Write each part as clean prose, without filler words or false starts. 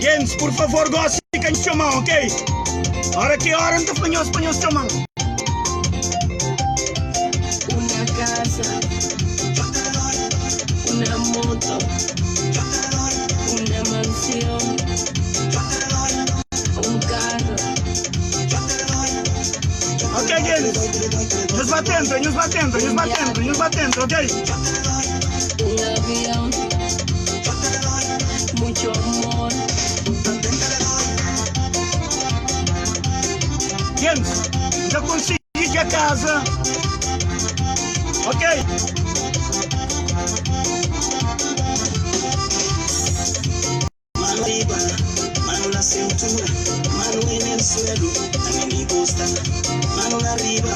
Gentis, pur favor, gosi ka nhos txoma-m, ok? Ora ki ora N ta fla nhos pa nhos txoma-m. Una casa, una moto, una mansión, un carro. Ok, gentis, nhos ba tentra, nhos ba tentra, nhos ba tentra, nhos ba tentra, ok? Un avión, mucho amor. Gentis, N ta konsigi txia kaza, ok? Mano riba, mano na cintura, mano en el suelo, a mí me gusta. Mano arriba,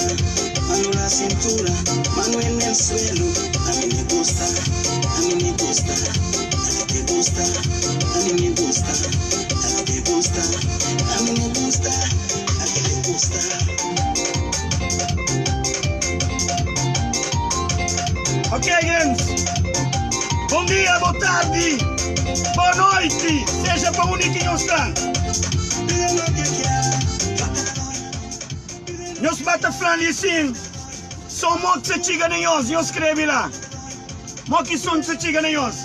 mano na cintura, mano en el suelo, a mí me gusta, a mí me gusta, a ti te gusta, a mí me gusta, a ti te gusta, a mí me gusta, a ti te gusta. Ok, gentis, bon dia, bo tardi, bo noiti, seja pa undi ki nhos sta. Nhos ba ta fla li sin, so mo ki sa txiga na nhos, nhos skrebe la, mo ki son ki sa txiga na nhos.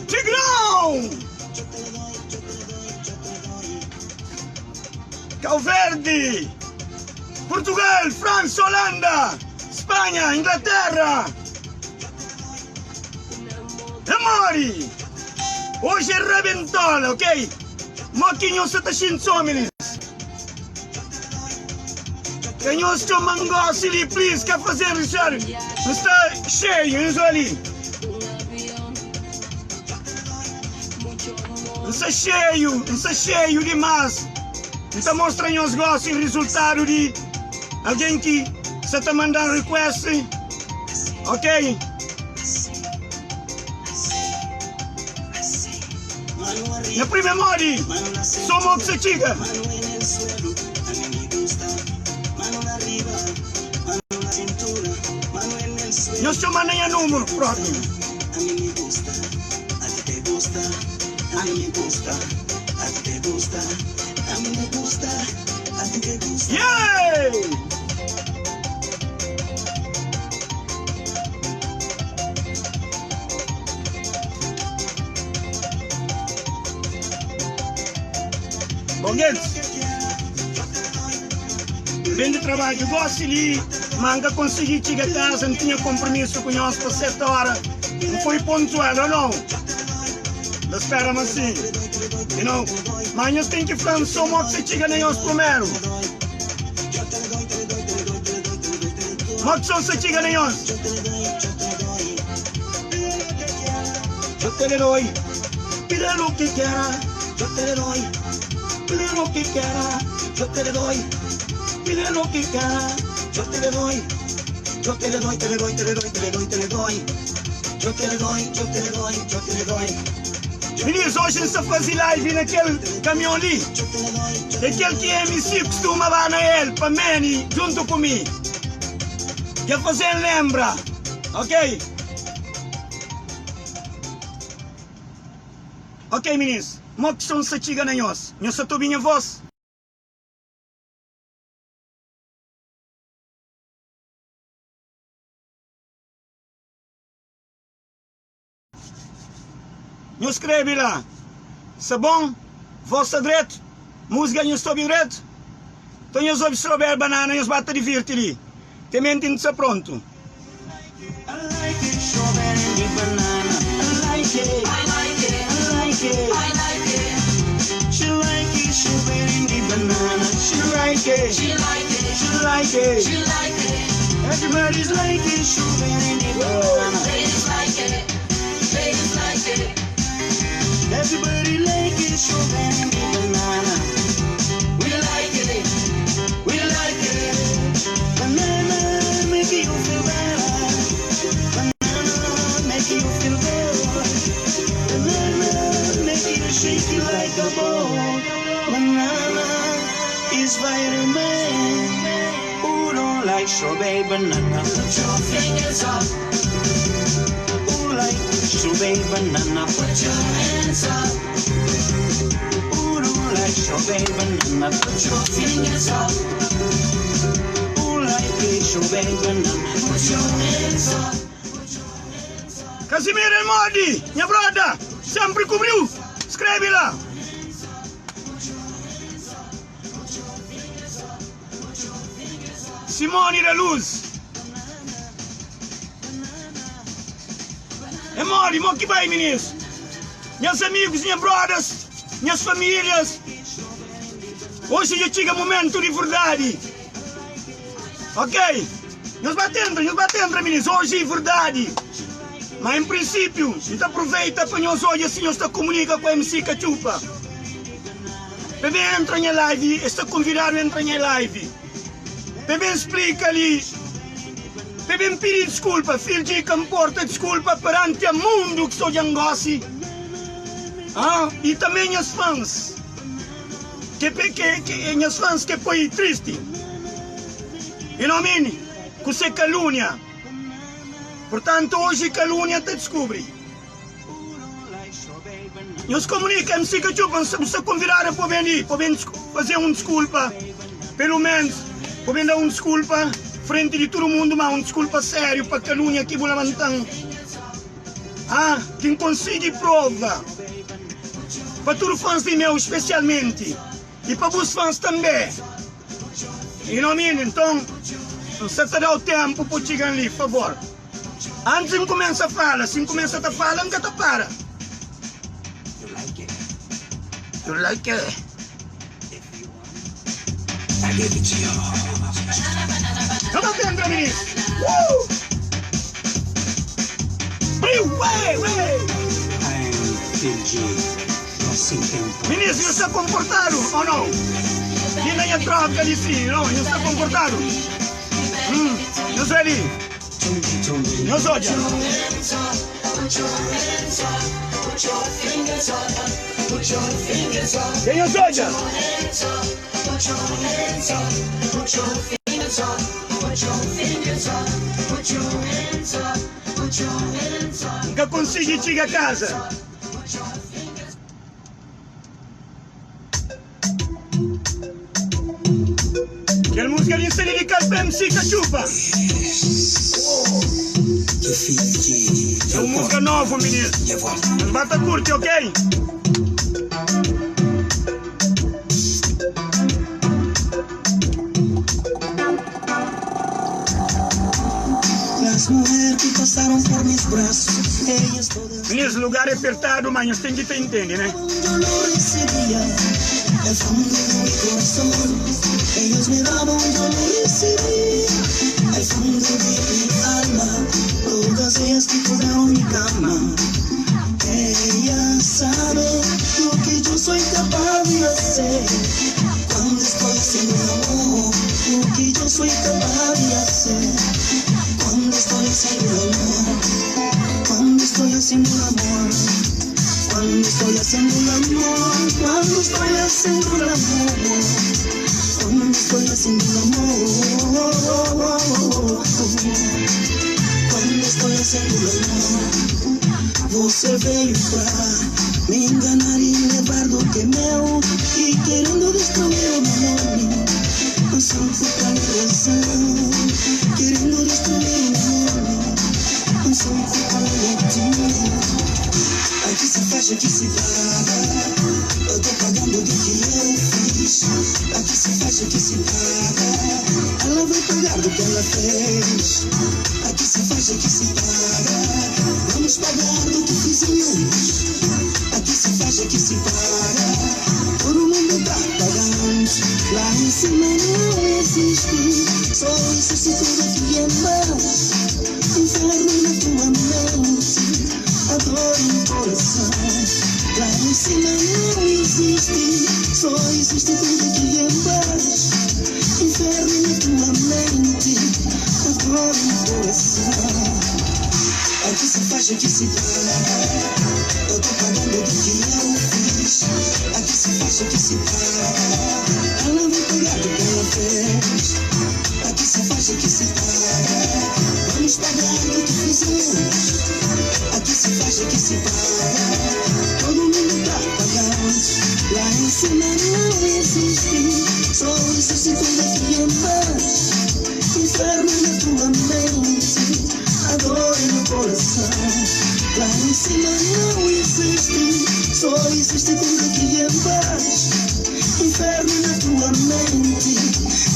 Tigrão! Cabo Verde, Portugal, França, Holanda, Spanha, Inglaterra. Amori! Hoje é rabentola, ok? Mo ki nhos sa ta xinti so, minis? Ka nhos txoma-m gosi li, please, ka faze-m Richard. N sta xeiu, nhos oi li. N sta xeiu, N sta xeiu dimás. N ta mostra nhos gosi rizultadu di algen ki sa ta manda-m request. Ok? Nha prima é modi? So mo ki sa txiga. Nhos txoma na nha númeru propi. Yeah! Bon gentis, N ben di trabadju gosi li, ma N ka konsigi txiga kaza, N tinha konpromisu ku nhos pa seta ora, N foi pontual o nau? N ta spera ma sin, you know, ma nhos ten ki fla-m so mo ki sa txiga na nhos prumeru. Mo ki son sa txiga na nhos? Yo te le doy, pide lo que quiera, yo te le doy, pide lo que quiera, yo te le doy, pide lo que quiera, yo te le doy, yo te le doy, te le doy, te le doy, te le doy, te le doy, yo te le doy, yo te le doy, yo te le doy. Minis, oji N sta faze live na kel kamion li. É kel ki MC kustuma ba na el pa Manny djuntu ku mi. Dja faze-m lenbra, ok? Ok minis, mo ki son sa txiga na nhos? Nhos sa ta obi nha vos? Nhos skrebe la, Sta bon, vos sta dretu, musika nhos ta obi dretu? Nton nhos obi Strawberry Banana nhos ba ta divirti li tementi N sta prontu. banana. Put your fingers up. Ooh, like strawberry banana. Put your hands up. Ooh, like strawberry banana. Put your fingers up. Ooh, like strawberry banana. Put your hands up. Casimiro El Modi, nha broda, sempre cobriu. Escreve lá. Simone da Luz. É mole, mo que vai, meninos. Meus amigos, minhas brothers, minhas famílias. Hoje já chega momento de verdade. Ok? Nós batendo, nós batendo, meninos. Hoje é verdade. Mas em princípio, a gente aproveita para nós hoje assim, nós comunica com a MC Cachupa. Bebê entra na live, está convidado a entrar na live. Bebê explica ali. Bebê pedir desculpa, filho de comporta desculpa perante o mundo que sou de angossi. Ah, e também as fãs. Que as fãs que foi triste. E não mim, que você calúnia. Portanto, hoje calúnia te descobre. Nos comunica, MC Cachupa, você convidar para vir para vir fazer um desculpa. Pelo menos, para vir dar um desculpa frente de todo mundo, mas um desculpa sério para calúnia que vou levantar. Ah, quem consegue prova. Para todos os fãs de meu, especialmente. E para os fãs também. E não mim, então, você te dá o tempo para chegar ali, por favor. Antes de começar a falar, se começa a falar, nunca te para. You like it? You like it? If you want, I give it to you. Vamos dentro, meninos. Ué, ué. I'm Phil G. No sem tempo. Meninos, você está comportado ou não? E nem a troca de si, não? Você está comportado? Eu sou ali. Eu sou já. Quem eu sou já? Nunca consegui chegar a casa. Aquela música ali se dedica para MC Cachupa. Que Phil G. É uma música nova, menino. De volta. Mas bata curte, ok? Las mujeres que pasaron por mis brazos, ellas todas. Meninos, lugar é apertado, mas nós tem que te entender, né? Yo lo recibía al fondo de mi corazón. Ellos me daban, yo lo recibía al fondo de mi alma. Todas ellas que tocaron mi cama. Ellas saben lo que yo soy capaz de hacer. Cuando estoy haciendo el amor, lo que yo soy capaz de hacer. Cuando estoy haciendo el amor, cuando estoy haciendo el amor. Cuando estoy haciendo el amor, cuando estoy haciendo el amor, cuando estoy haciendo el amor, cuando estoy haciendo el amor. Você veio pra me enganar e levar do que é meu e querendo destruir o meu nome, sem culpa nem razão, querendo destruir o meu nome, sem culpa nem motivo. Aqui se faz, aqui se paga. Eu tô pagando do que eu fiz. Aqui se faz, aqui se paga. Ela vai pagar do que ela fez. Aqui se faz, aqui se paga. Vamos pagar do que fizemos. Aqui se faz, aqui se paga. Todo mundo tá pagando. Lá em cima não existe. Só existe tudo aqui embaixo. Inferno na tua mente. A dor no coração. Lá em cima não existe. Só existe tudo aqui embaixo. Inferno na tua mente. A dor no coração. Aqui se faz, aqui se paga. Eu tô pagando do que eu fiz. Aqui se faz, aqui se paga. Ela vai pagar do que ela fez. Aqui se faz, aqui se paga. fizemos. Aqui se faz, aqui se paga. Todo mundo tá pagando. Lá em cima não existe, só existe tudo aqui embaixo. Inferno na tua mente, a dor no coração. Lá em cima não existe, só existe tudo aqui embaixo. Inferno na tua mente,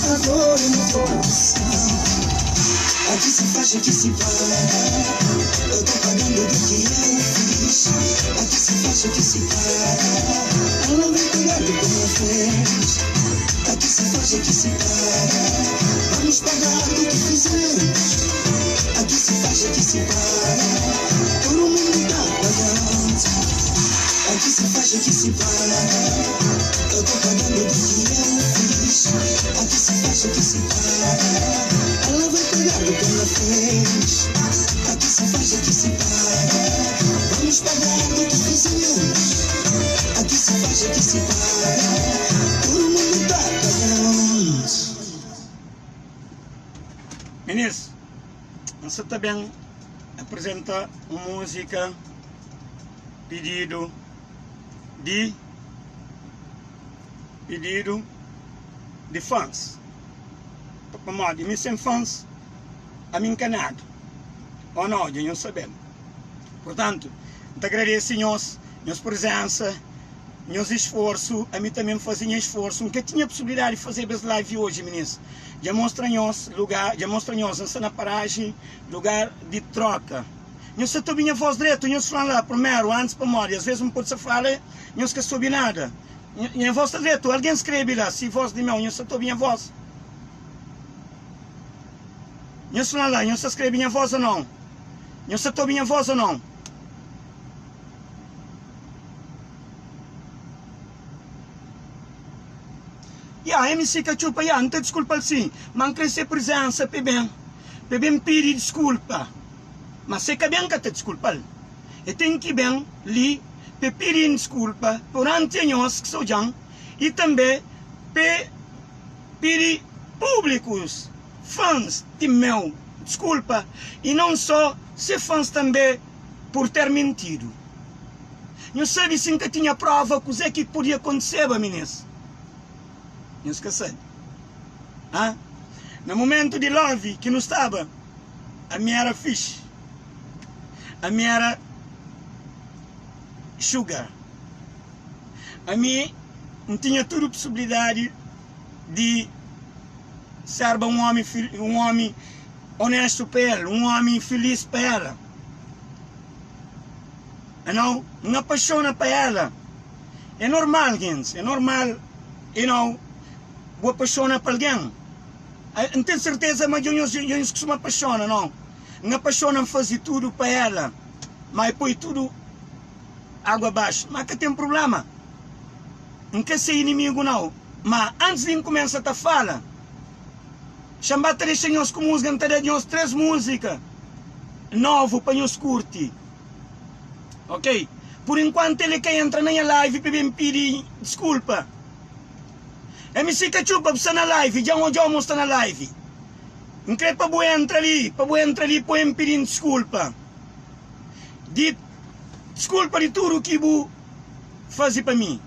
a dor no coração. Aqui se faz, aqui se paga. Eu tô pagando do que eu fiz. Aqui se faz, aqui se paga. Ela vem pagar do que ela fez. Aqui se faz, aqui se paga. Vamos pagar do que fizemos. Aqui se faz, aqui se paga. Todo mundo tá pagando. Aqui se faz, aqui se paga. Eu tô pagando do que eu fiz. Aqui se faz, aqui se paga. Ela vai pagar do que ela fez. Aqui se faz, aqui se paga. Vamos pagar do que fizemos. Aqui se faz, aqui se paga. Todo mundo tá pagando. Minis, N sa ta ben aprizenta un múzika pididu di pididu di fãs. Pamodi mi sen fãs ami N ka nada. Ô nau, dja nhos sabe-l. Purtantu, N ta agradese nhos, nhos prezénsa, nhos isforsu. Ami tanbe N faze nha isforsu. N ka tinha pusibilidadi di fazeba es live oji, minis. Dja mostra nhos lugar, dja mostra nhos, N sta na paraji, lugar di troka. Nhos sa ta obi nha vós dretu? Nhos fla-m la primeru, antis, pamodi asves N pode sa fala nhos ka sa obi nada. Nha vós sta dretu? Algen skrebe la si vós di meu, nhos sa ta obi nha vós? Nhos fla-m la, nhos sa skrebe nha vós ô nau? Nhos sa ta obi nha vós ô nau? Ya, MC Katxupa, ya, N ta diskulpa-l sin, ma N kre se prizensa pa e ben, pa e ben pidi diskulpa. Ma se ka ben, N ka ta diskulpa-l. E ten ki ben li pa e pidi-m diskulpa duranti a nhos ki sta odja-m i tanbe pa e pidi públikus, fãs di meu, diskulpa i non só se fãs tanbe pur ter mintidu. Nhos sabe si N ka tinha prova kuzé ki podia kontiseba, minis? Nhos ka sabe. Ha? Na mumentu di love ki nu staba, ami era fixi. Ami era sugar. Ami N tinha tudu pusibilidadi di serba un omi un omi onestu pa el, un omi filis pa ela. You know, N apaixona pa ela. É normal, gentis, é normal, you know, bu apaixona pa algen. N ten serteza ma dja nhos dja nhos kustuma apaixona, no? N apaixona, N faze tudu pa ela, ma e poi tudu água abaixu. Ma ka ten prubléma, N ka se inimigu nau. Ma antis di N kumesa ta fala, xa-m ba ta dexa nhos ku múzika, N ta da nhos 3 múzika novu pa nhos kurti. Ok por enquanto ele ka entra na nha live pa ben pidi desculpa MC Katxupa bu sta na live djan odjau mo sta na live N kre pa bu entra li pa bu entra li pa ben pidin desculpa di desculpa di tudo ki bu fazi pa mi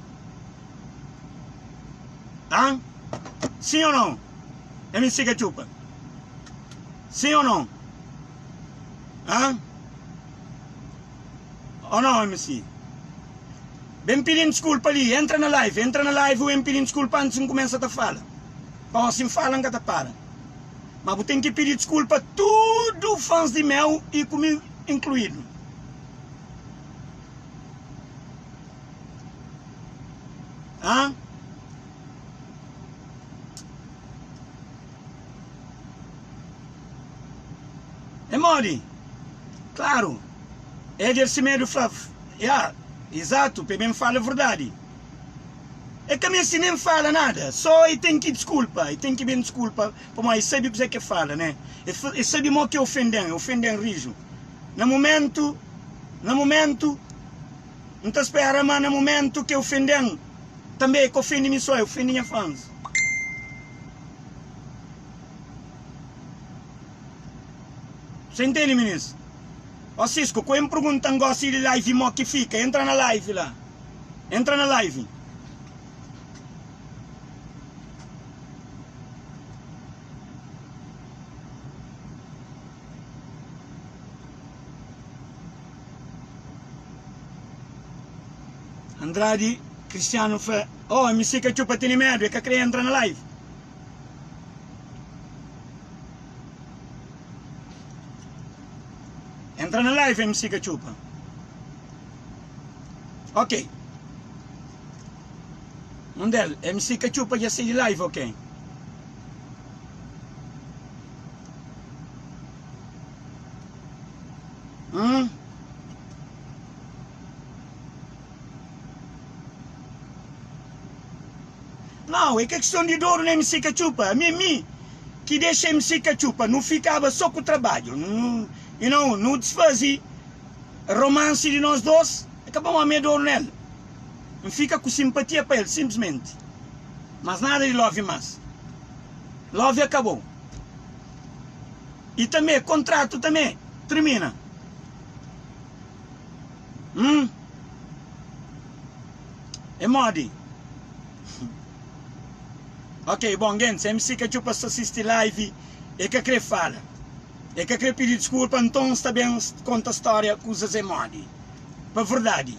ah sim ou não MC Katxupa sim ou não ah. Oh não MC Ben pidin diskulpa li Entra na live Entra na live u en pidin diskulpa antis N kumesa ta fala Pamodi si N fala N ka ta para Ma bu ten ki pidi diskulpa tudu fans di meu i ku mi inkluidu. Hã? É modi? Klaru, Eder Semedo fla, Ya, izatu, pa e ben fala verdadi. E ka meste nen fala nada, so e ten ki diskulpa, e ten ki ben diskulpa pamodi e sabe kuzê ki e fala, ne? E sabe mo ki e ofenden, e ofenden riju. Na mumentu, na mumentu, N ta spera ma na mumentu ki e ofenden, tanbe e ka ofende mi so, e ofende nha fans. Você entende, minis? Ó Cisco, ku N pergunta-m gosi di live mo ki fika, entra na live la. Entra na live. Andrade Cristiano fla, Oh, MC Katxupa tene medu, e ka kre entra na live. Entra na live MC Katxupa. Ok. Um del, MC Katxupa dja sai di live, ok. Hum? Nau, é ka kiston di doru na MC Katxupa. Ami é mi ki dexa MC Katxupa. Nu fikaba so ku trabadju. Nu, you know, nu disfaze romansi di nos dos. É ka pamodi mi é doru nel. N fika ku simpatia pa el, sinplismenti. Mas nada di love mas. Love akabou. I tanbe, kontratu tanbe tirmina. Hum. É modi? Ok, bom, gentis, MC Katxupa sta sisti live, e ka kre fala, e ka kre pidi diskulpa, nton sta ben konta storia kuzas é modi. Pa verdadi,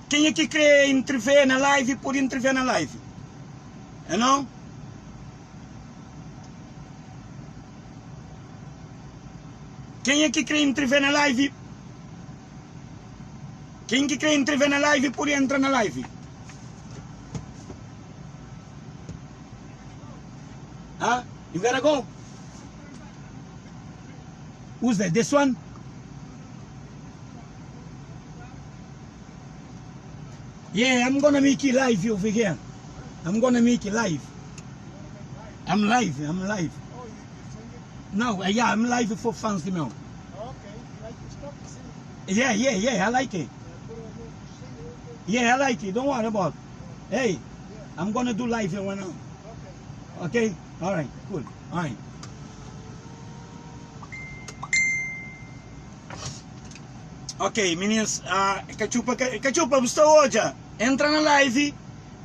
kenha ki kre intrivê na live pode intrivê na live. É não? Kenha ki kre intrivê na live? Ken ki kre intrivê na live pode entra na live. Ah, you gotta go? Who's that? This one? Yeah, I'm gonna make it live over here. I'm gonna make it live. I'm live, I'm live. No, uh, yeah, I'm live for fans de meu. Yeah, yeah, yeah, I like it. Yeah, I like it. Don't worry about it. Hey, I'm gonna do live here right now. Okay? All right, cool. All right. Ok, meninas, ah, Katxupa, Katxupa, bu sta odja? Entra na live,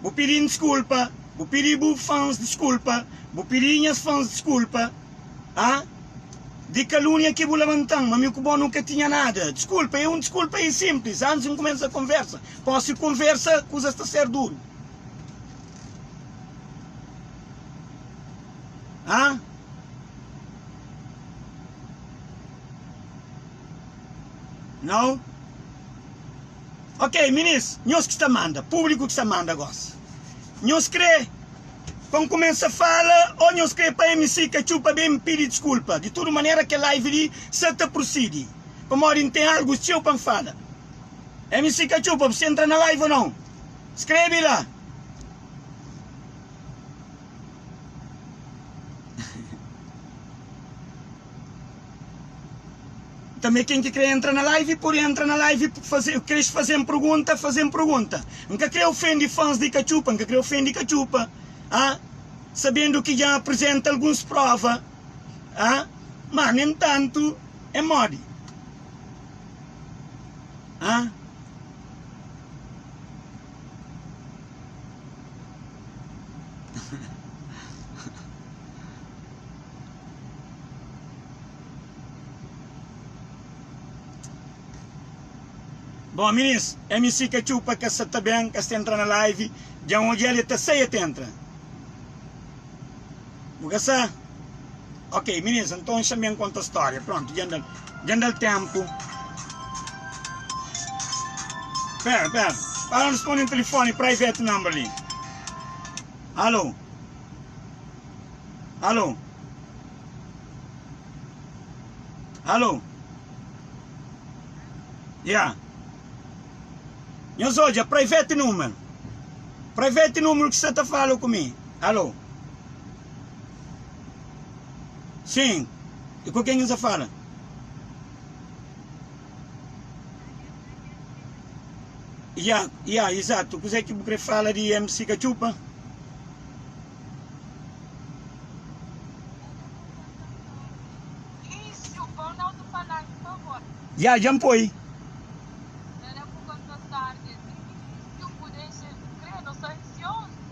bu pidi-m diskulpa, bu pidi bu fans diskulpa, bu pidi nhas fans diskulpa, ah, di kalunia ki bu labanta-m, ma mi ku bo nu ka tinha nada. Diskulpa, é un diskulpa i sinplis, antis N kumesa konversa. Posi konversa, kuzas ta ser duru. Ah? Nau? Ok, minis, nhos ki sta manda, públiku ki sta manda gosi. Nhos krê pa N kumesa fala ô nhos krê pa MC Katxupa ben pidi diskulpa? Di tudu manera, kel live li sa ta prusidi, pamodi N ten algu txeu pa N fala. MC Katxupa, bu sta entra na live ô nau? Skrebe la. Tanbe ken ki kre entra na live pode entra na live faze kres fazem pergunta fazem pergunta N ka kre ofendi fans di Katxupa N ka kre ofendi Katxupa ah sabendo ki dja apresenta alguns prova ah ma nem tantu é modi ah. Bom minis, MC Katxupa ka sa ta ben, ka sta entra na live, dja N odja-l e ta sai e ta entra. Bu ka sa? Ok minis, nton xa ben konta stória. Prontu, dja N da-l, dja N da-l tenpu. Pera, pera, para N responde un telefoni private number li. Alo? Alo? Alo? Ya. Nhos odja, private numero. Private numero ki sta ta fala ku mi. Alo? Sim. E ku ken ki N sta fala? Ya, ya, exato. Kuzé ki bu kre fala di MC Katxupa? Ya, dja N poi.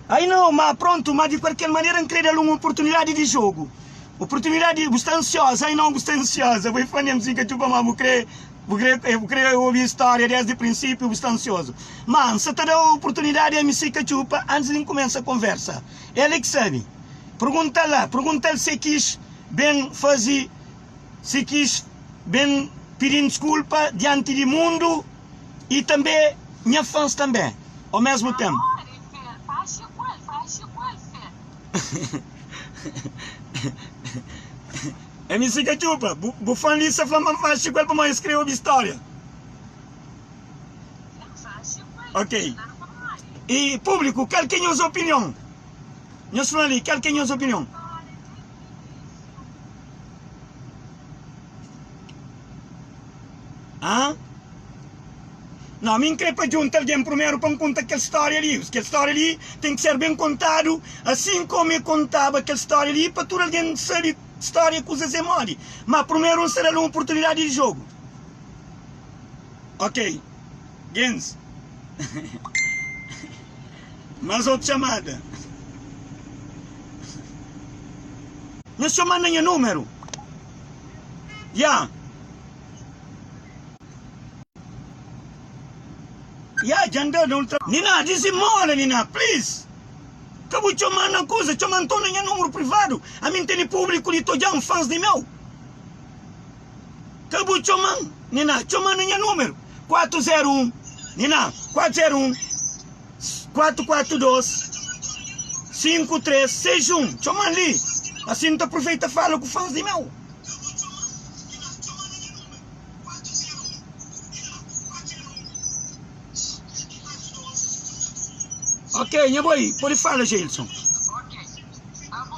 Ai nau, ma prontu, ma di kualker manera N kre da-l un oportunidadi di jogu. Oportunidadi, bu sta ansioza, ai nau bu sta ansioza, bu é fã di MC Katxupa ma bu kre, bu kre, bu kre obi stória desdi prinsipiu, bu sta ansiozu. Ma N sa ta da oportunidadi a MC Katxupa antis di N kumesa konversa. El é ki sabe. Pergunta-l la, pergunta-l si e kis ben faze, si kis ben pidi-m diskulpa dianti di mundu i tanbe nha fãs tanbe, o mesmu tenpu. MC Katxupa, bu fã li sa fla ma N faxi ku el pamodi es kre obi stória. Ok. I públiku, kal ki é nhos opinion? Nhos fla li, kal ki é nhos opinion? Hã? Não, mi N kre pa djunta algen primeru pa N konta kel stória li. Kel stória li ten ki ser ben kontadu, asin komu e kontaba kel stória li pa tudu algen sabe stória kuzas é modi. Má primeru N sta da-l un oportunidadi di jogu. Ok, gens. Más otu txamada. Nhos txoma-m na nha númeru. Ya. Ya, dja N da na ultra. Nina, dizimola, Nina, please. Ka bu txoma-m na kuza, txoma-m nton na nha númeru privadu. Ami N tene públiku li ta odja-m, fans di meu. Ka bu txoma-m, Nina, txoma-m na nha númeru, 401, Nina, 401 442 5361. Txoma-m li, asi N ta aproveita fala ku fans di meu. Ok, nha boi, pode fala, Jailson. Ok, abo,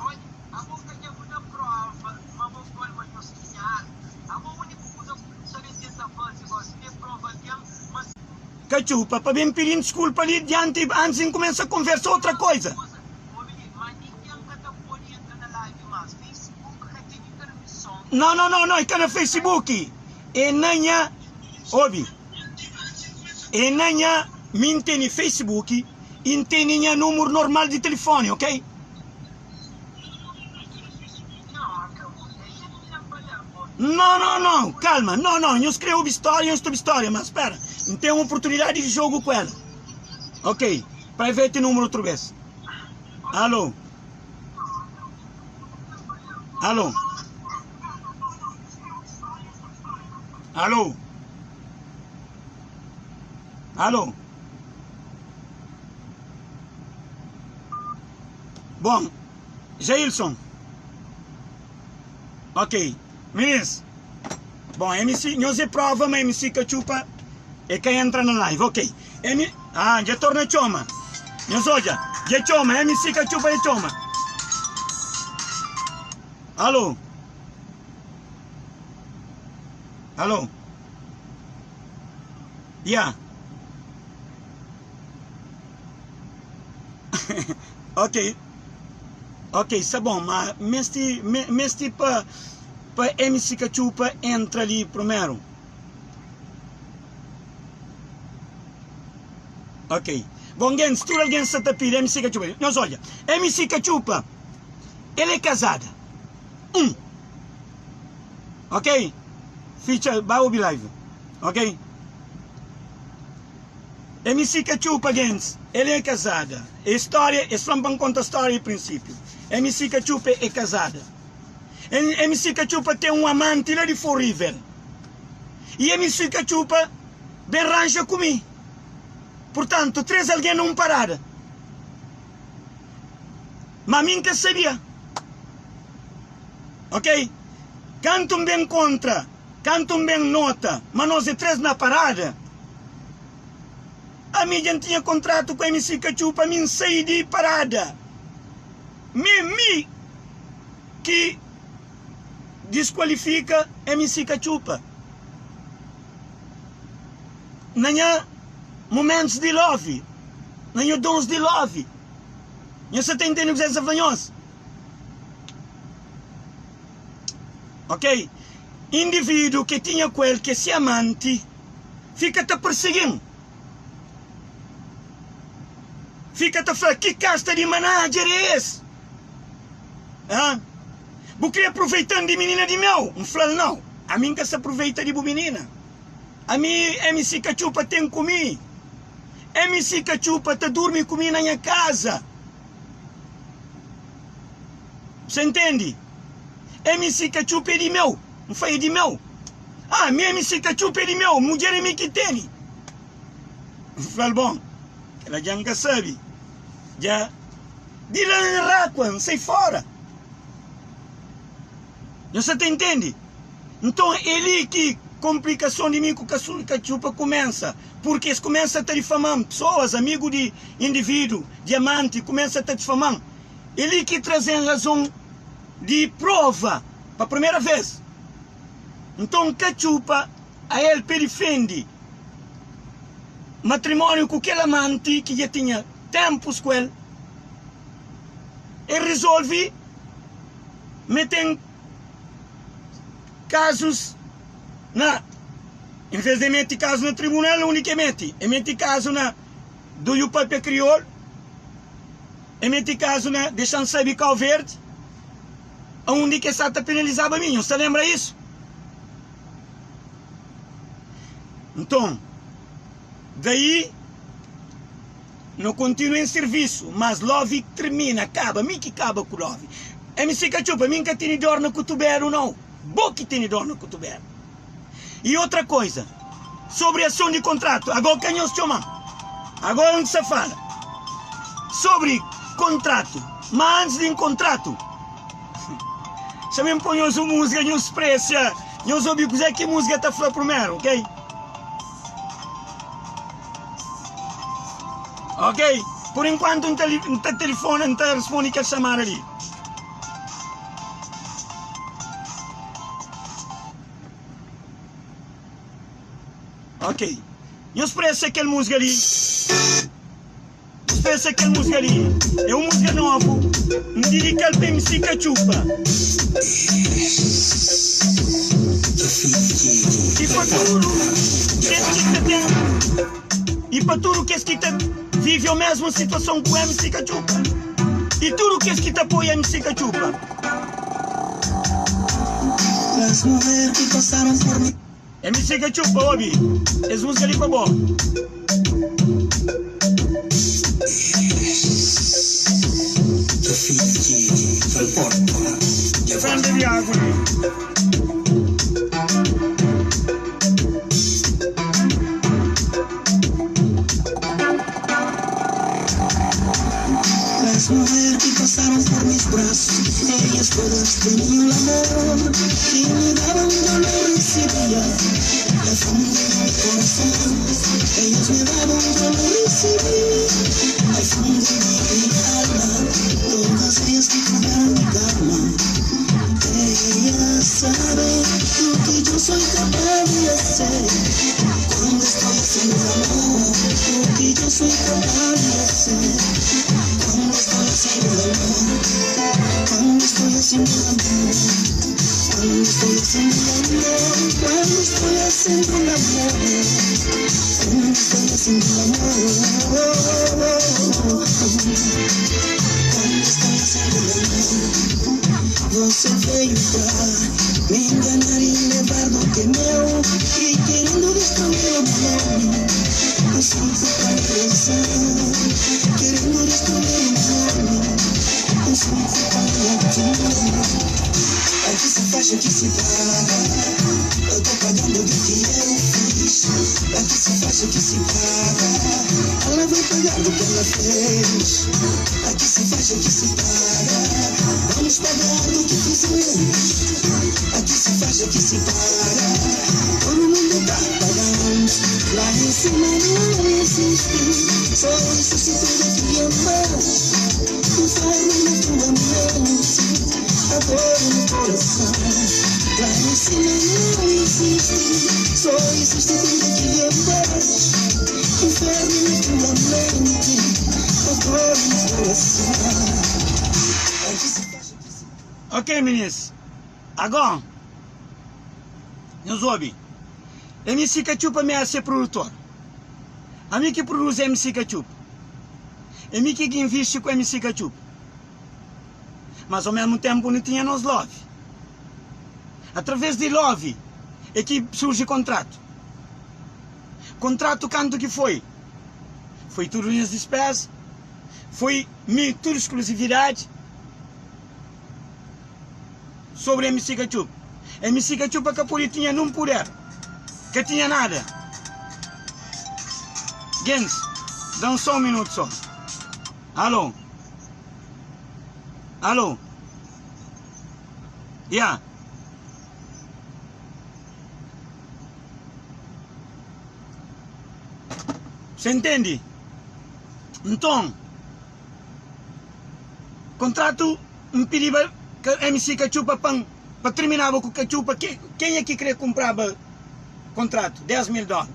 oi, abo ka dja bu da prova ma bo pol ma nhos tinha algu. Abo uniku kuza ku bu sa ben tenta fazi gosi e prova algen ma si. Katxupa, pa ben pidi-m diskulpa li dianti antis di N kumesa konversa otra koiza. Kuza, obi li, ma ningen ka ta pode entra na live mas Facebook ka tene permison. No, no, no, no, e ka na Facebook, e na nha, obi, e na nha, mi N tene Facebook i N tene nha numuru normal di telefoni, ok? No, no, no, kalma, no, no, nhos kre obi stória, nhos ta obi stória, ma spera, N ten oportunidadi di jogu ku ela. Ok, private númeru outru bes. Alô? Alô? Alô? Alô? Bom, Jailson. Ok, minis. Bom, MC, nhos é prova ma MC Katxupa é ka entra na live. Ok. M, ah, dja torna txoma. Nhos odja, dja txoma, MC Katxupa dja txoma. Alô? Alô? Ya. Ok, ok, sta bon, ma mesti, mesti pa, pa MC Katxupa entra li primeru. Ok, bon gentis, tudu algen sta ta pidi MC Katxupa. Nhos odja, MC Katxupa, el é kazada, un, ok, fitxa, ba obi live, ok. MC Katxupa gentis, el é kazada. E stória, es fla-m pa N konta stória di prinsípiu. MC Katxupa é kazada. MC Katxupa ten un amanti la di Forrivel. I MC Katxupa ben ranja ku mi. Purtantu, 3 algen na un parada. Ma mi N ka sabia. Ok? Kantu N ben kontra. Kantu N ben nota ma nos é 3 na parada, ami dja N tinha kontratu ku MC Katxupa, mi N sai di parada. Mi é mi ki diskualifika MC Katxupa na nha momentus di love, na nha dons di love. Nha sa ta intende kuzê N sa fla nhos? Ok. Indivíduo ke tinha ku el, ke se amanti, fika ta persigi-m. Fika ta fla, Ki kasta di manager é es? Hã? Bu kre aproveita-m di minina di meu? N fla-l, Nau, ami N ka sta aproveita di bu minina. Ami, MC Katxupa ten ku mi. MC Katxupa ta durmi ku mi na nha kaza. Bu sa intendi? MC Katxupa é di meu. N fla, é di meu. Ah, mi MC Katxupa é di meu, mudjer é mi ki tene. N fla-l, bon, kel-la dja N ka sabe. Dja di la N rakua, N sai fóra. Nhos sa ta intende? Nton, é li ki konplikason di mi ku Katxupa kumensa, purki es kumensa ta difama-m. Pesoas, amigu di individu, di amanti, kumensa ta difama-m. É li ki traze-m razon di prova pa primera vez. Nton, Katxupa, ael pe difende matrimóniu ku kel amanti ki dja tinha ténpus ku el, el rizolve mete-m kazus na, en vez de mete kazu na tribunal, undi ki e mete? E mete kazu na Duyu Papia Kriolu, e mete kazu na Dexa-m Sabe Kau Verdi, aundi ki e sa ta penalizaba mi. Nhos ta lenbra isu? Nton, daí no kontinua en sirvisu, mas Lovi tirmina, kaba, mi ki kaba ku Lovi. MC Katxupa, mi N ka tene dor na kutubelu nau, bo ki tene dor na kutubelu. I otra koiza, sobri ason di kontratu, ago ka nhos txoma-m, ago N sa fala sobri kontratu, ma antis di N kontratu, xa-m N poi nhos un múzika, nhos presia, nhos obi kuzé ki múzika ta fla primeru, ok? Ok, por enkuantu N ta N ta telefona, N ta responde kel xamada li. Ok, nhos presta kel múzika li. Nhos presta kel múzika li. É un múzika novu, N didika-l pa MC Katxupa. I pa tudu kes ki ta ten I pa tudu kes ki ta vive omesmu situason ku MC Katxupa I tudu kes ki ta apoia MC Katxupa. MC Katxupa obi es múzika li pa bo. Fran bebi agu li. Ok minis, ago. Nhos obi, MC Katxupa mi é se produtor. Ami ki produzi MC Katxupa. É mi ki invisti ku MC Katxupa. Mas ao mesmu tempu nu tinha nos love. Através di love é ki surji kontratu. Kontratu kantu ki foi? Foi tudu nhas dispeza, foi mi tudu sklusividadi sobri MC Katxupa. MC Katxupa ka pode tinha nun puder, ka tinha nada. Gentis, da-m só un minutu só. Alo? Alo? Ya. Você entende? Nton, kontratu N pidiba ka MC Katxupa pa N pa tirminaba ku Katxupa ke kenha ki kre kunpraba kontratu 10 mil dóla.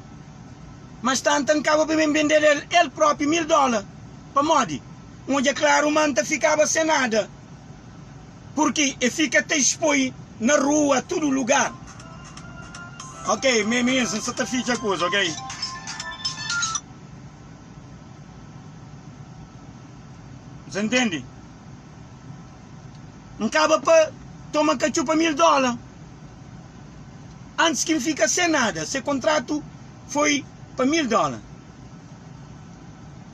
Mas tanta N kaba pa ben bendel el el propi mil dóla. Pamodi? N odja klaru ma N ta fikaba sen nada. Purki e fika ta expoi na rua tudu lugar. Ok, me minins N sa ta fitxa kuza, ok? Nsa ntende? N kaba pa toma katxupa 1000 dóla antis ki N fika sen nada. Se kontratu foi pa 1000 dóla.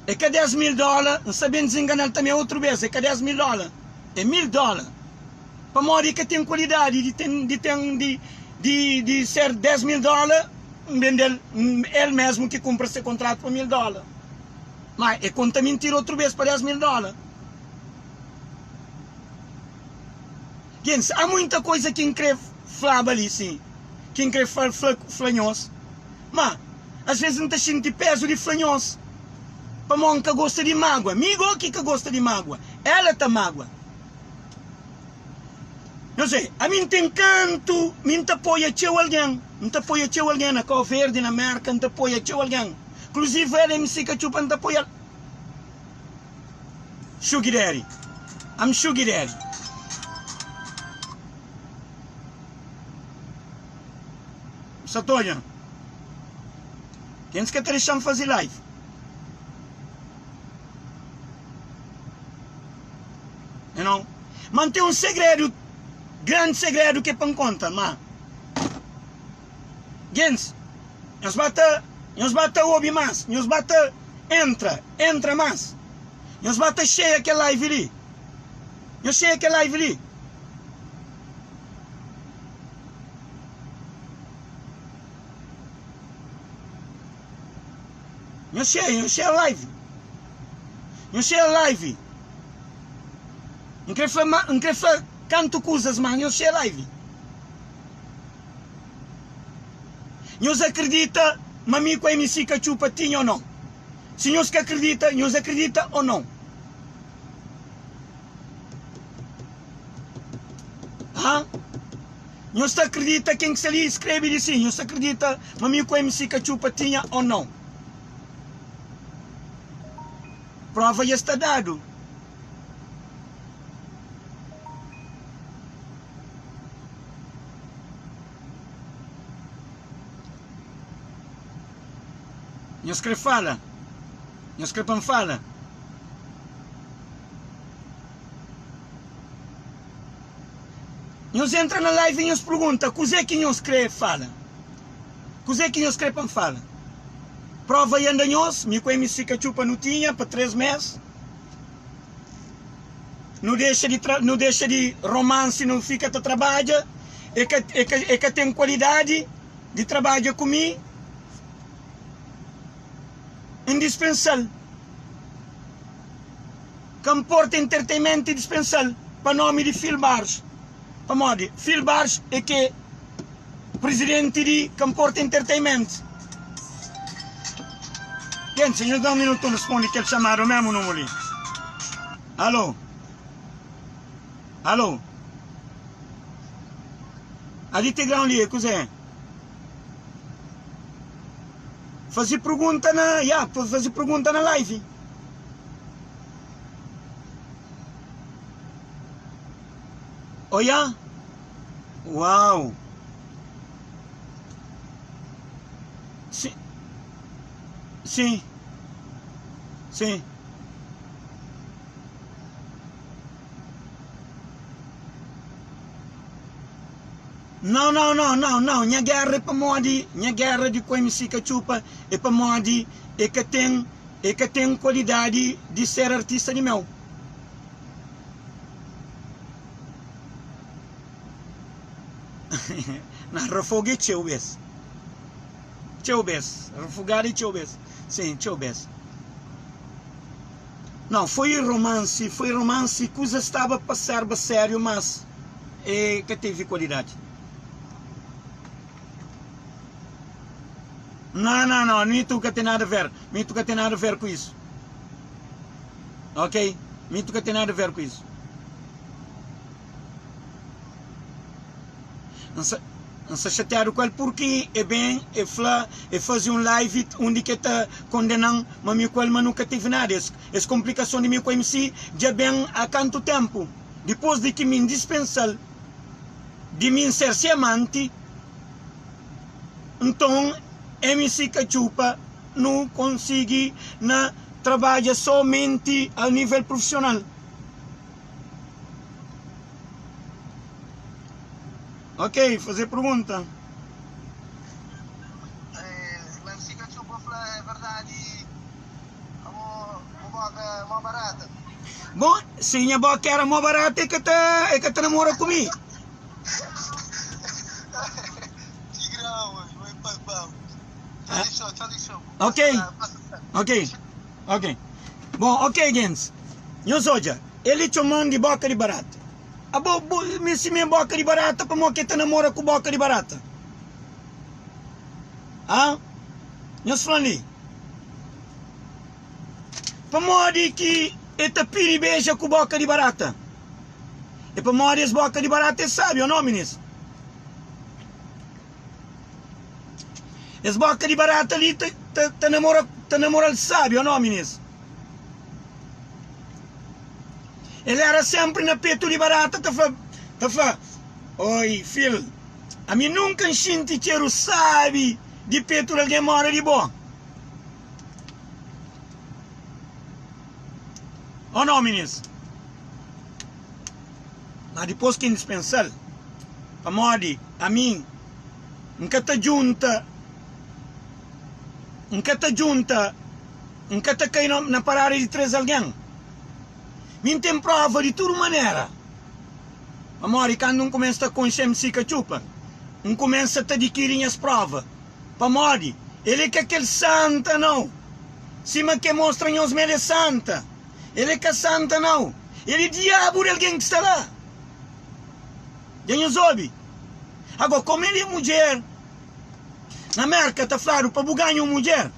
É ka 10 mil dóla, N sta ben dizengana-l tanbê otu bês, é ka 10 mil dóla, é 1000 dóla. Pamodi é ka ten kualidadi di ten di ten di di di ser 10 mil dóla, N bende-l, el mésmu ki kunpra se kontratu pa 1000 dóla. Má é konta mintira otu bês pa 10 mil dóla. Gentis, há muita koisa ki N krê flaba li, sin, ki N krê fla fla fla nhos, má As vezes N ta xinti pezu di fla nhos pamó N ka gosta di mágua. Mi go ki ka gosta di mágua, ela ta mágua. Nhos vê, ami N ten kantu, mi N ta apoia txeu algen, N ta apoia txeu algen na Kau Verdi, na Merka, N ta apoia txeu algen, nkluzivu el, MC Katxupa, N ta apoia-l. Sugar daddy, I'm sugar daddy. Sa ta odja? Kentis ka ta dexa-m faze live. You know? Ma N ten un segredu, grandi segredu ki é pa N konta, ma Gentis, nhos ba ta, nhos ba ta obi más, nhos ba ta entra, entra más, nhos ba ta xeia kel live li, nhos xeia kel live li. Nhos xeia, nhos xeia live. Nhos xeia live. N kre fla ma, N kre fla kantu kuzas ma nhos xeia live. Nhos akredita ma mi ku MC Katxupa tinha ou não? Si nhos ka akredita, nhos akredita ou não? Ha? Nhos ta akredita ken ki sta li skrebe li sin? Nhos ta akredita ma mi ku MC Katxupa tinha ou nau? Prova dja sta dadu. Nhos kre fala? Nhos kre pa N fala? Nhos entra na live e nhos pergunta kuzê ki nhos kre fala. Kuzê ki nhos kre pa N fala. Prova i anda nhos, mi ku MC Katxupa nu tinha pa 3 mes. Nu dexa di tra, nu dexa di romansi nu fika ta trabadja. E ka, e ka, e ka ten kualidadi di trabadja ku mi. N dispensa-l. Ka nporta entertainment dispensa-l pa nomi di Phil Barros pamodi Phil Barros é ke presidenti di Ka nporta entertainment. Gente, nhos da un minutu N responde kel xamadu mesmu numu li. Alo? Alo? Ali Tigrão li é kuzê? Faze pergunta na, ya, faze pergunta na live. Oia? Uau! Sim. Sim. Sim. Não, não, não, não, não. Nha guerra é pamodi, nha guerra di ku MC Katxupa é pamodi é ka ten, é ka ten kualidadi di ser artista di meu. Na rafogu é txeu bes. Txeu bes. Rafugadu é txeu bes. Sim, txeu bes. Não, foi romance, foi romance, kuza staba pa serba sério, mas é ka teve qualidade. Não, não, não, mito ka tem nada a ver, mito ka tem nada a ver com isso. Ok? Mito ka tem nada a ver com isso. N sa N sta xatiadu ku el purki e ben e fla e fazi un live undi ki e ta kondena-m ma mi ku el ma nu ka tevi nada. Es es konplikason di mi ku MC dja ben a kantu tenpu dipos di ki mi N dispensa-l di mi N ser se amanti nton MC Katxupa nu konsigi na trabadja somenti a nivel prufisional. Ok, faze pergunta. Bon, si nha boka era mó barata e ka ta e ka ta namora ku mi. Ok, ok, ok. Bon, ok gentis, nhos odja. El e txoman di boka di barata. Abo bu mi si mi e boka di barata pamo ke ta namora ku boka di barata? Ha? Nhos flan li. Pamodi ki e ta pidi beja ku boka di barata? E pamodi es boka di barata e sabi o no minis? Es boka di barata li ta ta ta namora ta namoral sabi o no minis? El éra sénpri na petu di barata ta fla, ta fla, Oi, fil, ami nunka N xinti txeru sábi di petu di algen móda di bo. Ó nau, minis. Má dipôs ki N dispensa-l, pamodi ami N ka ta djunta, N ka ta djunta. N ka ta kai na parada di 3 algen. Mi N ten prova di tudu manera. Pamodi kandu N kumesa ta konxe MC Katxupa, N kumesa ta dikiri nhas prova. Pamodi el é ka kel santa nau. Sima ke mostra nhos ma el é santa. El é ka santa nau. El é diabu di algen ki sta la. Dja nhos obi? Ago, komu el é mudjer, Na Merka ta fladu pa bu ganha un mudjer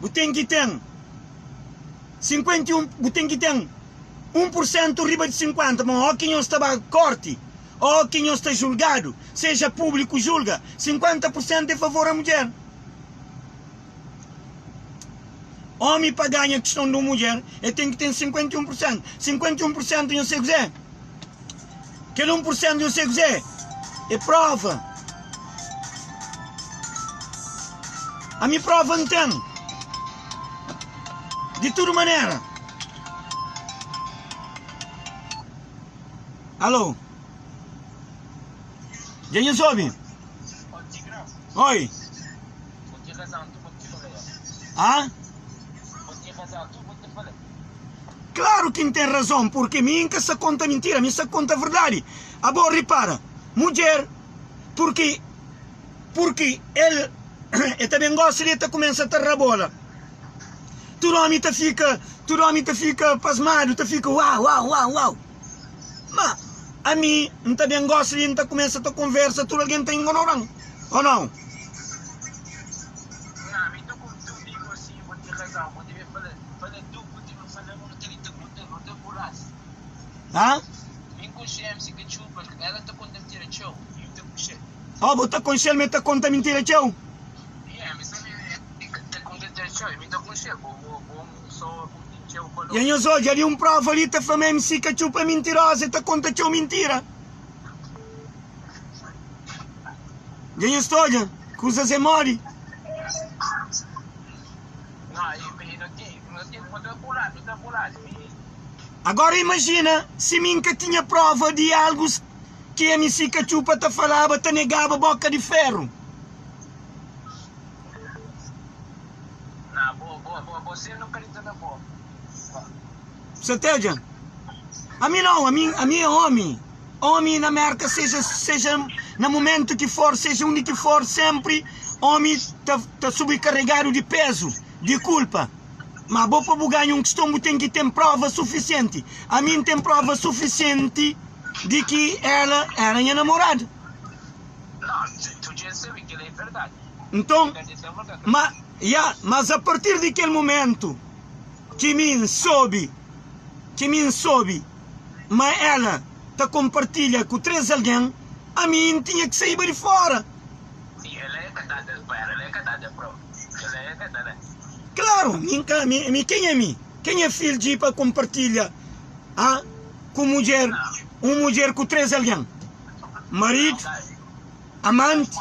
bu ten ki ten 51 bu ten ki ten 1 pur sentu riba di 50 ma o ki nhos ta ba korti o ki nhos ta julgadu seja publiku julga 50 pur sentu e favor a mudjer. Omi pa ganha kiston di un mudjer e ten ki ten 51 pur sentu 51 pur sentu nhos se kuzé? Kel 1 pur sentu nhos se kuzé? É prova. Ami prova N ten. Di tudu manera. Alô? Dja nhos obi? Oi. Ah? Klaru ki N ten razon, purki mi N ka sa konta mintira, mi sa konta verdadi. Abo ripara, mudjer, purki, purki el, el ta ben gosi li, el ta kumensa ta rabola. Tudu omi ta fika, tudu omi ta fika pasmadu, ta fika uau, uau, uau, uau. Ma ami N ta ben gosi li, N ta kumensa ta konversa, tudu algen ta ingnoran, o nau? Ha? Oh, bu ta konxe-l ma el ta konta mintira txeu? Dja nhos odja li un prova li ta fla ma MC Katxupa é mintiroza, el ta konta txeu mintira. Dja nhos ta odja? Kuzas é modi? Agora imajina si mi nka tinha prova di algus ki MC Katxupa ta falaba ta negaba boka di feru. Sa ta odja? Ami nau, ami, ami é omi. Omi na Merka seja, seja na mumentu ki for, seja undi ki for, sempri omi ta, ta subrikarregadu di pezu, di kulpa. Ma bo pa bu ganha un kiston bu ten ki ten prova sufisienti. Ami N ten prova sufisienti di ki ela era nha namorada. Nton, ma, ya, mas a partir di kel mumentu ki mi N sobi, ki mi N sobi ma ela ta konpartilha ku 3 algen, ami N tinha ki saiba di fora. Klaru, mi N ka, mi, mi kenha mi? Kenha fil di pa konpartilha, ah, ku mudjer, un mudjer ku 3 algen? Maridu, amanti.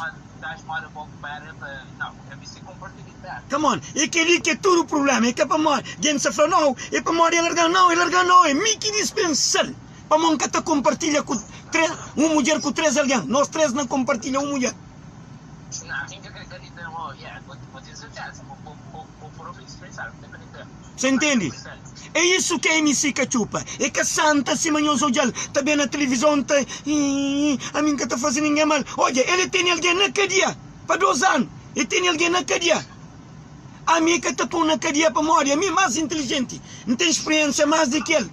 Come on, é kel-li ki é tudu prubléma, é ka pamodi gentis ta fla, nau, é pamodi el larga-m, nau, el larga-m nau, é mi ki dispensa-l, pamodi N ka ta konpartilha ku 3, un mudjer ku 3 algen, nos 3 na konpartilha un mudjer. Você entende? É isso que é MC Katxupa. É ka santa sima nhos odja-l ta ben na tilivizon ta Ih, ami N ka ta faze ningen mal. Odja, el e tene algen na kadia pa dos anu. E tene algen na kadia. Ami e ka ta pô-m na kadia pamodi ami é más intilijenti, N ten spriensia más di ki el.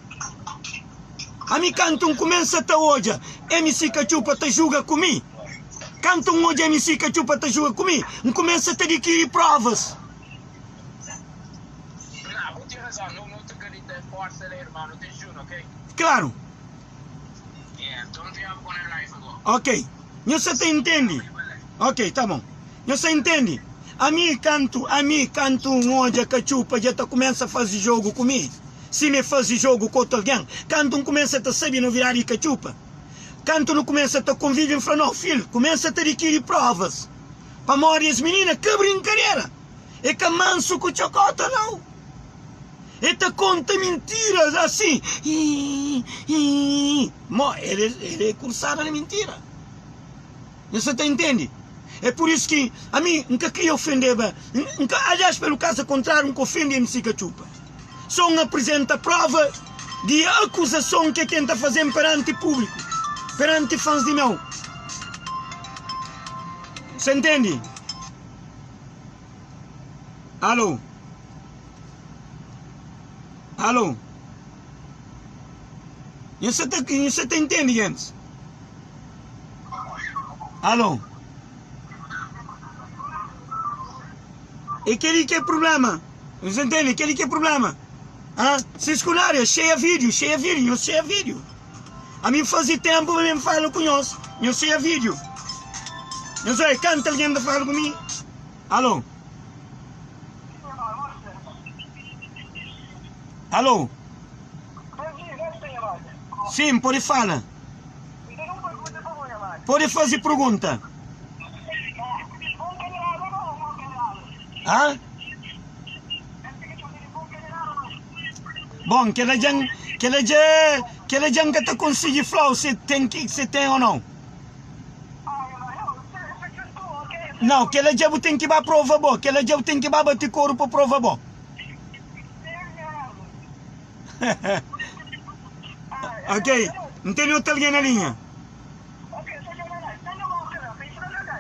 Ami kantu N kumensa ta odja MC Katxupa ta juga ku mi, kantu N odja MC Katxupa ta juga ku mi, N kumensa ta dikiri provas. Klaru. Ok. Nho sa ta intende. Ok, ta bon. Nho sa intende. Ami kantu, ami kantu N odja Katxupa dja ta kumensa faze jogu ku mi, sima e faze jogu ku otu algen. Kantu N kumensa ta sabe novidadi di Katxupa, kantu nu kumensa ta konvive, N fla, No, fil, kumensa ta dikiri provas. Pamodi es minina ka brinkadera. E ka mansu ku txokota nau. E ta konta mintiras asin. Mo, el é kursada na mintira. Nhos sa ta intende? É pur isu ki ami N ka kria ofendeba, N ka, aliás pelu kazu kontráriu N ka ofende MC Katxupa. Sô N aprizenta prova di akuzason ki e tenta faze-m peranti públiku, peranti fãs di meu. Sa ntende? Alô? Alô? Nhos sa ta, nhos sa ta intende, gentis? Alô? É kel-li ki é prubléma. Nhos intende? Kel-li ki é prubléma. Ah, Cisco na área, xeia vídeo, xeia vídeo, nhos xeia vídeo. Ami N faze ténpu pa mi N fala ku nhos, nhos xeia vídeo. Nhos oi, kantu algen ta fala ku mi? Alô? Alô? Sim, pode fala. Pode faze pergunta. Hã? Bom, kela dja, kela dja, kela dja N ka ta konsigi fla-u se ten ki, se ten ou nau. Nau, kela dja bu ten ki ba prova bo, kela dja bu ten ki ba bati koru pa prova bo. Ok, N tene otu algen na linha.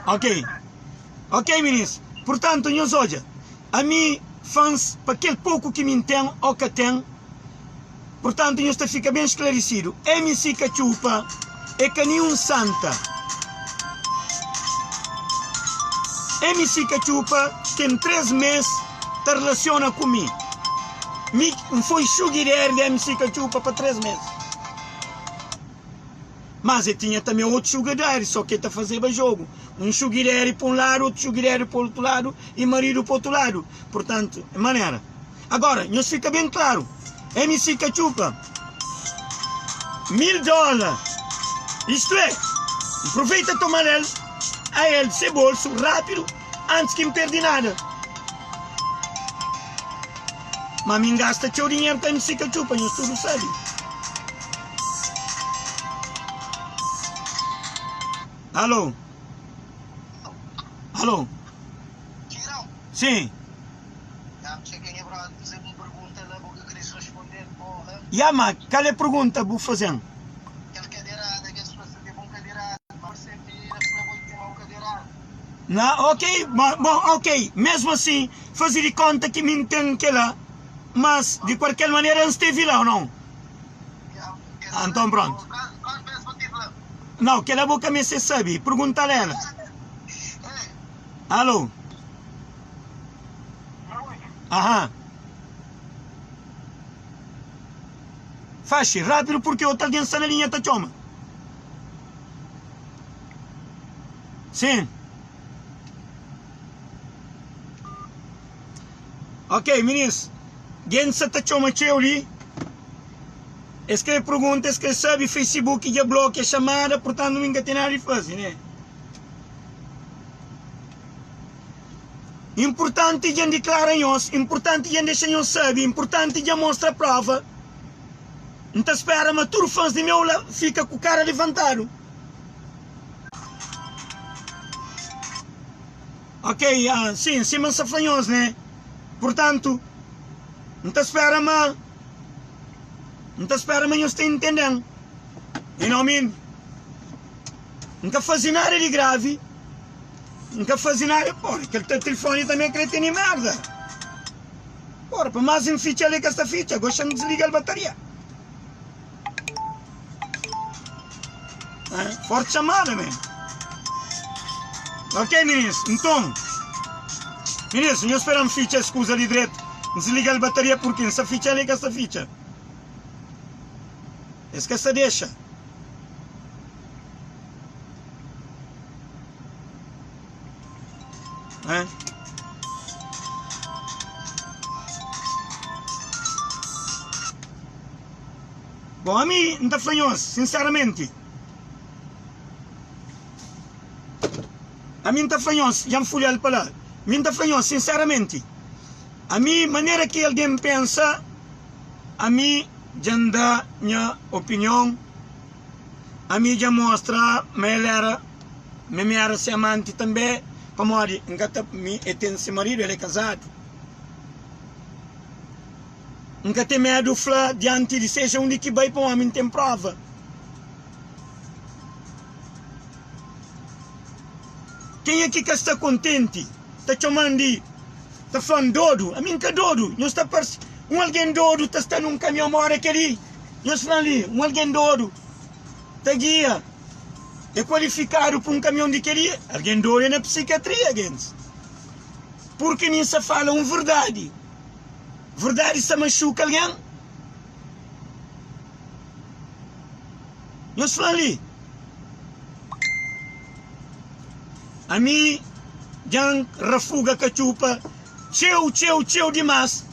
Ok, ok minis, purtantu nhos odja, ami fans pa kel poku ki mi N ten o ka ten, purtantu nhos ta fika ben sklarisidu, MC Katxupa é ka ninhun santa. MC Katxupa ten 3 mes ta relasiona ku mi. Mi N foi sugar daddy di MC Katxupa pa 3 mes. Mas e tinha também outro sugar daddy, só que ta fazeba jogo. Um sugar daddy pa um lado, outro sugar daddy pa outro lado e marido pa outro lado. Portanto, é manera. Agora, nhos fica bem claro, MC Katxupa, 1000 dólar, isto é, aproveita toma del. a el di se bolsu rápidu antis ki N perde nada. Ma mi N gasta txeu dinheru ku MC Katxupa, nhos tudu sabe. Alô? Alô? Tigrão. Sim. Ya, txeka nha brother, faze-m un pergunta la, bo ka kris responde-l, porra. Ya, ma kal é pergunta bu faze-m? Kel kaderada ki es fla sa teve un kaderada, ma parse ki el fla bo ki mau kaderada. Na, ok, ma, bon, ok, mesmu asin, faze di konta ki mi N ten kela, mas di kualker manera N stevi la, o nau? Ya, es Ah, nton prontu. Kuantu bes bo tive la? Nau, kela bo ka meste sabe, pergunta-l ela. Ei. Alo? Aham. Faxi, rápidu purki otu algen sta na linha ta txoma. Sim. Ok, minis, gentis sa ta txoma txeu li. Es kre pergunta, es kre sabe, Facebook dja blokia xamada, purtantu mi N ka ten nada di faze, ne? Inpurtanti dja N diklara nhos, inpurtanti dja N dexa nhos sabe, inpurtanti dja N mostra prova. N ta spera ma tudu fãs di meu la fika ku kara livantadu. Ok, sin, sima N sta fla nhos, ne? Purtantu, N ta spera ma, N ta spera ma nhos ta intende-m. You know what I mean? N ka faze nada di gravi. N ka faze nada. Pora, kel ta tilfoni tanbe kre tene merda. Pora, pa más N fitxa-l el ka sta fitxa. Goxa N disliga-l bataria. Forti xamada men. Ok, minis, nton, minis, nhos spera-m fitxa es kuza li dretu. N disliga-l bataria purki N sta fitxa-l el ka sta fitxa. Es ka sta dexa. É. Bom, ami N ta fla nhos, sinseramenti, ami N ta fla nhos, dja N fulha-l pa la, mi N ta fla nhos, sinseramenti, ami manera ki algen pensa, ami dja N da nha opinion. Ami dja mostra ma el era ma mi era se amanti tanbe, pamodi N ka ta mi e ten se maridu, el é kazadu. N ka ten medu fla dianti di seja undi ki bai pamodi mi N ten prova. Kenha ki ka sta kontenti ta txoma-m di ta fla-m dodu, ami N ka dodu, nhos ta parse un algen dodu ta sta nun kamion moda kel-li. Nhos fla-m li, un algen dodu ta gia é kualifikadu pa un kamion di kel-li? Algen dodu é na psikiatria, gentis. Purki mi N sta fala un verdadi. Verdadi sta maxuka algen? Nhos fla-m li. Ami dja N rafuga katxupa txeu, txeu, txeu dimás.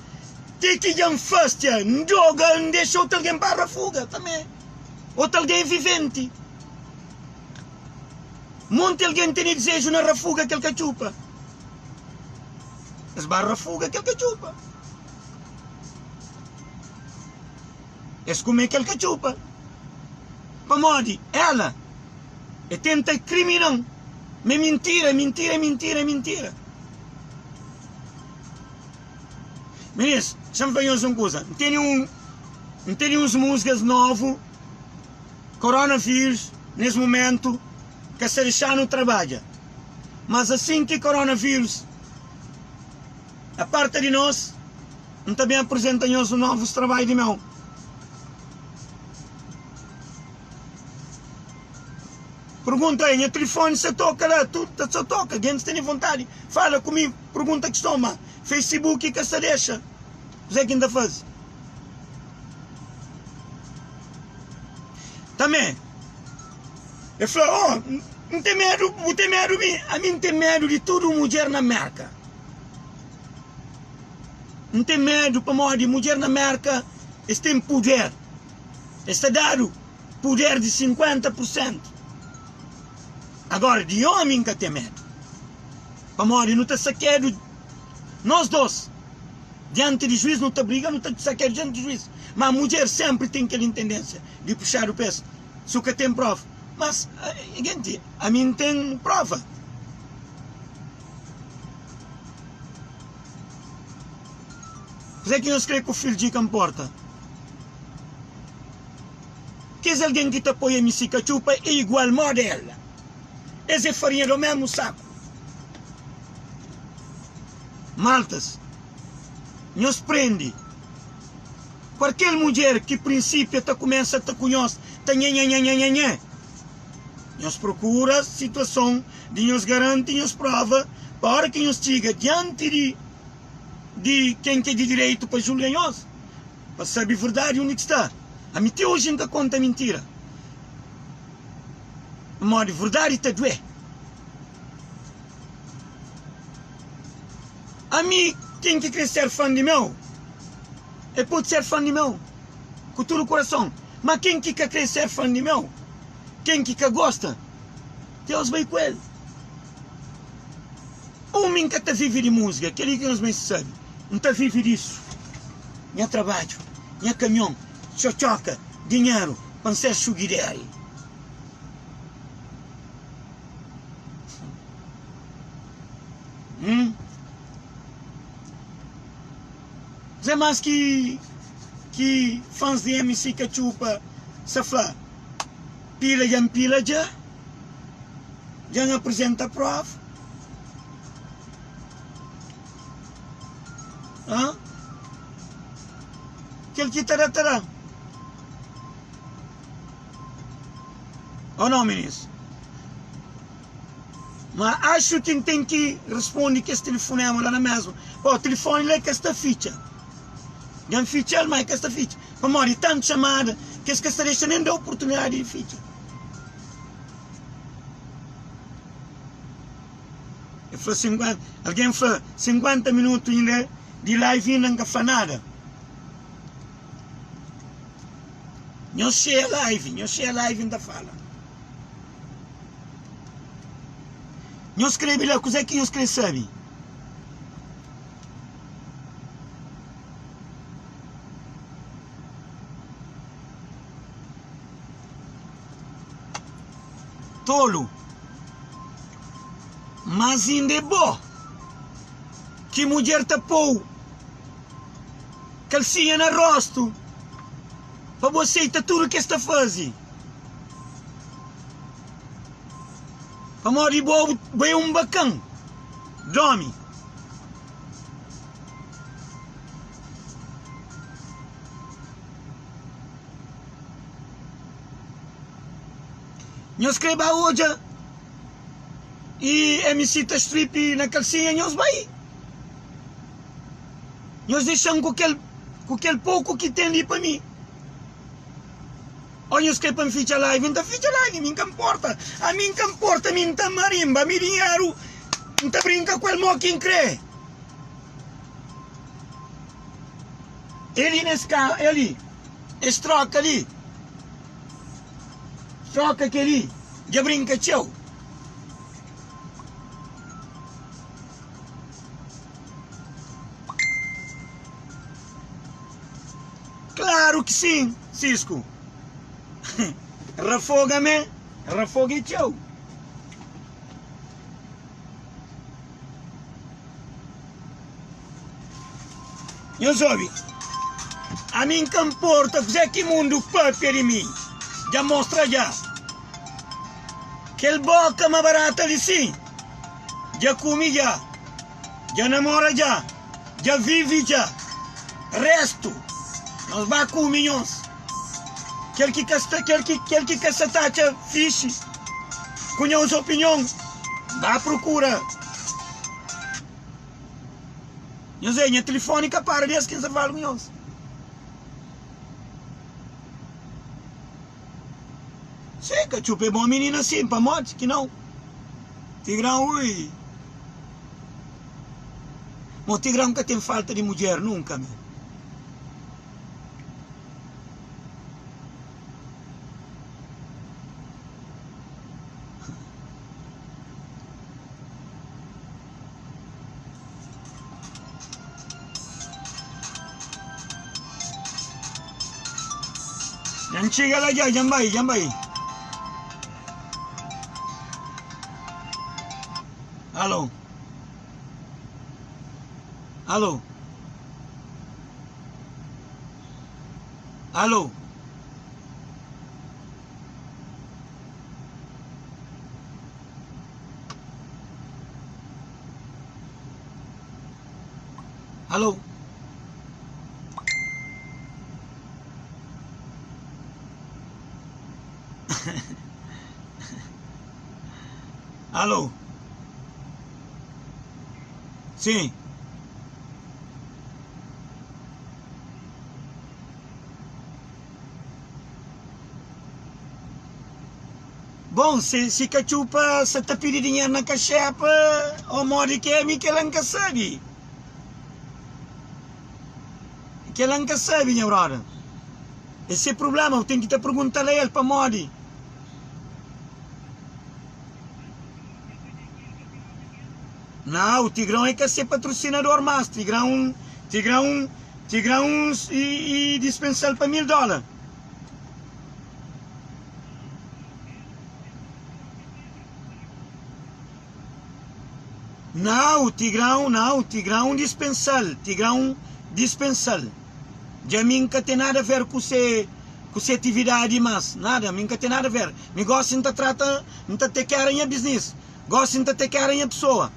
Ti ki dja N fastia, N djoga, N dexa otu algen ba rafuga tanbe. Otu algen é viventi. Monti algen tene dizeju na rafuga kel katxupa. Es ba rafuga kel katxupa. Es kume kel katxupa. Pamodi ela e tenta krimina-m. Ma é mintira, é mintira, é mintira, é mintira. Minis, xa-m fla nhos un kuza, N tene un, N tene uns múzikas novu, Koronavírus nes mumentu ka sta dexa-nu trabadja, mas asin ki koronavírus aparta di nos, N ta ben aprizenta nhos un novus trabadju di meu. Pergunta, Nha tilifoni sa toka la? Tudu ta sa toka, gentis tene vontadi fala ku mi. Pergunta kiston, ma Facebook ka sta dexa. Kuzé ki N ta faze? Tanbê, el fla, Oh, N ten medu, bu ten medu mi? Ami N ten medu di tudu mudjer na Mérka. N ten medu pamodi mudjer na Mérka es ten puder. Es ta dadu puder di 50 pur sentu. Agora di omi N ka ten medu, pamodi nu ta sakedu nos dos dianti di juiz, nu ta briga, nu ta sakedu dianti di juiz. Ma mudjer senpri ten kel intendensia di puxadu pa es si u ka ten prova. Mas, genti, ami N ten prova. Kuzê ki nhos krê ku fidju ka nporta. Kes algen ki ta apoia Missy Katxupa é igual moda ela. Es é farinha do mesmu saku. Maltas, nhos prende. Kualker mudjer ki prinsipia ta kumesa ta ku nhos ta nhenhenhenhenhenhe. Nhos prokura situason di nhos garanti nhos prova pa ora ki nhos txiga dianti di di ken ki é di direitu pa julga nhos, pa sabe verdadi undi ki sta. Ami ti oji N ka konta mintira, pamodi verdadi ta duê. Ami, ken ki krê ser fan di meu, el pode ser fan di meu ku tudu kurason. Má ken ki ka krê ser fan di meu, ken ki ka gosta, Deus bai ku el. Omi N ka ta vive di múzika, kel-li ki nhos meste sabe. N ta vive disu, nha trabadju, nha kamion, txotxoka, dinheru pa N ser xugideri. Hum. Kuzê más ki ki fans di MC Katxupa sa fla? Pila dja N pila dja. Dja N aprizenta prova. Hã? Kel ki ta da, ta da. Ou não, minis? Ma axu ki N ten ki responde kes telefonema la na mesma. Pô, telefone la é ka sta fitxa. Dja N fitxa-l, ma é ka sta fitxa. Pamodi tantu xamada ki es ka sta dexa nen da oportunidadi di fitxa. El fla 50, algen fla 50 minutu inda di live inda N ka fla nada. Nhos xeia live, nhos xeia live N ta fala. Nhos skrebe la kuzê ki nhos krê sabe. Tolu, mas inda é bo ki mudjer ta pô-u kalsinha na rostu pa bu aseita tudu ki es ta faze. Pamodi bo bo é un bakan d'omi. Nhos kre ba odja i MC ta strip na kalsinha nhos bai. Nhos dexa-m ku kel ku kel poku ki ten li pa mi. Ô nhos kre pa N fitxa live, N ta fitxa live, mi N ka nporta. Ami N ka nporta, mi N ta marimba, ami dinheru N ta brinka ku el mo ki N kre. El li nes ka, el li, es troka li, troka kel-li dja brinka txeu. Klaru ki sin, Sisku. Rafoga mé, rafoga é txeu. Nhos obi, ami N ka nporta kuzê ki mundu pâpia di mi, dja mostra dja. Kel bóka ma barata li sin, dja kume dja, dja namora dja, dja vive dja. Réstu, nhos ba kume nhos. Kel ki ka sta, kel ki, kel ki ka sa ta atxa fixi ku nhos opinion, ba prokura. Nhos é, nha tilifoni ka para des ki N sa fala ku nhos. Se katxupa é bon minina sim, pamodi ki nau? Tigrão ui. Mo Tigrão ka ten falta di mudjer nunka me. Dja N txiga la dja, dja N bai, dja N bai. Alô? Alô? Alô? Alô? Alô? Sim. Bon, si, si katxupa sa ta pidi dinheru na kaxepa o modi ki é, mi kela N ka sabe. Kela N ka sabe, nha brother. É se problema, bu ten ki ta pergunta-l a el pamodi. Nau, Tigrão é ka se patrocinador mas, Tigrão, Tigrão, Tigrão e, e dispensa-l pa 1000 dólar. Nau, Tigrão, nau, Tigrão dispensa-l, Tigrão dispensa-l. Dja mi N ka ten nada a ver ku se, ku se atividadi mas, nada, mi N ka ten nada a ver. Mi gosi N ta trata, N ta tekera nha biznis, gosi N ta tekera nha pesoa.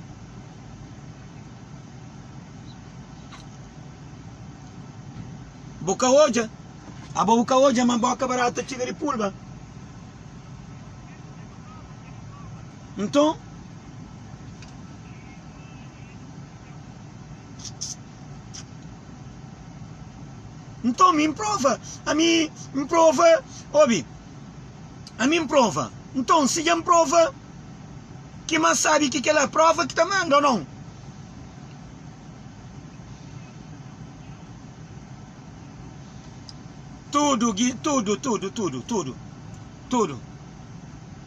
Bu ka odja? Abo bu ka odja ma boka barata txiga di pulba? Nton. Nton mi N prova, ami N prova, obi, ami N prova. Nton si dja N prova, ki más sabi ki kel-la? Prova ki ta manda ô non? Tudu, tudu, tudu, tudu, tudu, tudu.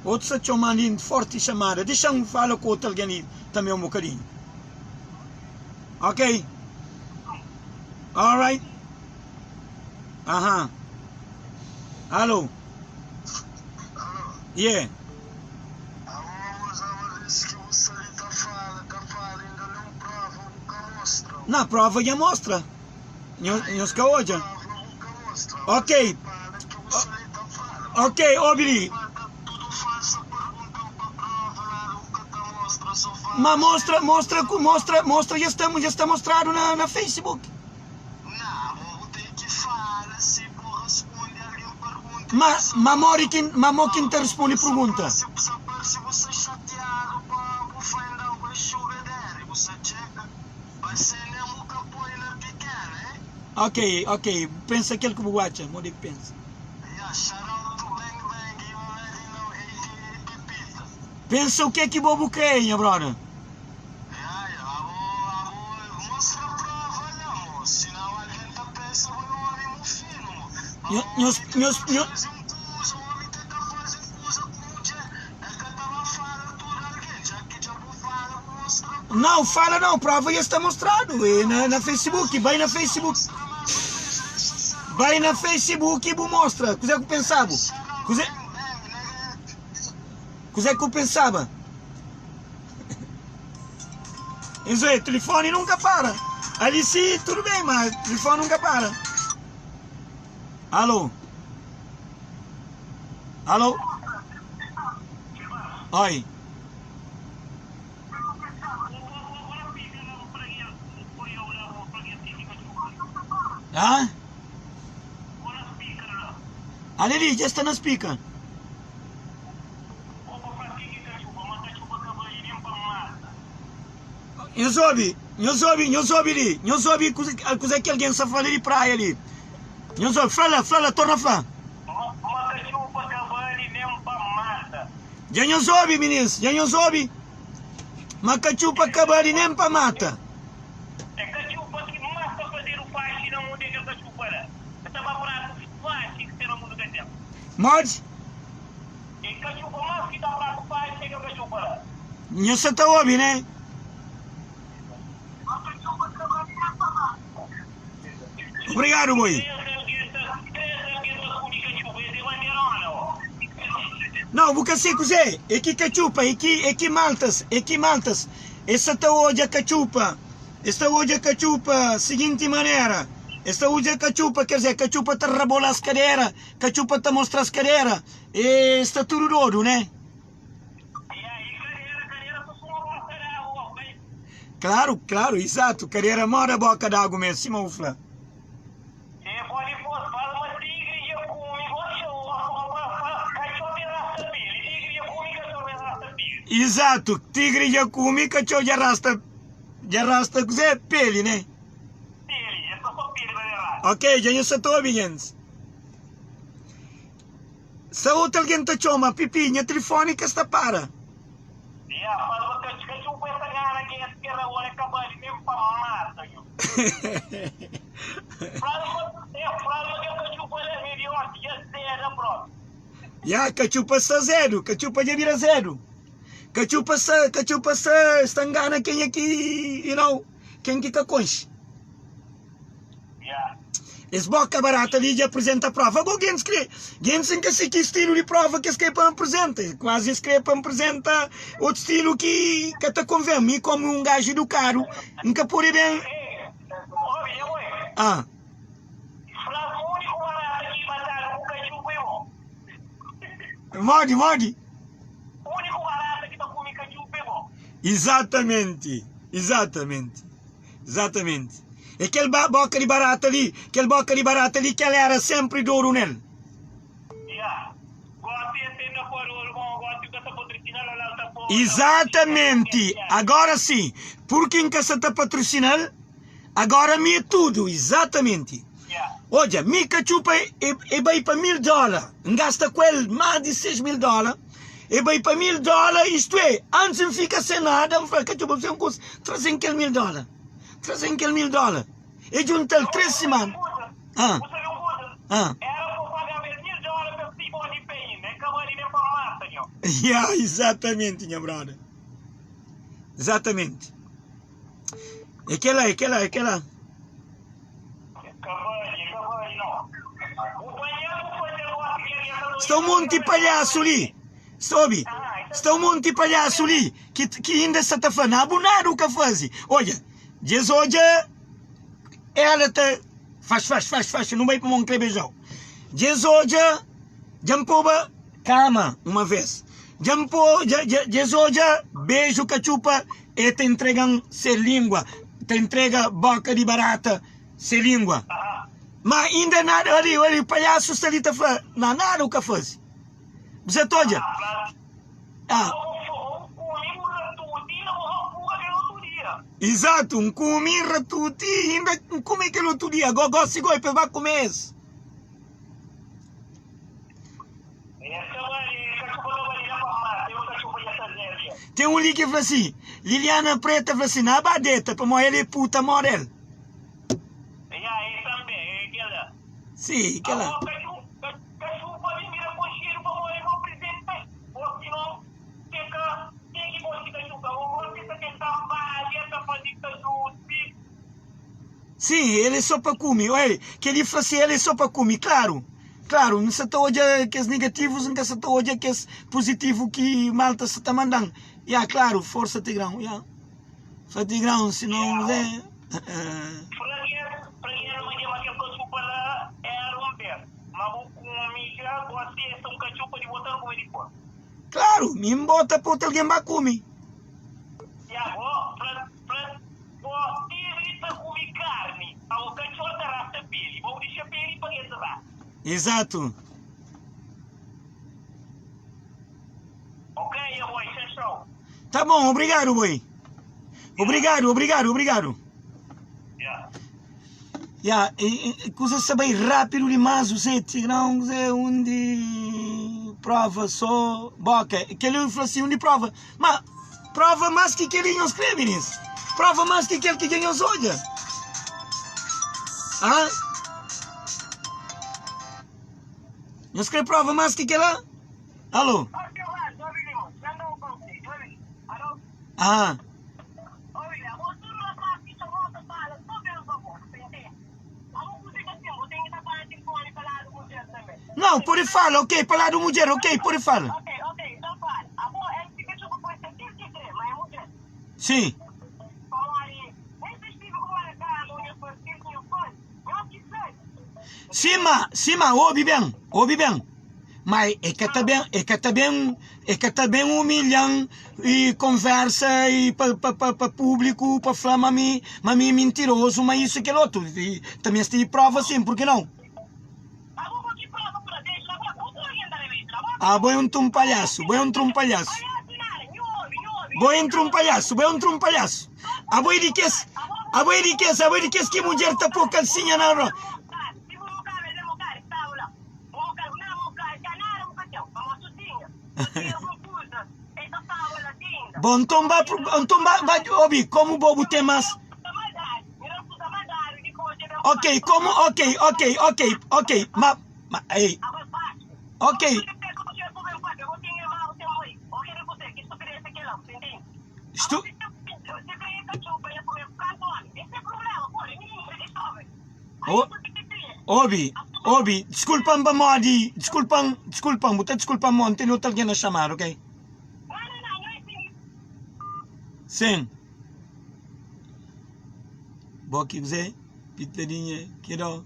Otus ta txoma-m li forti xamada. Dexa-m fala ku otu algen li tanbe un bokadinhu. Ok. Alright. Aha. Alo. Yeah. Na prova dja mostra. Nhos ka odja. Ok. Ok, obi li. Ma mostra, mostra, mostra, mostra, já está, já está mostrado na, na Facebook. Ma, ma mori ki, ma mo ki ta responde pergunta. Ok, ok, pensa kel ki bu atxa, modi ki pensa. Pensa o ke ki bo bu kre, nha brother. Nhos, nhos, nhos. Não, fala não, prova já está mostrado e na, na Facebook, vai na Facebook. Vai na Facebook e bu mostra. Kuzé ku pensaba? Kuzé Kuzé ku pensaba? Isso aí, telefone nunca para. Ali sim, tudo bem, mas telefone nunca para. Alô? Alô? Oi. Hã? Ali li, dja sta na speaker. Nhos obi, nhos obi, nhos obi li, nhos obi kuzê ki algen sta fla li di praia li. Nhos obi, fla la, fla la, torna fla. Dja nhos obi, minis, dja nhos obi ma katxupa ka bali nen pa mata. Modi? Nhos sa ta obi, ne? Obrigadu, boi. Nau, bu ka se kuzê é ki katxupa, é ki, é ki maltas, é ki maltas, es sa ta odja katxupa, es ta odja katxupa siginti manera, es ta odja katxupa, ker dizer, katxupa ta rabola-s kadera, katxupa ta mostra-s kadera, e sta tudu dodu, né? Klaru, klaru, izatu, kadera moda boka d'agu mesmu, sima bu fla. Izatu, tigri dja kume, katxor dja rasta, dja rasta kuzê? Peli, né? Ok, dja nhu sa ta obi, gentis. Sta otu algen ta txoma, Pipi, nha tilifoni ka sta para. Ya, katxupa sta zedu, katxupa dja bira zedu. Katxupa sta, katxupa sta, sta ngana kenha ki, you know, ken ki ka konxe. Es boka barata li dja aprizenta prova. Ago gentis kre, gentis N ka si ki stilu di prova ki es kre pa N aprizenta. Kuazi es kre pa N aprizenta otu stilu ki ka ta konven. Mi komu un gaju idukadu, N ka pode ben. Ah. Modi, modi? Izatamenti, izatamenti. Exatamente. É kel ba boka di barata li, kel boka di barata li kel era sempri doru nel. Exatamente. Agora sim, porque N ka sa ta patrocinal, agora mi é tudo, exatamente. Odja, mi katxupa e, e bai pa 1000 dólar, N gasta ku el mais di 6000 dólar, e bai pa 1000 dólar, isto é, antes N fika sem nada, N fla katxupa, bu sen kusa, traze-m kel 1000 dólar, traze-m kel 1000 dólar. E djunta-l 3 simana. Ah. Ah. Ya, exatamente, nha brother. Exatamente. É kel-la, é kel-la, é kel-la. Sta un monti palhasu li. Sta obi? Sta un monti palhasu li ki, ki inda sta ta fla, Na bu nada u ka faze. Odja, dja es odja ela ta faz, faz, faz, faz, nu bai pamodi N kre beja-u. Dja es odja, dja N poba kama uma vez. Dja N po, dja, dja, dja es odja beju katxupa, e ta intrega-m se lingua, ta intrega boka di barata se lingua. Ma inda nada, ali, ali, palhasu sta li ta fla, na nada u ka faze. Bu sa ta odja? Ah. Exato, N kume ratuti inda N kume kel otu dia. Go, gosi goi pa es ba kume es. Ten un li ki fla si, Liliana Preta fla si, na ba deta pamodi el é puta moda el. Si, kela. Sim, el é só pa kume. Oi, kel-li fla si el é só pa kume. Klaru, klaru, N sa ta odja kes negativus, N ka sa ta odja kes puzitivu ki malta sa ta manda-m. Ya, klaru, forsa Tigrão, ya. Fla Tigrão, si non Zé. Klaru, mi N bota pa otu algen ba kume. Bo tigri ta kume karni, abo katxor ta rasta peli. Bo dixa peli pa es rasta. Exato. Ok ya boy txau txau. Tá bom, obrigado boy. Obrigado, obrigado, obrigado. Ya. Ya, e, e, kuza sta bai rápido dimás, Zé Tigrão, Zé, undi prova só boca. Kel-li fla assim, undi prova. Ma prova más ki kel-li nhos krê, minis. Prova más ki kel ki dja nhos odja. Ah? Nhos krê prova más ki kel-la? Alô? Ah. Não, pode fala, ok, pa ladu mudjer, ok, pode fala. Sim. Sima, sima, obi ben, obi ben. Ma e ka ta ben, e ka ta ben, e ka ta ben humilhan e konversa e pa pa pa pa públiku pa fla ma mi, ma mi é mintirozu, ma isu e kel otu. E ta meste di prova sim, purki nau? Ah, bo é un trumpalhasu, bo é un trumpalhasu. Bo é un trumpalhasu, bo é un trumpalhasu. Abo é di kes, abo é di kes, abo é di kes ki mudjer ta pô kalsinha na ro. Bom, nton ba, nton ba, ba obi, komu bo bu ten mas. Ok, komu, ok, ok, ok, ok, ma, ma, ei, ok. Stu. O, obi, obi, diskulpa-m pamodi, diskulpa-m, diskulpa-m, bu ta diskulpa-m mo, N tene otu algen na xamada, ok? Sin. Bo ki kuzê? Pitadinha ki dó.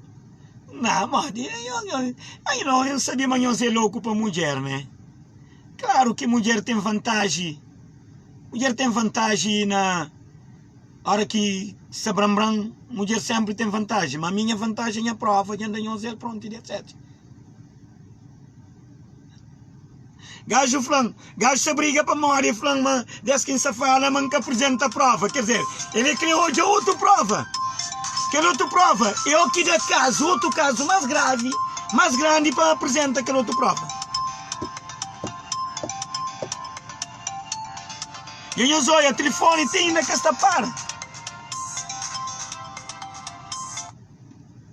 Nah, modi, ai no, eu sabia ma nhos é louku pa mudjer, né? Klaru ki mudjer ten vantaji, mudjer ten vantaji na ora ki sta bran-bran, mudjer senpri ten vantaji, ma mi nha vantaji é nha prova, dja N da nhos el, prontu i etc. Gaju fla-m, gaju sta briga pamodi el fla-m ma des ki N sta fala ma N ka aprizenta prova, ker dizer, el é kre odja otu prova, kel otu prova é o ki da kazu, otu kazu mas gravi, mas grandi pa aprizenta kel otu prova. Dja nhos odja, tilifoni ti inda ka sta para.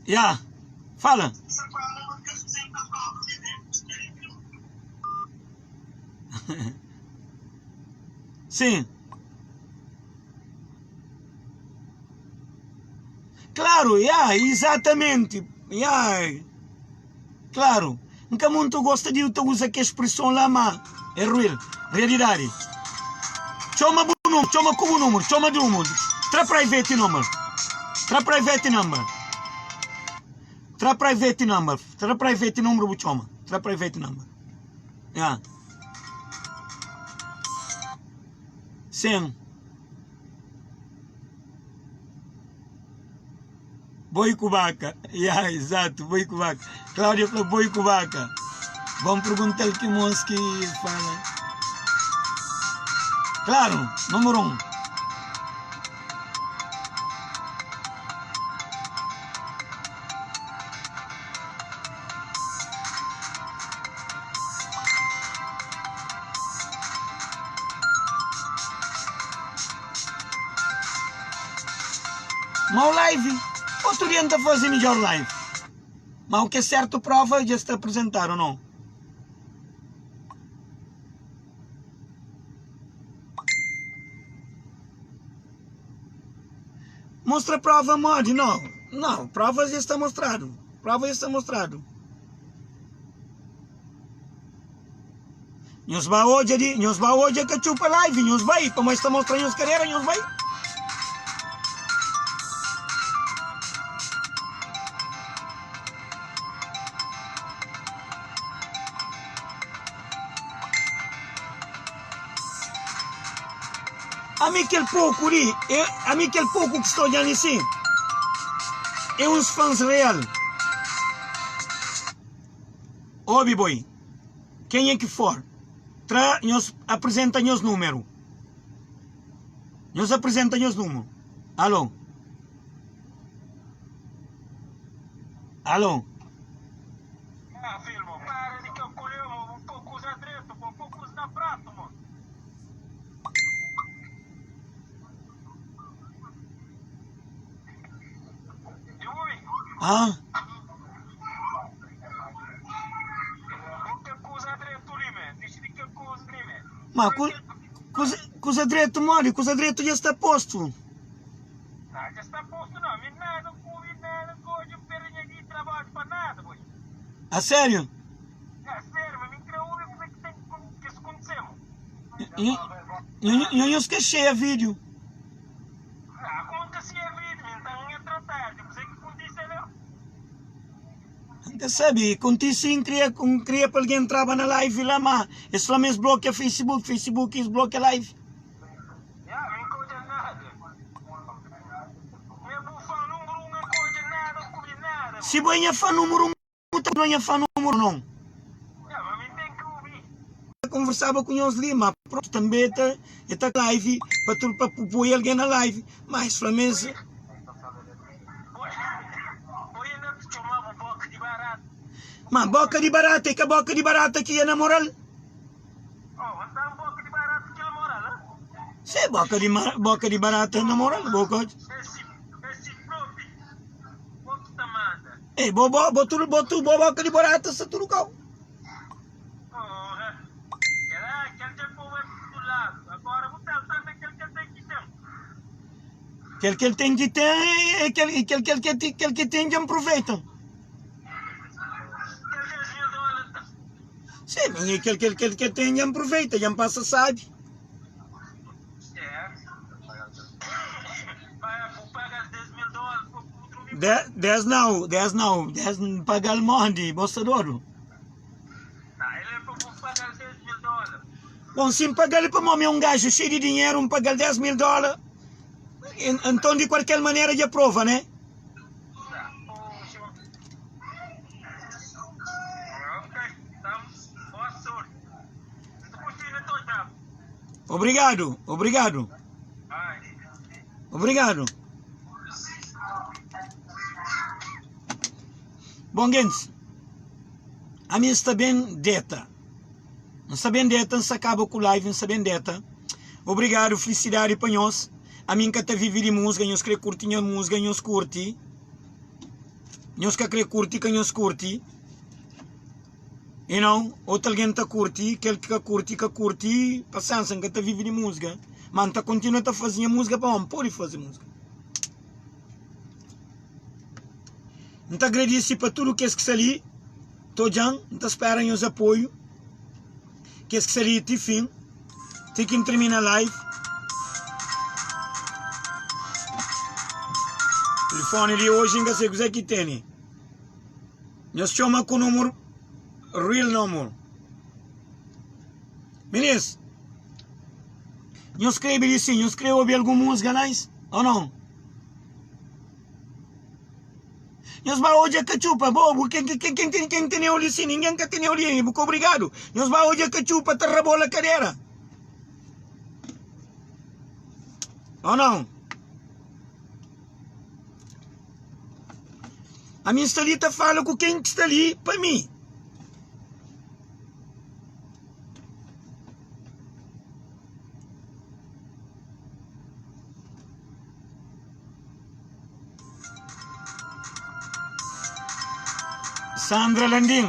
Ya, fala. Sim. Claro, ya, exatamente. Ya. Claro. Nka muntu gosta di ta uza ke expreson la, ma é real, realidade. Txoma bu número, txoma ku bu número, txoma di número. Tra private number. Tra private number. Tra private number. Tra private número bu txoma. Tra private number. Ya. Sim. Boi ku baka. Ya, exato, boi ku baka. Cláudia fla boi ku baka. Bom pergunta-l ki mos ki fala. Claro, número 1. Mau live, outro dia N ta faze midjor live. Ma o ke sertu prova dja sta apresentadu não? Mostra prova modi? Não, não, prova dja sta mostradu, prova dja sta mostradu. Nhos ba odja di, nhos ba odja katxupa live, nhos bai, pamodi sta mostra nhos karera, nhos bai. Ami kel poku li, e, ami kel poku ki sta odjan li sin, é uns fans real. Obi boi, kenha ki for, tra nhos apresenta nhos numeru. Nhos apresenta nhos numeru. Alo. Alo. Ah, filho, mo, para de que eu colheu, mo, um pouco usa direito, mo, um pouco usa na prato, mo. Ah. Ma ku, kuza, kuza dretu modi? Kuza dretu dja sta postu. A sério? Nho, nho, nho, nho, nho, nho, nho, nho, vídeo. N ka sabe, kontise N kria N kria pa algen entraba na live la ma es fla ma es blokia Facebook, Facebook es blokia live. Si bo é nha fã númeru 1, bu ta nha fã númeru 1 non. Conversaba ku nhos li, ma pronto, també ta e ta live pa tudo pa poi algen na live, ma es fla ma es Ma boka di barata é ka boka di barata ki ia namoral? Se boka di boka di barata namoral, boka. Ei, bo bo bo tudo bo tu bo boka di barata sta tudo kau. Kel ki el ten ki ten é kel kel kel kel kel ki ten dja aproveita. Sim, mas kel kel kel ki ten dja aproveita, dja pasa sabi. De, 10 não, 10 não, 10 paga-l monde, bo sta dodu. Bom, si N paga-l pamodi mi é un gaju xeiu di dinheru, N paga-l 10 mil dóla, enton di kualker manera dja prova, né? Obrigadu, obrigadu, obrigadu. Bom, gentis, ami N sta ben deta. N sta ben deta, N sta kaba ku live, N sta ben deta. Obrigadu, flisidadi pa nhos. Ami N ka ta vive di musga, nhos kre kurti nha musga, nhos kurti. Nhos ka kre kurti, ka nhos kurti. You know, otu algen ta kurti, kel ki ka kurti, ka kurti. Pasiensa, N ka ta vive di musga. Ma N ta kontinua ta faze nha musga pamodi N pode faze musga. N ta agradise pa tudu kes ki sta li ta odja-m, N ta spera nhos apoiu, kes ki sta li ti fin, ti ki N tirmina live. Tilifoni li oji N ka sai kuzê ki tene. Nhos txoma ku numuru, real numuru. Minis, nhos skrebe li sin, nhos kre obi algun múzika nice ô non? Nhos ba odja katxupa, bobu, ken ken ken ken ken teneu li sin, ningen ka teneu li, bu ka obrigadu. Nhos ba odja katxupa ta rabola kadera. Ou não? Ami sta li ta fala ku ken ki sta li pa mi. Sandra Landim,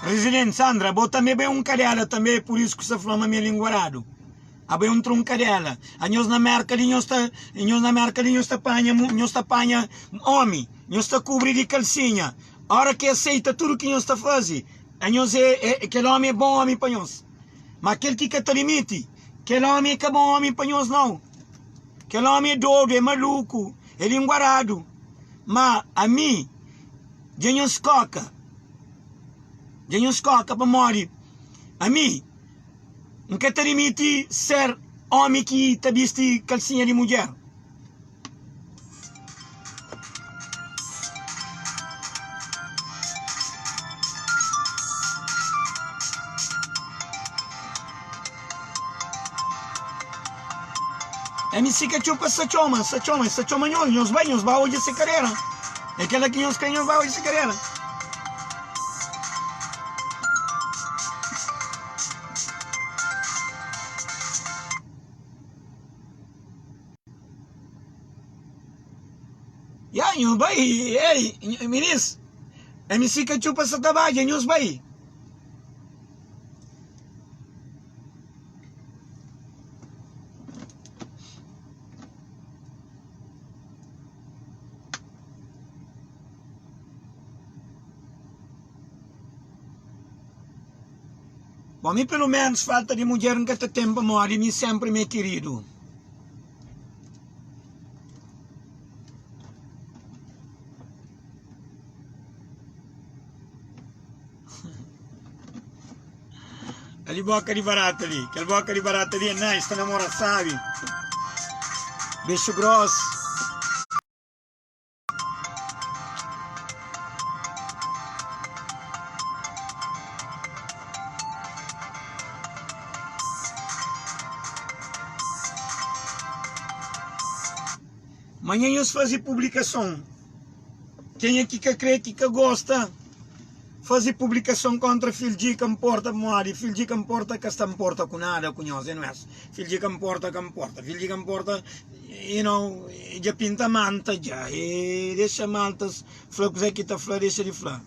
Residente, Sandra, bo tanbe bai un kadela tanbe, pur isu ku sta fla ma mi é linguaradu. Abo é un trunkadela. Anhos na Merka li nhos ta, nhos na Merka li nhos ta panha, nhos ta panha omi, nhos ta kubri di kalsinha. Ora ki aseita tudu ki nhos ta fazi, anhos é, é, kel omi é bon omi pa nhos. Ma kel ki ka ta limiti, kel omi é ka bon omi pa nhos nau. Kel omi é dodu, é maluku, é linguaradu. Ma ami, dja nhos koka, dja nhos koka pamodi ami N ka ta dimiti ser omi ki ta bisti kalsinha di mudjer. MC Katxupa sta txoma, sta txoma, sta txoma nhos, nhos bai, nhos ba odja se karera. É kela ki nhos kre, nhos ba odja se karera. Ya, nhos bai, ei, minis, MC Katxupa sta ta badja, nhos bai. Bom, mi pelo menos falta di mudjer N ka ta ten pamodi mi sempri mi é kiridu. Ali boka di barata li. Kel boka di barata li é nice, ta namora sabi. Bexu gros. Manha nhos faze publikason. Kenha ki ka kre, ki ka gosta, faze publikason kontra Fildji ka nporta pamodi Fildji ka nporta ka sta nporta ku nada ku nhos, e nues. Fildji ka nporta ka nporta, Fildji ka nporta you know, dja pinta manta dja, e dexa maltas fla kuze ki ta fla, dexa di fla.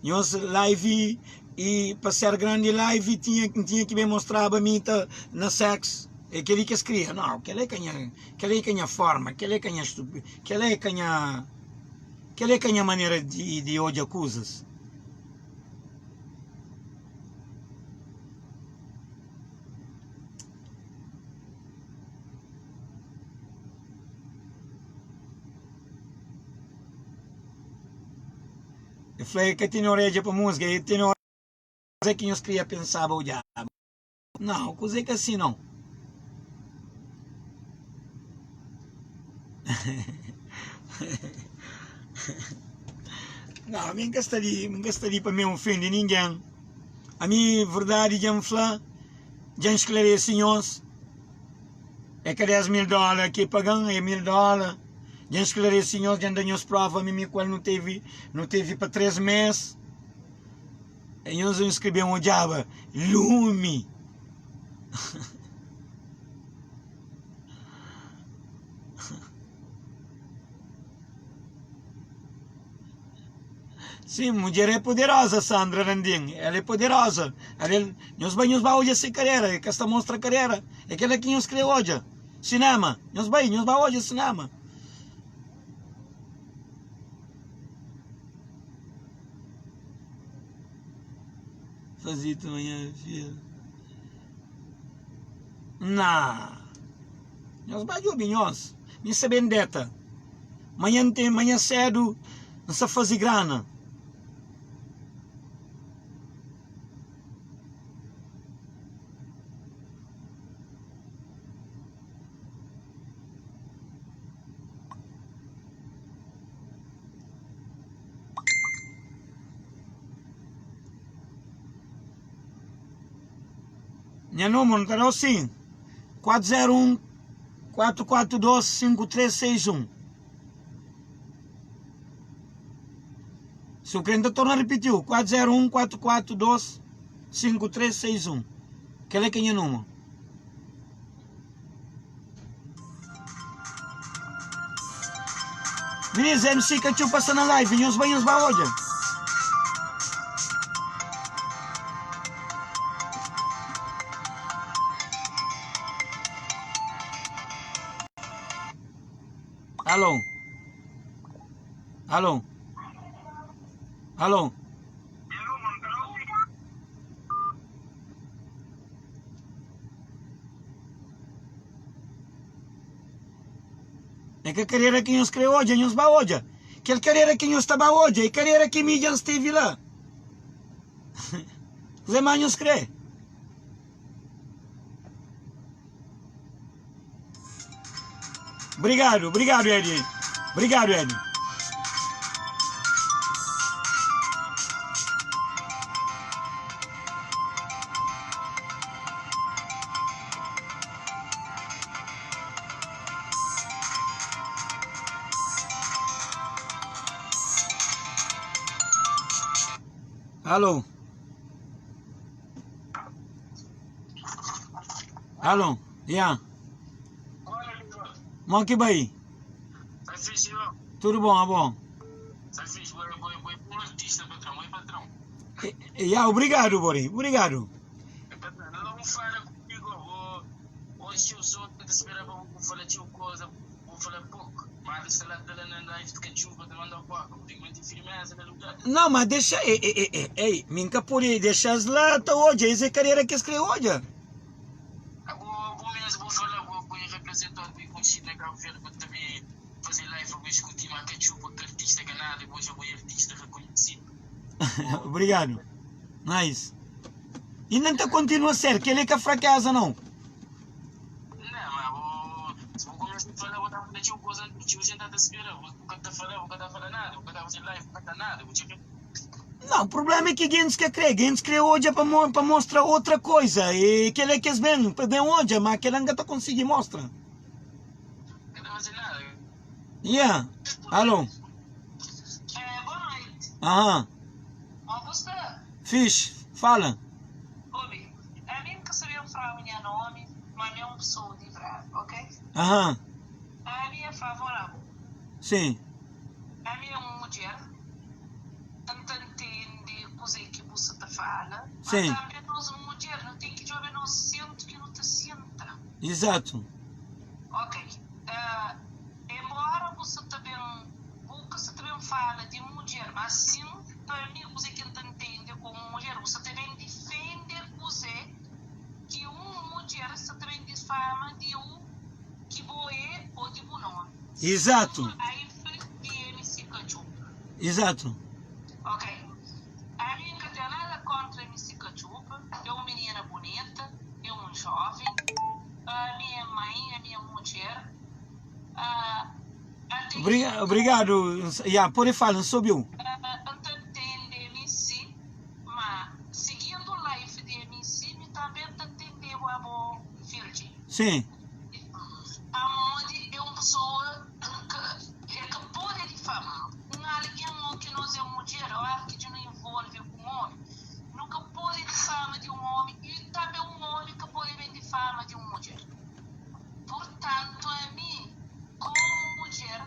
Nhos live e pa ser grande live tinha tinha ki ben mostraba mi ta na sex é keli ki es kria não kela é ka nha kela é ka nha forma kela é ka nha estupi kela é ka nha kela é ka nha manera di di odja kuzas. El fla el ka tene oredja pa musga, el tene oredja ki nhos kria pensaba odjaba. Nau, kuza é ka si nau. Nau, ami N ka sta li, N ka sta li pa mi ofende ningen. Ami, verdadi dja N fla, dja N sklarese nhos. É ka 10 mil dóla ki paga-m, é mil dóla. Dja N sklarese nhos, dja N da nhos prova mi mi ku el nu tevi, nu tevi pa 3 mês. E nhos N skrebe-m odjaba lumi. Sim, mudjer é poderosa, Sandra Landim. Ela é poderosa. Ela é... Nhos bai, nhos bai odja se karera. El ka sta mostra karera. É kela ki nhos kre odja. Sinema. Nhos bai, nhos bai odja sinema. Fazito manhã filho. Nah. Nhos bai djobe nhos. Mi sta ben deta. Manhã N ten, manhã sedu N sta faze grana. Nha númeru N ta da-u sin, 401 442 5361. Si bu kre N ta torna ripitiu, 401 442 5361. Kel-la ki é nha númeru. Minis, MC Katxupa sta na live, nhos bai nhos ba odja. Alô? Alô? Alô? É ka karera ki nhos kre odja, nhos ba odja. Kel karera ki nhos ta ba odja é karera ki mi dja N stevi la. Kuzê más nhos kre? Brigadu, brigadu Edi. Brigadu Edi. Alô. Alô, ya. Mo ki bai? Tá fixe, irmão. Tudo bom, abo? Tá fixe, boi, boi, boi, bom artista, patrão, oi, patrão. Ya, obrigado, Bori, obrigado. É, patrão, não, não fala comigo, ô, hoje eu sou, te esperar para vou falar tio coisa, vou falar pouco, mas está lá, tá lá na live de cachupa, te manda pouco, tem que manter firmeza no lugar. Não, mas deixa, ei, ei, ei, ei, min ka pode deixa-s lá ta odja, es é carreira que es kre odja. Abo bo mesmo bo fala bo bo é representante bo é conhecido na Cabo Verde bo ta be faze live pa bo discuti ma ka txupa ka artista ka nada bo ja bo é artista reconhecido. Obrigado. Nice. Inda N ta kontinua ser, kel-li é ka frakeza nau. Não, mas bo, se bo começa a falar, bo tá falar txeu coisa, txeu gente tá espera, bo ka ta fala, bo ka ta fala nada, bo ka ta fazer live, bo ka ta nada, bo txeu Não, o problema é que gens ka kre, gens kre odja pa mo pa mostra outra coisa e kel-la ki es ben, pa ben odja, ma kel-la N ka ta konsigi mostra. Ka ta fazer nada. Yeah, alo. É, boa noite. Aham. Como você está? Fixe, fala. Obi, a mim que sabia falar minha nome, mas é uma pessoa de bravo, ok? Aham, A minha favorável. sim. A minha mulher, tanto entende coisa que você te fala, mas Sim. também nós mulher não tem que jogar no sento que não te senta. Exato. Ok. Ah, embora você também, você também fala de mulher, mas sim, para mim, você que entende como mulher, você também defende você que uma mulher você também difama de um que boé ou de bom nome. Exato. Aí foi de MC Cachupa. Exato. Ok. A mim nunca tem nada contra MC Cachupa. É uma menina bonita, é um jovem. A minha mãe, a minha mulher. Ah, até Obrigado. Yeah, pode falar, subiu. Então entende MC, mas seguindo o life de MC, me também entendeu a boa filho. Sim. Aonde é uma pessoa que, é que pode difamar. Um alguém que nós é mulher, ou que não envolve com homem, nunca pode difamar de um homem e também um homem que pode bem difama de uma mulher. Portanto, a mim, como mulher,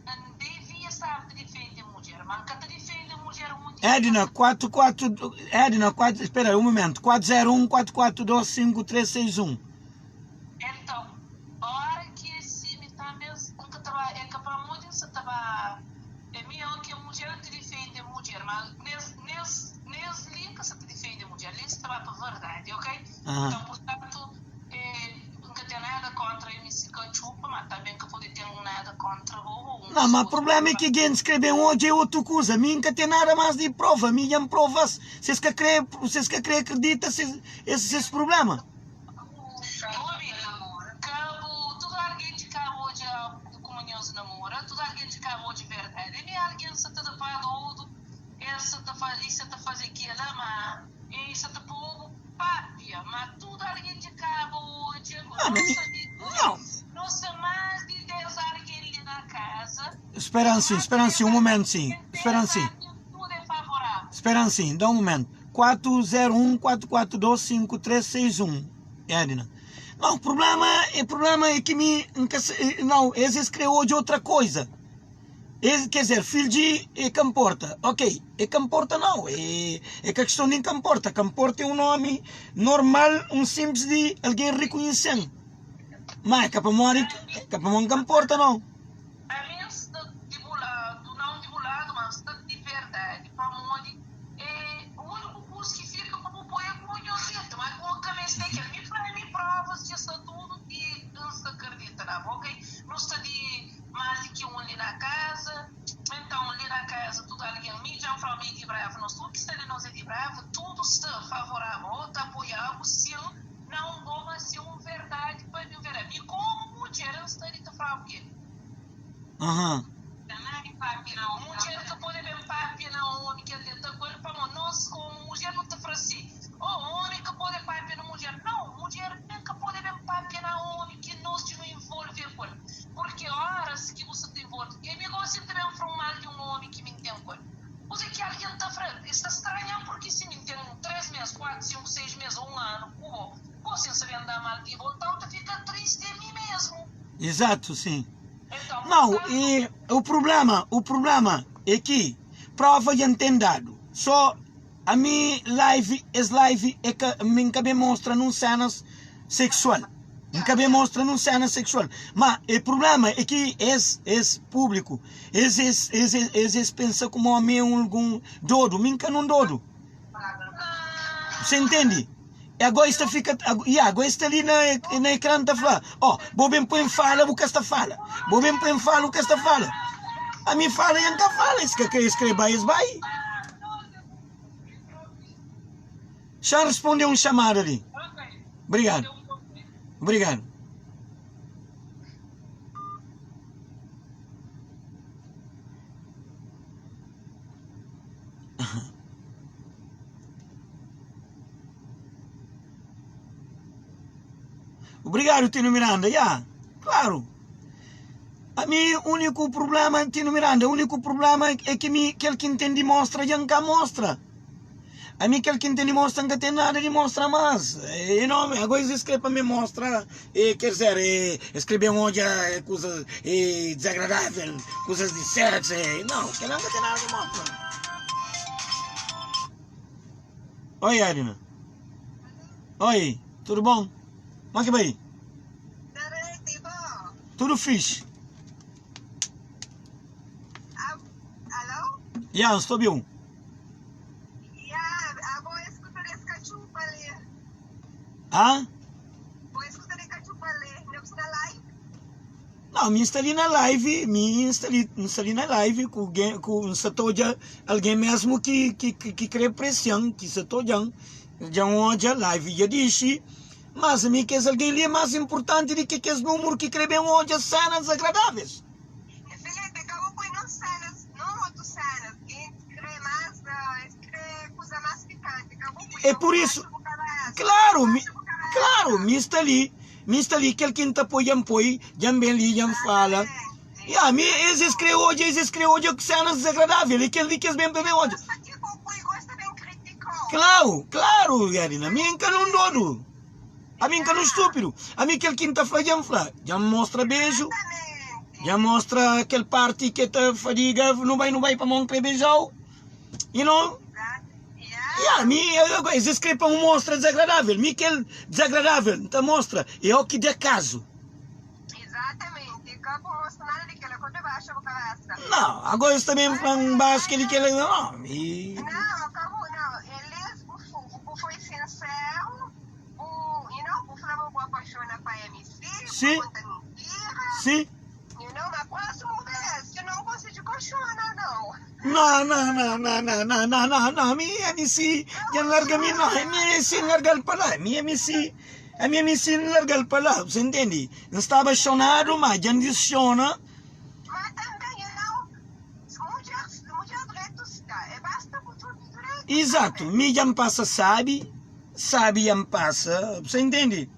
não devia estar de defender mulher, mas que te defende mulher um dia. Edna, 44. Edna, 4. Espera aí um momento. 401 442 5361. Então, a hora que esse me também nunca tava, é capaz muito você tava, é minha que a mulher te defende a mulher, mas nesse nesse nesse link você te defende a mulher, ali está para a verdade, ok? Aham. Então, portanto, é, nunca tem nada contra a MC Cachupa, mas também que pode ter nada contra o Não, mas o problema é que quem escreve hoje é outra coisa. A mim nunca tem nada mais de prova. A minha prova, vocês que crê, vocês que crê, acredita, esse, esse problema. Obi, cabo, tudo alguém de cabo de comunhão se namora, tudo alguém de cabo de verdade. E alguém se te faz outro, esse te faz, isso te faz aquilo, mas isso te povo papia, mas tudo alguém de cabo de Ah, mas não. Nossa, mais de 10 alguém ali na casa. Espera assim, espera assim, um momento sim. Espera assim. Tudo é favorável. Espera assim, dá um momento. 401 442 5361. Edna. Não, o problema, o problema é que me. Não, eles escreveu hoje outra coisa. Esse, quer dizer, filho de é Camporta. Ok, é Camporta não. É, é que a questão de Camporta. Camporta é um nome normal, um simples de alguém reconhecendo. Mas é Capamori, Capamon Camporta não. A mim está divulgado, não divulgado, mas está de verdade. Para onde é o único curso que fica como põe conhecimento, mas com a cabeça tem que me para mim provas disso tudo e não se acredita, não, ok? Não está de mais de que um ali na casa, então ali na casa tudo alguém me já falou de bravo, nós tudo que está ali nós é de bravo, tudo está favorável, ou está apoiado, sim, não bom, mas sim, um verdade para mim ver. E como mulher, eu estou ali a falar o quê? Aham. Mulher que pode bem papia na homem que tenta com ele para nós como mulher não te fala assim. Oh, homem que pode papia na mulher. Não, mulher nunca pode bem papia na homem que nós te não envolve com ele. Porque horas que você te envolve. E me gosta de também falar mal de um homem que me entende com ele. Você que alguém está falando, está estranhando porque se me entende 3 meses, 4, 5, 6 meses, um ano, pô, você sabe andar mal de então tu fica triste a mim mesmo. Exato, sim. Então, Não, portanto, e o problema é que prova já tem dado. Só a minha live, esse live é que me cabe mostra num cenas sexual. Me cabe mostra num cena sexual. Mas o problema é que esse público, esse pensa como homem é um algum dodo, minha não dodo. Você entende? E agora está fica, e agora está ali na ecrã tá falando, ó, vou bem põe fala, o que está fala. Vou bem põe fala, o que está fala. A mim fala e nunca fala, isso que quer escrever, isso vai. Xa responde un chamada li. Ok. Obrigado. Tem um pouco. Obrigado. Obrigado, Tino Miranda. Ya, claro. A mi único problema, Tino Miranda, único problema é que mi, kel ki N ten di mostra dja N ka mostra. A mi kel ki N ten di mostra N ka ten nada di mostra mas. E no, ago es es kre pa mi mostra, e, ker dizer, e, es kre ben odja e kuzas e, dezagradavel, kuzas di sexo, e, não, kel la N ka ten nada di mostra. Oi, Edna. Oi, tudo bom? Como é que vai? Tudo fixe. Alô? Ya, estou bem. Ya, abo escuta desse cachupa ali. Hã? Vou escutar de cachupa ali. Não precisa live? Não, me está ali na live, me está ali, está ali na live com alguém, com se toja, alguém mesmo que que que, que cria pressão, que se toja, já hoje live já disse, mas me que alguém ali é mais importante do que aqueles números que cria bem hoje cenas agradáveis. Felipe, acabou por não cenas, não outro cenas. Quem crê mais, crê coisa mais picante. Acabou por É por isso, claro, mi, claro, me está ali, me está ali, aquele que te apoia, apoia, já bem ali, já fala. E a mim, eles escrevem hoje, eles escrevem hoje que cenas desagradáveis, aquele ali que eles bem bem hoje. Gosta que o gosta bem criticou. Claro, claro, Yarina, a mim que não dodo. A mim que não estúpido. A mim aquele que te fala, já me fala, já me mostra beijo, Exatamente. já mostra aquele parte que te fadiga, não vai, não vai para mão querer beijar. E não, Exato. Yeah. E a mim, eles escrevem um mostra desagradável, mim aquele desagradável, te mostra, é o que dá caso. Exatamente. Acabou mostrando nada daquela coisa baixa a cabeça. Não, agora eles também falam baixo que ele quer, não, e... Não, acabou, não. Eles, o, o, foi sincero, o, you know, o Flamengo apaixona para MC, Sim. conta mentira. Sim? You know, mas próximo vez, eu não gosto de colchona, não. Não, não, não, não, não, não, não, não, não, a minha MC, já larga me não, a minha MC larga para lá, a minha MC, a minha MC larga para lá, você entende? Não está apaixonado, mas já adiciona. Mas também, you know, mulher, mulher direito está, é basta por tudo direito. Exato, me já me passa, sabe, sabe, já me passa, você entende?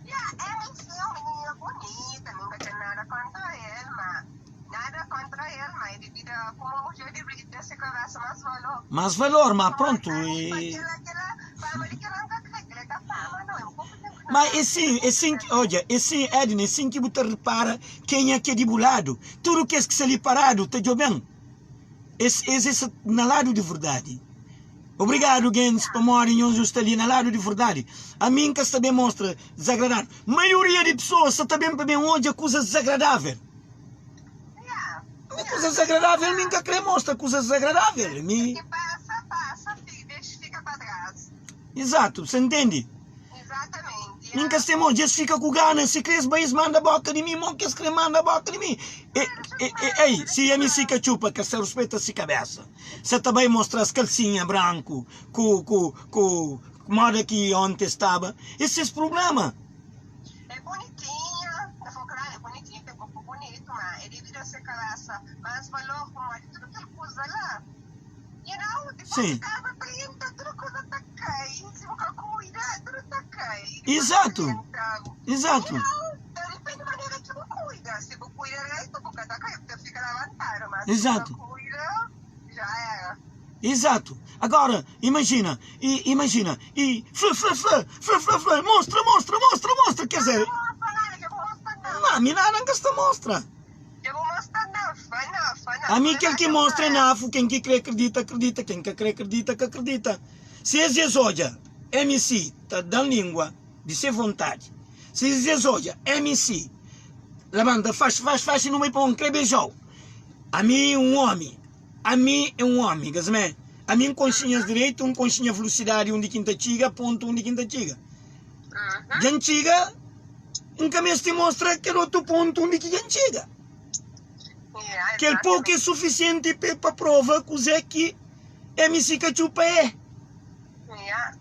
Yeah, MC é uma menina bonita, nunca tem nada contra ele, mas nada contra ele, mas devido a como mulher deveria ter se cabeça mais valor. Mas valor, mas pronto, e... Aquela, aquela fama de que ela nunca crê, que ela é fama, não, é um pouco tempo. Mas assim, assim, olha, assim, Edna, assim que você repara quem é que é de bulado. Tudo que é que se ali parado, tá bem. Esse, esse, esse na lado de verdade. Obrigado, Gens, para morrer em está ali na lado de verdade. A mim que também mostra desagradável. Maioria de pessoas está também para bem onde acusa desagradável. Yeah. Coisa desagradável, mim que quer mostra coisa desagradável. Mim... Que passa, passa, fica, deixa, fica para trás. Exato, você entende? Exatamente. Nunca se monge, esse fica com gana, se cresce bem, manda a boca de mim, mon que se manda a boca de mim. E, e, e, ei, se a mim se cachupa, que se respeita se cabeça. Se também mostra as calcinha branco, com, com, com, moda que ontem estava, esse é o problema. É bonitinha, eu vou claro, é bonitinha, tem corpo bonito, mas é devido a ser cabeça, mas valor como é tudo que ele usa lá. You know, depois Sim. de casa 30, tudo coisa tá cai, se você cuida, tudo tá cai. Exato. Exato. You know, então depende da maneira que você cuida. Se você cuida direito, você tá cai, você fica levantado, mas Exato. se você cuida, já era. Exato. Agora, imagina, e, imagina, e flã, flã, flã, flã, flã, flã, mostra, mostra, mostra, mostra, quer dizer, Eu não vou mostrar nada, eu vou mostrar nada. não, a mim nada que se mostra. Eu vou mostrar não, foi não, foi não. A mim aquele que mostra é nafo, quem que crê acredita, acredita, quem que crê acredita, que acredita. Se eles olha, MC, tá dando língua, de ser vontade. Se eles olha, MC, levanta, faz, faz, faz e não me põe um crê beijou. A mim um homem, a mim é um homem, quer dizer, a mim conchinhas direito, um conchinha velocidade, um de quinta chiga, ponto, um de quinta chiga. Uhum. De antiga, um caminho te mostra aquele outro ponto onde que antiga. Yeah, Aquele pouco é suficiente para prova que o Zé que MC Cachupa é. Yeah.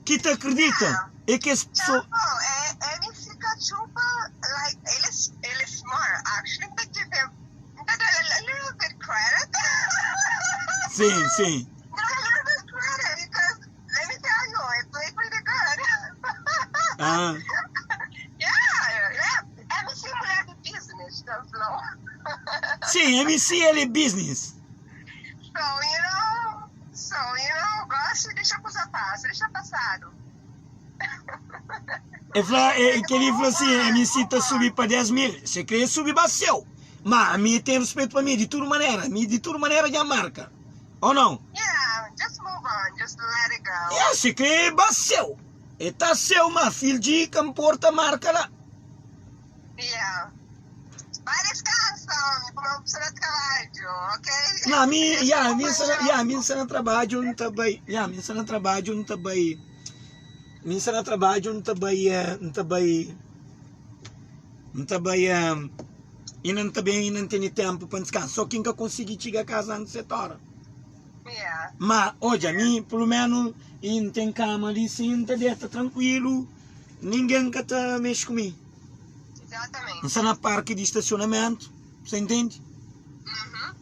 Ki ta akredita Yeah. é kes pesoa. Txapo, é, MC Katxupa, like, ele, ele é smart, actually, n ta give him, n ta da-l a little bit credit. Sim, sim. N ta da-l a little bit credit because, let me tell you, he play pretty good. Ah. Yeah, yeah. MC é mulher de business, ta fla. Sim, MC ele é business. So, you know, so, you know, gosto, dexa kuza pasa, dexa pasadu. E fla, e, kel li fla si, MC ta subi pa 10 mil, se kre subi ba seu. Ma ami ten respetu pa mi di tudu manera, mi di tudu manera dja marka. Ou não? Yeah, just move on, just let it go. Yeah, se kre ba seu. E ta seu, ma fil di ka nporta marka la. Yeah. Vai descansa, homi, pamodi bu sta na trabadju, ok? Na, mi, ya, mi sta na, ya, mi sta na trabadju, N ta bai, ya, mi sta na trabadju, N ta bai, mi sta na trabadju, N ta bai, N ta bai, N ta bai, inda N ta ben, inda N tene tenpu pa N diskansa, so ki N ka konsigi txiga kaza antis seti ora. Yeah. Ma, odja, mi, pelu menu, N ten kama li, sin, N ta deta trankuilu, ningen ka ta mexe ku mi. Exatamente. N sta na parki di stasionamentu, você entende? Uhum.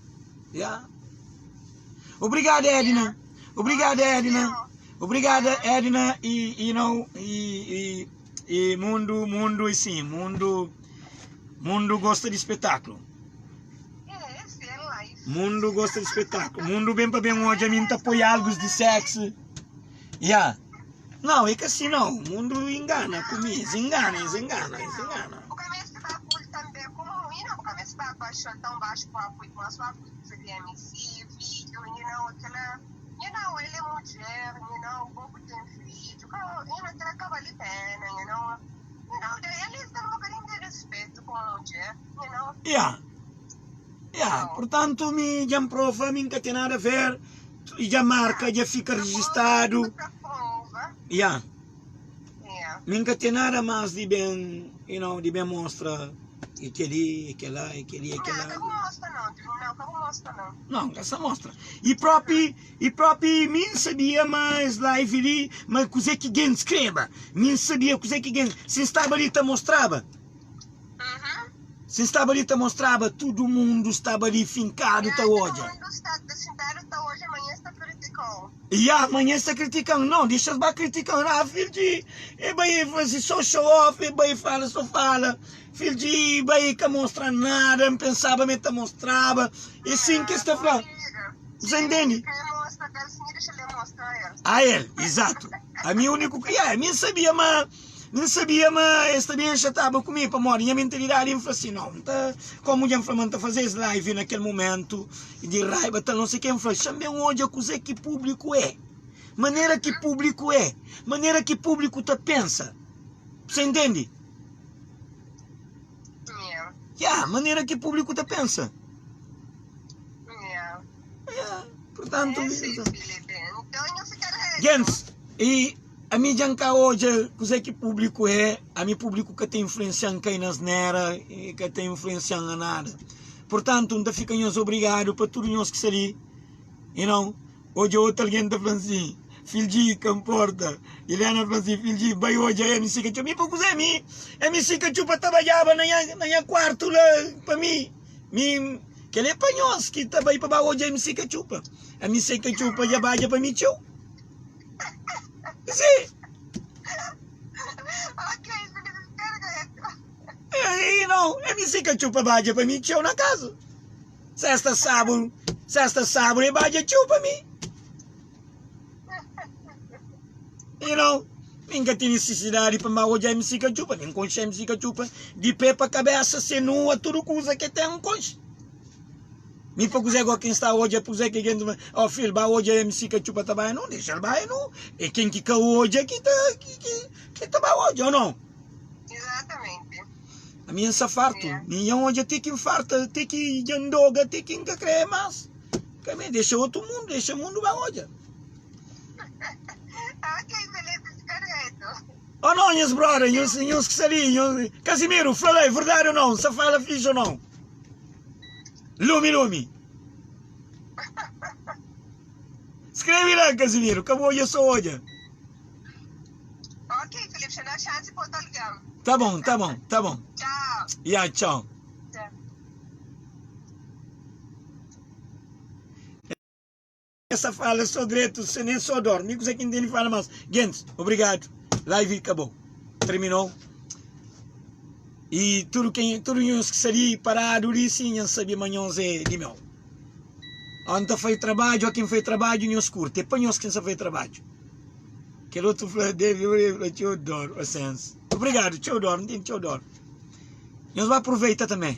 Yeah. Obrigado, Edna. Obrigado, Edna. Obrigada, Edna. E, e não, e, e, e mundo, mundo, e sim, mundo, mundo gosta de espetáculo. É, esse é life. Mundo gosta de espetáculo. Mundo bem para bem hoje, a mim tá apoia algo de sexo. Yeah. Não, é que assim não. O mundo engana comigo. Engana, engana, engana. Bu ka meste ba pul tanbe como you know, bu ka meste ba baixal tão baixo pa pui mas ba pui kuza di MC, vídeo, you know, aquela, you know, ele é mulher, you know, bo ku ten fidju, ka, you know, aquela ka bali pena, you know, you know, eles dão um bocadinho de respeito com a mulher, you know. Yeah. Yeah. Portanto, mi dja N prova, mi N ka ten nada a ver. E dja marka, dja fika registadu. Yeah. Mi N ka ten nada más di ben, you know, di ben mostra e kel-li, e kel-la, e kel-li, e kel-la. Não, N ka sta mostra. E propi, e propi mi N sabia ma es live li, ma kuzê ki gentis kreba. Mi N sabia kuzê ki gentis, si N staba li ta mostraba. Si N staba li ta mostraba, tudu mundu staba li finkadu ta odja. Ya, manhã es ta kritika-m. Nau, dexa-s ba kritika-m. Ah, fil di e bai faze so show off, e bai fala so fala. Fil di e bai ka mostra nada, N pensaba ma e ta mostraba. É sin ki es ta fla. Bu sa intende? A el, izatu. Ami úniku ki, ya, mi N sabia ma. N sabia ma es ta ben xataba ku mi pamodi nha mentalidadi N fla si, nau, N ta, komu dja N fla ma N ta faze es live na kel mumentu di raiba tal, nau sei ke, N fla, xa-m ben odja kuzê ki públiku é, manera ki públiku é, manera ki públiku ta pensa. Bu intende? Ya, manera ki públiku ta pensa. Ya, purtantu, gentis, i. Ami dja N ka odja kuzê ki públiku é, ami públiku ka ta influensia-m kai na asnera, e ka ta influensia-m na nada. Purtantu, N ta fika nhos obrigadu pa tudu nhos ki sta li. You know, odja otu algen ta fla-m si, Fildji, ka nporta. Eliana fla-m si, Fildji, bai odja MC Katxupa. Mi pa kuzê? Mi, MC Katxupa ta badjaba na nha, na nha kuartu la pa mi. Mi, kel-li é pa nhos ki ta bai pa ba odja MC Katxupa. MC Katxupa dja badja pa mi txeu. Si. Ok, Felipe, perfeito. E não, MC Katxupa badja pa mi txeu na kaza. Sesta sábado, sesta sábado e badja txeu pa mi. E não, mi nka ten nisisidadi pa ma odja MC Katxupa, mi nkonxe MC Katxupa di pé pa kabesa, senua, tudu kuza ke ten nkonxe. Mi pa kuzé go kin sta odja kuzé ki gen oh fil ba odja MC katxupa ta bai no dexa-l bai no é ken ki ka odja ki ta ki ki ki ta ba odja ou não? Exatamente. Ami N sa fartu mi nha odja ti ki N farta ti ki dja N doga ti ki N ka kre mas ka mi dexa otu mundu dexa mundu ba odja. Ok Felipe fica reto. Ou não nhas brother nhos nhos ki sta li nhos Casimiro fla la é verdade ou não N sa fala fixe ou não? Lumi lumi. Skrebe la, Casimiro, ka bu odja so odja. Ok, Filipe, xa da xansi pa otu algen. Tá bon, tá bon, tá bon. Tchau. Ya, tchau. Tchau. Essa fala só dreto, se nem só dorme. Kusa ki ntende fala mas. Gentis, obrigado. Live acabou. Terminou. E tudo quem, tudo nhos ki sta li parado li, sim, nhos sabe ma nhos é di meu. Ó, N ta fai trabadju, ó, ki N fai trabadju, nhos kurti. É pa nhos ki N sta fai trabadju. Kel otu fla, David Moreira fla, txeu dor, pasensa. Obrigado, txeu dor, N ten txeu dor. Nhos ba aproveita também.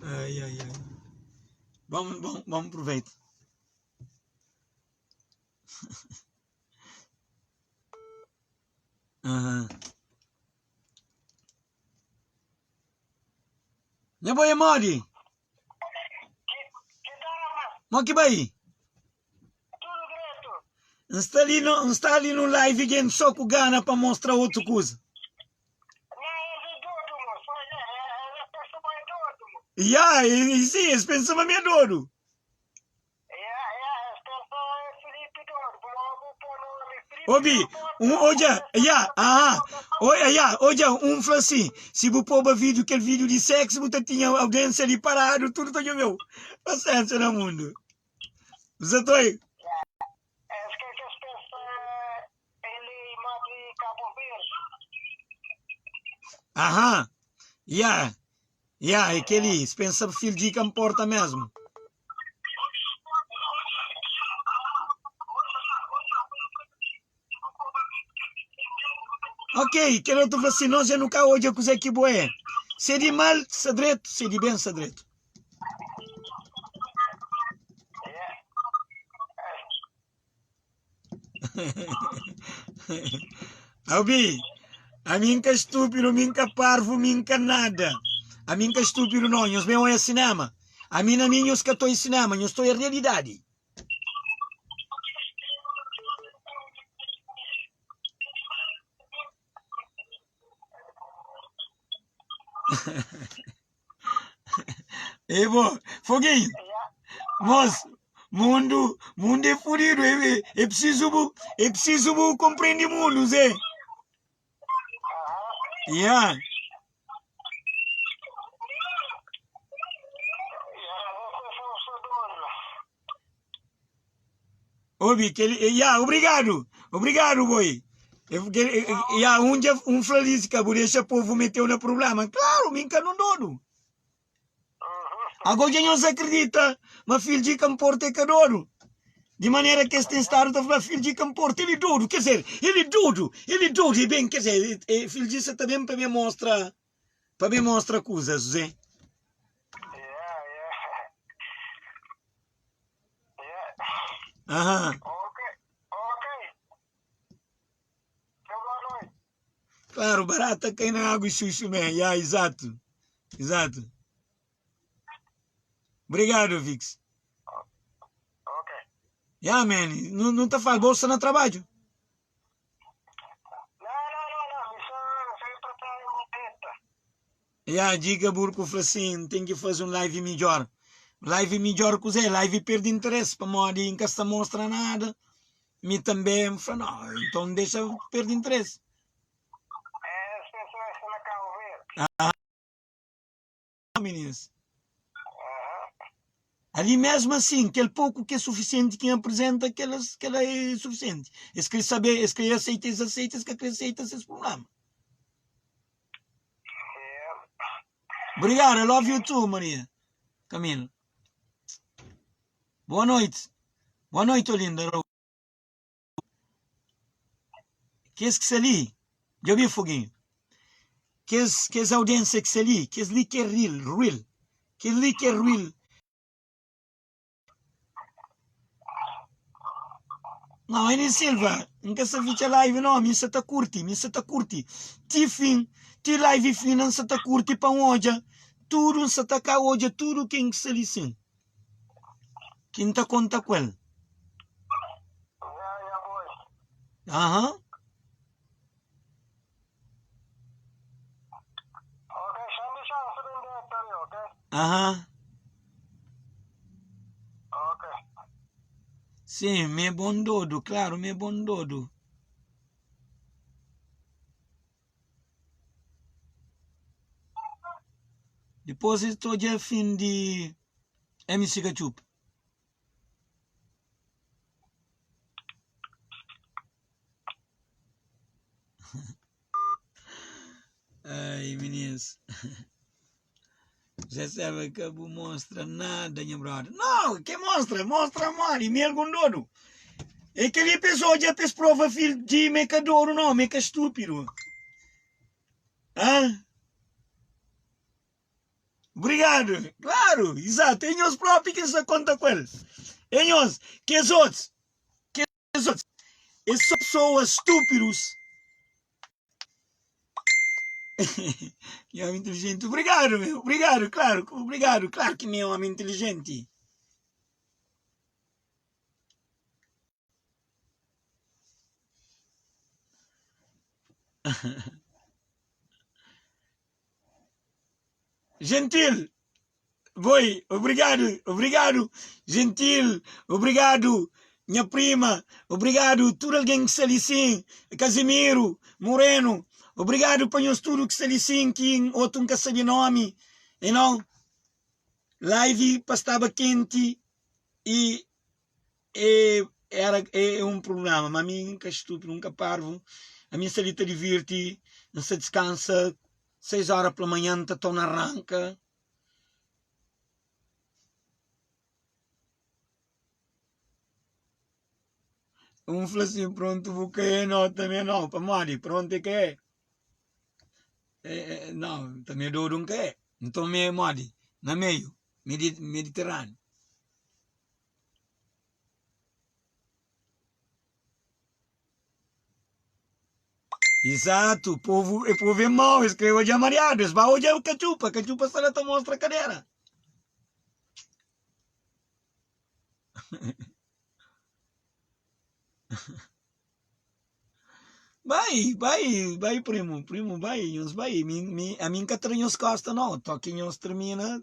Ai, ai, ai. Vamos, vamos, vamos aproveita. Aham. Nha boi é modi? Mo ki bai? N sta li no, N sta li no live gente só ku gana pa mostra otu kuza. Ya, e, e sim, es pensa ma mi é dodu. Obi, um odja, ya, aha, oi, ya, odja, um fla assim, se bu poba vídeo, kel vídeo de sexo, bu ta tinha audiência ali parado, tudo ta djobeu. Paciência na mundo. Você toi? Aham, ya, ya, é aquele, se pensa filho de que importa mesmo. Ok, kel otu fla si, nos dja nu ka odja kuzê ki bo é. Se di mal, sta dretu, se di ben, sta dretu. Obi, ami N ka stúpidu, mi N ka parvu, mi N ka nada. Ami N ka stúpidu no, nhos ben oia sinema. Ami na mi nhos ka ta oia sinema, nhos ta oia realidadi. E bo, Foguinho, moço, mundo, mundo é fudido, é, é preciso bu, é preciso bu compreende mundo, Zé. Yeah. Obi, kel, ya, obrigado, obrigado, boi. Eu, kel, ya, um dia, um fla li, ka bu deixa povo meteu na problema. Claro, mi ka não dodo. Agora dja nhos acredita ma filho de Camporto é ka dodo? De maneira que es tem estado ta fla filho de Camporto ele é dodo, quer dizer, ele é dodo, ele é dodo, e bem, quer dizer, e, filho de tá bem para me mostra, para me mostra coisas, Zé. Aham. Claro, barata cai na água e xuxu man. Yeah, exato. Exato. Obrigado, Vix. Yeah, man. Não, não tá falando, bolsa na trabalho. Ya, diga burku fla sin, N ten ki faze un live midjor. Live midjor kuzê? Live perde interesse pamodi N ka sta mostra nada. Mi tanbe N fla, no, nton dexa perde interesse. Ah, meninas. Ali mesmo assim, kel pouco que é suficiente que apresenta, aquela, aquela é suficiente. Eles querem saber, eles querem aceitar, eles aceitam, eles querem aceitar esses problemas. Obrigado, I love you too, Maria. Camila. Boa noite. Boa noite, Olinda. Kes ki sta li, dja obi foguinho. Kes, kes audiência ki sta li, kes li ki é real, real. Kes li ki é real. Não, Eni Silva, N ka sa fitxa live não, mi sa ta curti, mi sa ta curti. Ti fim, ti live fina N sa ta curti pa N odja tudo, N sa ta ka odja tudo ken ki sta li sim. Ki N ta conta ku el. Aham. Aham. Sim, mi é bondodu, claro, mi é bondodu. Dipôs es ta odja fin di MC Katxupa. Ai, meninos. Zé Serva ka bu mostra nada, nha brother. Não, que mostra? Mostra mole, mi algun dodu. É kel-li pa es odja, pa es prova fil di ma é ka dodu, não, ma é ka estúpido. Hã? Obrigado. Claro, exato. É nhos próprio que sa conta com ele. É nhos. Que os outros, que os outros, é só pessoas estúpidos. E homem inteligente. Obrigado, meu. Obrigado, claro. Obrigado. Claro que meu homem inteligente. Gentil, boi, obrigado, obrigado, gentil, obrigado, nha prima, obrigado tudo alguém que sta li sim, Casimiro, Moreno, obrigado pa nhos tudo que sta li sim, que outro nka sabe nome, e não, live pa staba quente e E era é un prubléma, ma mi N ka stúpidu, N ka parvu. Ami N sta li ta divirti, N sta diskansa. 6 óra pla manhan N ta torna ranka. Un fla sin, prontu bu ka é no, tanbe no. Pamodi? Prontu é ka é. É, no, tanbe dodu N ka é. Nton mi é modi? Na meiu, mediterrâneo. Exato, povo, e povo é mau, eles querem olhar mariado, eles vão olhar o cachupa, cachupa está lá te mostra a cadeira. Vai, vai, vai primo, primo, vai, nhos vai, mi, mi, a mim ka tra nhos costa não, toque nhos termina,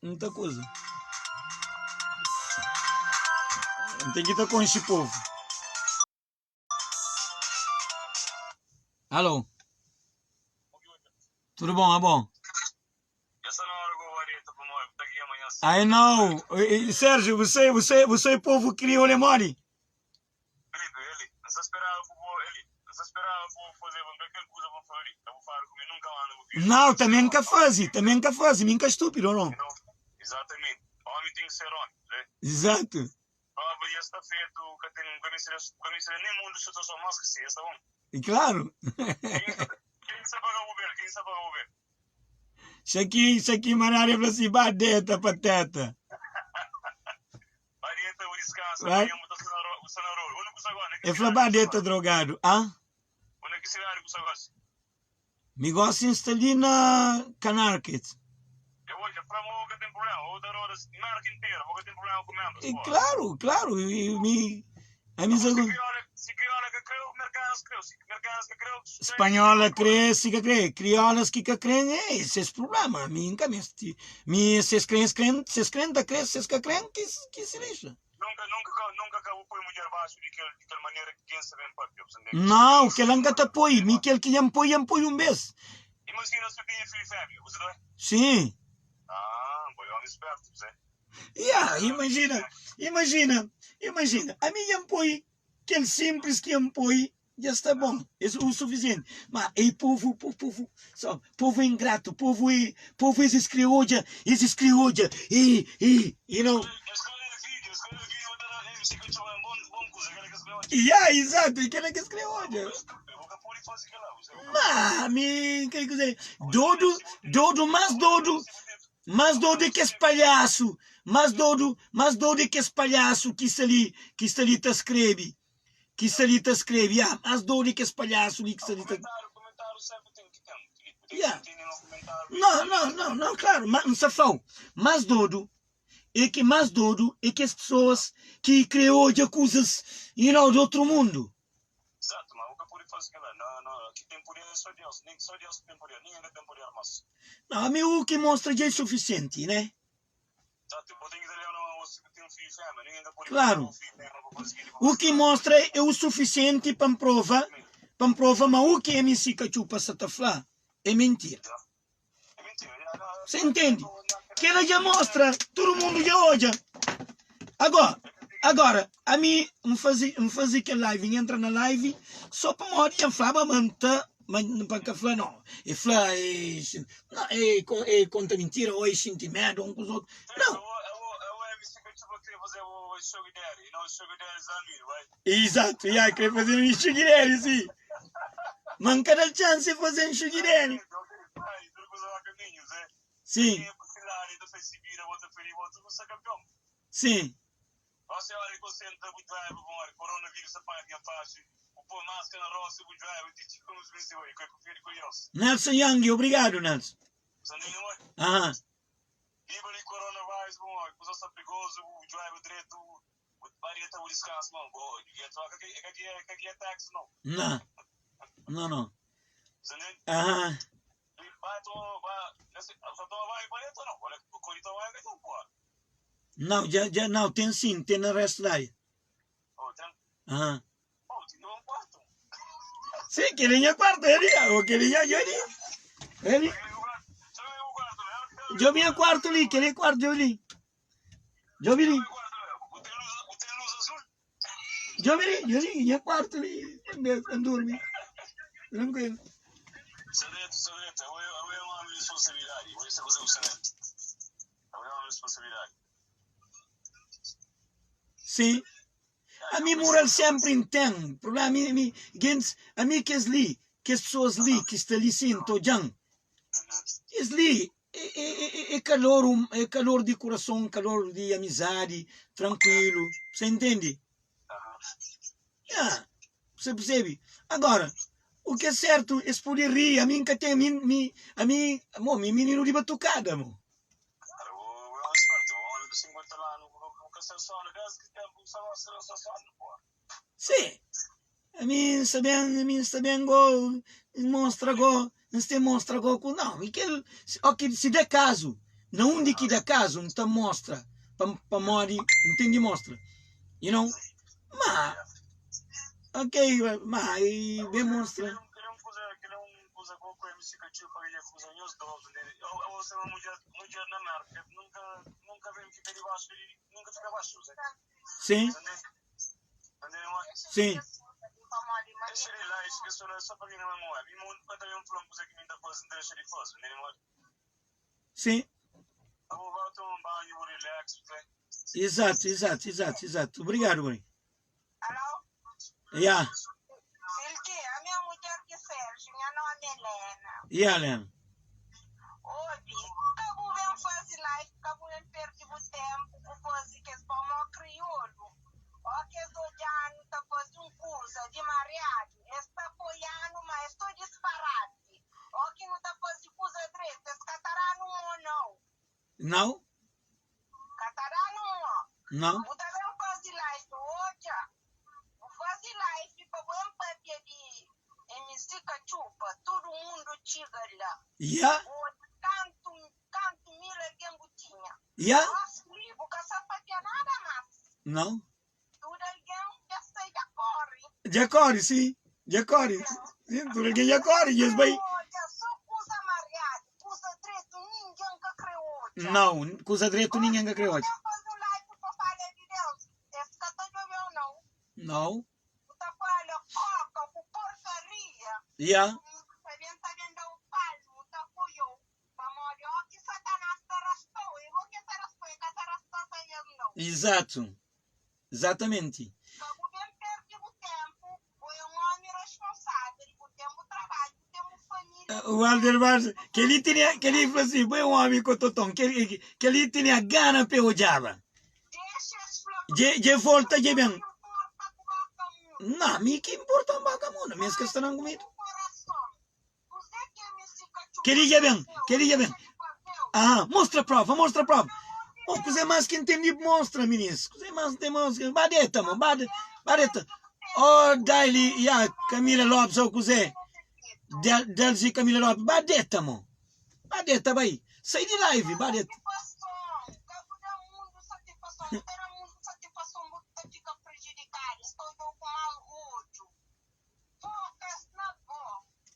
muita coisa. N ten ki ta konxe povo. Alô. Tudo bom, abo? I know. Sérgio, você, você, você é povo crioulo é mole? Não, também nunca fazi, também nunca fazi, mim nunca estúpido, não? Exatamente. Homem tem que ser homem, né? Exato. Prova já está feito, que tem nunca me seria, nunca me seria nem mundo situação mais que se, está bom? E claro. Quem sabe pagar Uber? Quem sabe pagar Uber? Isso aqui, isso aqui, Manária falou assim, badeta, pateta. Vai. Ele falou, badeta, drogado. Ah? Me gosto está ali na Canarket. E claro, claro, e me a mim Espanhola crê, se ka crê, criolas que ka crê, é esse é problema. A mim nunca me mi se es crê, crê, se es crê, ta crê, se es ka crê, que que se lixa. Nunca, nunca, nunca ka bu poi mulher baixo de kel, de kel maneira que quem sabe papia. Não, kel nunca ta poi, mi kel que jam poi, jam poi um vez. Imagina se tinha filho fêmea, você tá? Sim. Ah, boy, homem esperto, você. Yeah, imagina, imagina, imagina. A mim jam poi, kel simples que jam poi, já está bom, é o suficiente. Mas e povo, povo, povo, só, povo é ingrato, povo é, povo esses crioja, esses crioja, e, e não. Yeah, exato, e aquele que crioja. Mas, me, que dizer, dodo, dodo, mais dodo, mais dodo é que esse palhaço, mais dodo é que esse palhaço que está ali, que está ali tá escreve, que está ali tá escreve, yeah, mais dodo é que esse palhaço ali que está ali tá. Yeah. Não, não, não, não, claro, mas não safão, mais dodo é que mais dodo é que as pessoas que criou de coisas, you know, de outro mundo. Exato, mas o que pode fazer lá? Não, não, que tem poder é só Deus, nem só Deus que tem poder, ninguém tem poder mais. Não, a mim o que mostra já é suficiente, né? Exato, eu tenho que ler Klaru. U ki mostra é u sufisienti pa N prova, pa N prova ma u ki MC Katxupa sa ta fla é mentira. Você entende? Kela dja mostra, tudu mundu dja odja. Agora, agora, ami N faze, N faze kel live, N entra na live só pamodi dja N flaba ma N ta, ma pa N ka fla não, e fla e, não, e, e konta mintira ou e xinti medu ou un kuza otu. Não. Exato, ya kre faze un enxugideri si. Ma N ka da-l chance de faze enxugideri. Sim. Sim. Nelson Young, obrigado Nelson. Aham. Não, não, não. Aham. Não, já, já, não, tem sim, tem na resto da área. Aham. Sim, que linha quarto, ele, o que linha, eu ali. Ele. Eu minha quarto ali, que quarto eu ali. Djobe li. Djobe li, djobe li, nha kuartu li, N durmi trankuilu. Sim, ami mural sempri N ten problema, ami, ami, gentis, ami kes li, kes pesoas li ki sta li sin ta odjan, kes li É kalor, é kalor di kurason, kalor di amizadi, trankuilu, sa intendi? Ya, sa persebi? Agora, u ki é sertu, es pudi ri, ami N ka ten, mi, mi, ami, mo, mi mininu di batukada, mo. Si, ami N sta ben, ami N sta ben go, N mostra go, N sta mostra go ku nau, i kel, ok, si da kazu, na undi ki da kazu N ta mostra, pamodi N ten di mostra, you know, ma, ok, ma i ben mostra. Sim. Sim. Sim. Exato, exato, exato, exato. Obrigado, mãe. Yeah. Yeah, Helena. Ó kes odja-nu ta faze un kuza di mariadu, es ta apoia-nu, má es to disparati. Ó ki nu ta faze kuza dretu, es ka ta da-nu mô, nau. Nau. Ka ta da-nu mô. Nau. Bu ta ben faze live odja. Bu faze live pa bu ben papia di MC Katxupa, tudu mundu txiga la. Ya. Bu odja kantu Kantu mil algen bu tinha? Ya. Gosi li bu ka sa papia nada mas. Nau. Tudu algen dja sai dja kori. Dja kori, si. Dja kori. Si, tudu algen dja kori, dja es bai. Odja so kuza mariadu, kuza dretu ningen ka kre odja. Nau, kuza dretu ningen ka kre odja. Gosi bu faze un live pa fala di Deus, es ka ta djobeu nau. Nau. Bu ta fala koka ku porkaria. Ya. Ta ben ta ben dau palmu, ta apoiou. Pamodi ó ki Satanás ta rasta-u, é bo ki el ta rasta-u, el ka ta rasta-s aes nau. Izatu, izatamenti. Ka bu ben perde bu ténpu, bo é un ómi responsável, bu ten bu trabadju, bu ten bu família. O Alder Barros, kel-li tinha, kel-li fla si, bo é un ómi kototon, kel-li tinha gana pa e odjaba. Dexa es fla ku Dje, dje volta, dje ben. Ka inporta ku baka mundu. Nah, mi ki inporta un baka mundu, mi es ka sta dan kumidu. Bu korason. Kel-li dja ben, kel-li dja ben. Ah, mostra prova, mostra prova. Oh, kuzê más ki N ten di mostra, minis? Kuzê más N ten mostra? Ba deta, mo, ba, ba deta. Oh, Daily, ya, Camila Lopes, oh, kuzê? Del, Delzi Camila Lopes, ba deta, mo. Ba deta, bai. Sai di live, ba deta. bu ta da mundu satisfason bu ta fika prejudikadu, es ta odja-u ku mau odju. Fokas na bo,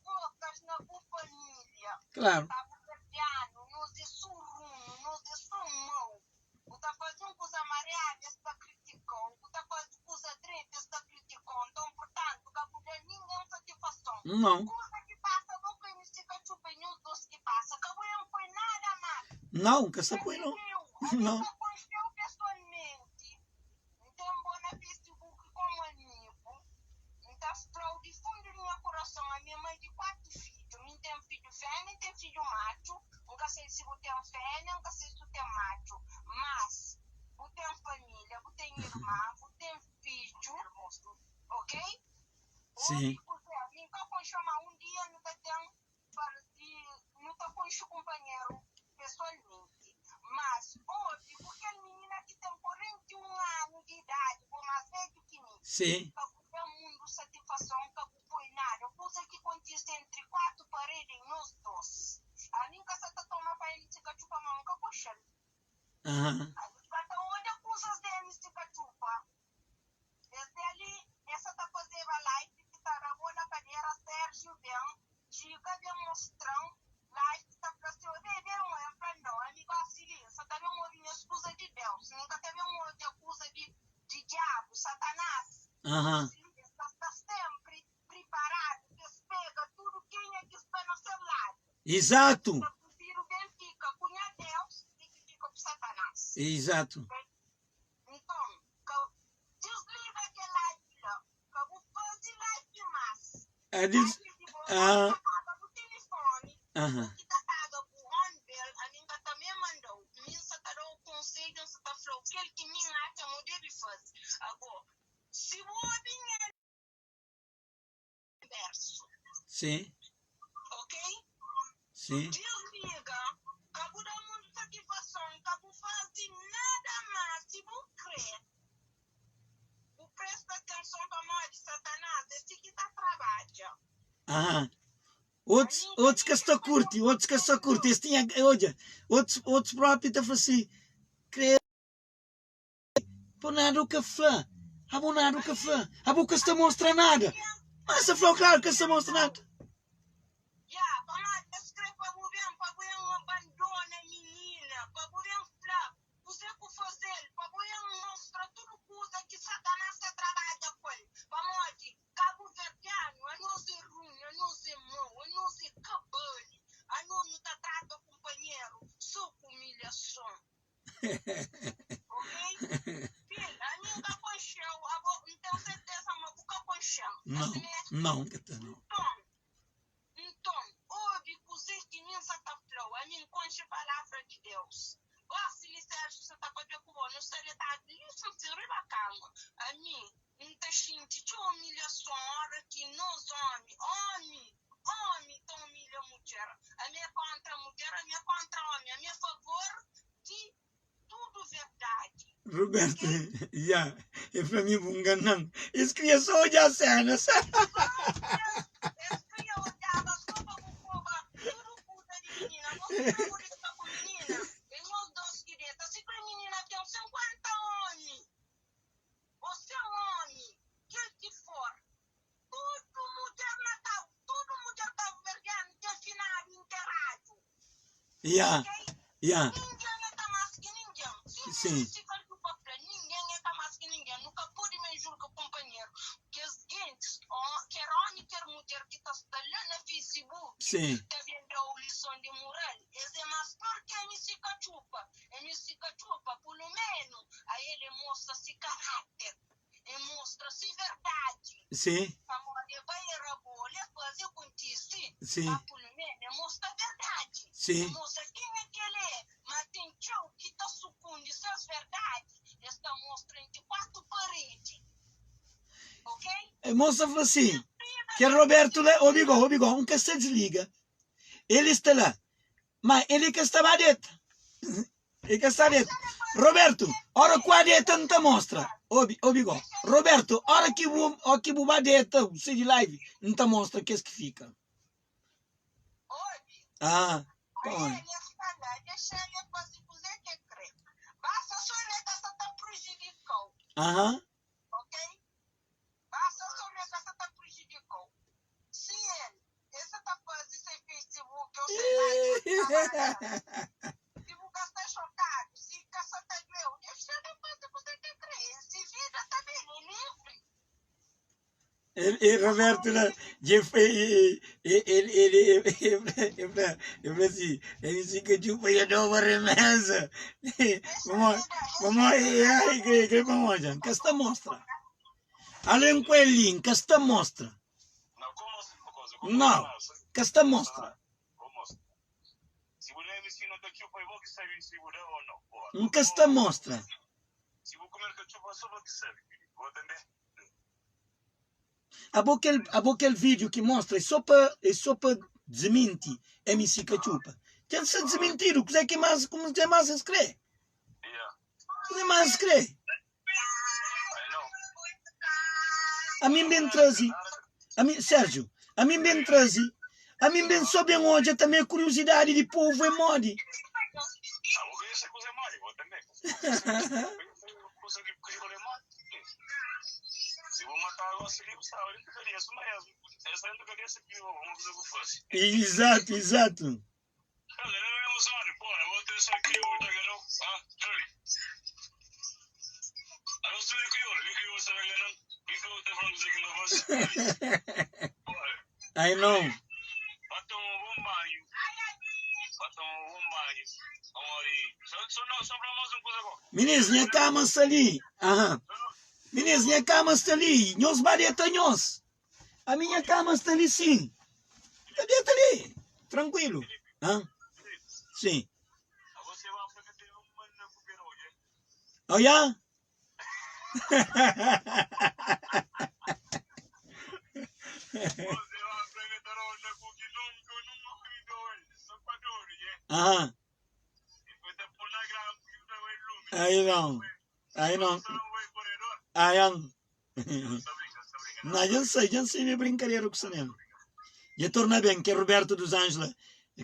fokas na bu família. Klaru. Kabuverdianu, nos é surrunu, nos é so mau. Bu ta faze un kuza mariadu, es ta kritika-u, bu ta faze kuza dretu, es ta kritika-u. Nton, purtantu, ka bu da ningen satifason. Nau. Kuza ki pasa bo ka misti ka txupa é nhos dos ki pasa. Ka bu en poi nada más. Nau, N ka sta poi nau. Meu, ami Nau. N ka konxe-u pesoalmenti, N ten bo na Facebook komu amigu. N ta fla-u di fundu di nha kurason, ami é mai di 4 fidju. Mi N ten fidju fémia, N ten fidju matxu. N ka sai si bu ten fémia, N ka sai si bu ten matxu. Mas, bu ten família, bu ten irma, bu ten fidju, ok? Sim. Obi kuzê, mi N ka konxe-u, má un dia nu ta ten parti, nu ta konxe kunpanheru pesoalmenti. Mas, obi ku kel minina ki ten 41 anu di idadi, bo más bedju ki mi. Sim. Ka bu da mundu satifason, ka bu poi nada. Kuza ki kontise entri 4 paredi é nhos dos. Ami N ka sa ta toma pa N fika txupa ma N ka konxe-l. Aham. Ami ka ta odja kuzas di N fika txupa. Desdi ali es sa ta fazeba live ki ta rabola kadera Sergio ben txiga ben mostran live ki ta fla si obe ben oi N fla no ami gosi li N sa ta ben obi nhas kuza di Deus mi N ka ta ben odja kuza di di diabu satanas Aham. gosi li es ta sta sempri priparadu pa es pega tudu kenha ki sta na ses ladu Izatu. Ta prifiru ben fika ku nha Deus di ki fika ku satanas. Izatu. Nton, ka disliga kel live la, ka bu faze live más. Ah, dis Live di bo ah. ki ta paga bu tilifoni, Aham. bo ki ta paga bu home bill, ami N ka ta me manda-u. Mi N sa ta da-u konsedju, N sa ta fla-u kel ki mi N atxa ma bu debe faze. Ago, si bu obi nha konbersu. Sim. Ok? Sim. Desliga, ka bu da mundu satisfason, ka bu fazi nada mas si bu kre. Bu presta atenson pamodi Satanás é si ki ta trabadja. Aha. Otus, otus ka sta kurti, otus ka sta kurti. Es tinha, odja, otus, otus propi ta fla si, kre Bo nada ka fla, abo nada ka fla, abo ka sta mostra nada. Mas sa fla klaru ka sta mostra nada. Ya, pamodi es kre pa bu ben, pa bu ben abandona minina, pa bu ben fla kuzê ku faze-l, pa bu ben mostra tudu kuza ki Satanás ta trabadja ku el. Pamodi kabuverdianu, anos é runhu, anos é mau, anos é kabali, anos nu ta trata kunpanheru so ku umilhason. Ok? Fil, ami N ka konxe-u, abo N ten serteza ma bu ka konxe-m. Não, Asimé? não, ka ta não. Nton, nton, obi kuzê ki mi N sa ta fla-u, ami N konxe palavra di Deus. Gósi li, Sérjiu sa ta pâpia ku bo, nu sta detadu li sin riba kama. Ami N ta xinti txeu umilhason óra ki nos ómi, ómi, ómi ta umilha mudjer. Ami é kóntra mudjer, ami é kóntra ómi, ami é favor di tudu verdadi. Roberto, Ok? ya, e fla mi bu ngana-m. Es kria sô odja sénas. Es kria odjaba sô pa bu poba tudu kuza di minina. Bo ki ka bu deta ku minina, é nhos dos ki deta. Si kre minina ten 50 ómi ô 100 ómi, kel ki for, tudu mudjer na kau, tudu mudjer kabuverdianu ten finadu interadu. Ya, Ok? ya. Ningen é ka más ki ningen. Si Sim. si kal ki pa fla, ningen é ka más ki ningen. Nu ka pode men julga kunpanheru. Kes gentis, ker ómi ker mudjer ki ta sta la na Facebook Sim. ta ben da-u lison di mural, es é más pior ki MC Katxupa. MC Katxupa, pulu menu, a el e mostra si karáter, e mostra si verdadi. Sim. Pamodi e bai e rabola, e faze, e kontise. Sim. Ma pulu menu e mostra verdadi. Sim. E mostra kenha ki el é. Ma ten txeu ki ta sukundi ses verdadi, es ta mostra entri 4 paredi. Ok? E moça fla assim, kel Roberto la, obi go, obi go, un ka sta desliga. Ele sta la, ma ele ka sta ba deta. Ele ka sta deta. Roberto, ora ku a deta N ta mostra. Obi, obi go. Roberto, ora ki bu, o ki bu ba deta, bu sai di live, N ta mostra kes ki fika. Obi. Ah, Aí pa ele está lá, deixa ele fazer o que ele quer. Basta só ele tá Aham. E Roberto la, dje foi, ele, ele, ele, ele, ele falou assim, ele fica de uma nova remessa. Vamos, vamos, ai, que, que, vamos, já, que esta mostra. Além com ele, que esta mostra. Não, como assim uma coisa? Como Não, que esta mostra. Como assim? Se você me ensina cachupa, eu vou que sabe se você ou não. Boa. Nunca está mostra. Se vou comer cachupa, só vou que sabe. Vou também. Há aquele vídeo que mostra, é só para desmentir MC Cachupa. Tem de ser desmentido, o que é que mais, como é mais se crê? Yeah. O que é mais se crê? I know. A mim bem trazi, a mim, Sérgio, a mim bem trazi, a mim bem só bem hoje também a curiosidade de povo é mode. Ah, vou ver essa coisa é mole, vou também. Coisa que coisa é mole. Se vou matar agora, se livre, sabe? Eu queria isso mesmo. Essa eu não queria essa aqui, vamos fazer o que fosse. Exato, exato. Olha, não é usuário, porra, eu vou ter isso aqui, eu tá ganhando. Ah, Charlie. Ah, não sei o que eu, o que eu estou ganhando. O que eu estou falando aqui no voz? Porra, Aí não. vai tomar um bom banho. Vai tomar um bom banho. Vamos ali. Só, só, não, só pra mais uma coisa agora. Meninos, minha cama está ali. Aham. Meninos, minha cama está ali. Nós bareta nós. A minha cama está ali sim. Está ali, está ali. Tranquilo. Hã? Sim. Ah, Você vai porque tem um mano na cobeira hoje. Olha. Você vai apresentar hoje porque nunca, nunca me dou. Só pra dor, né? Aham. E foi da por na grama, porque não vai lume. Aí não. Aí não. Só não vai corredor. Aí não. Só brinca, só brinca. Não, eu sei, eu sei, minha brincadeira com o cinema. E torna bem, que é Roberto dos Anjos,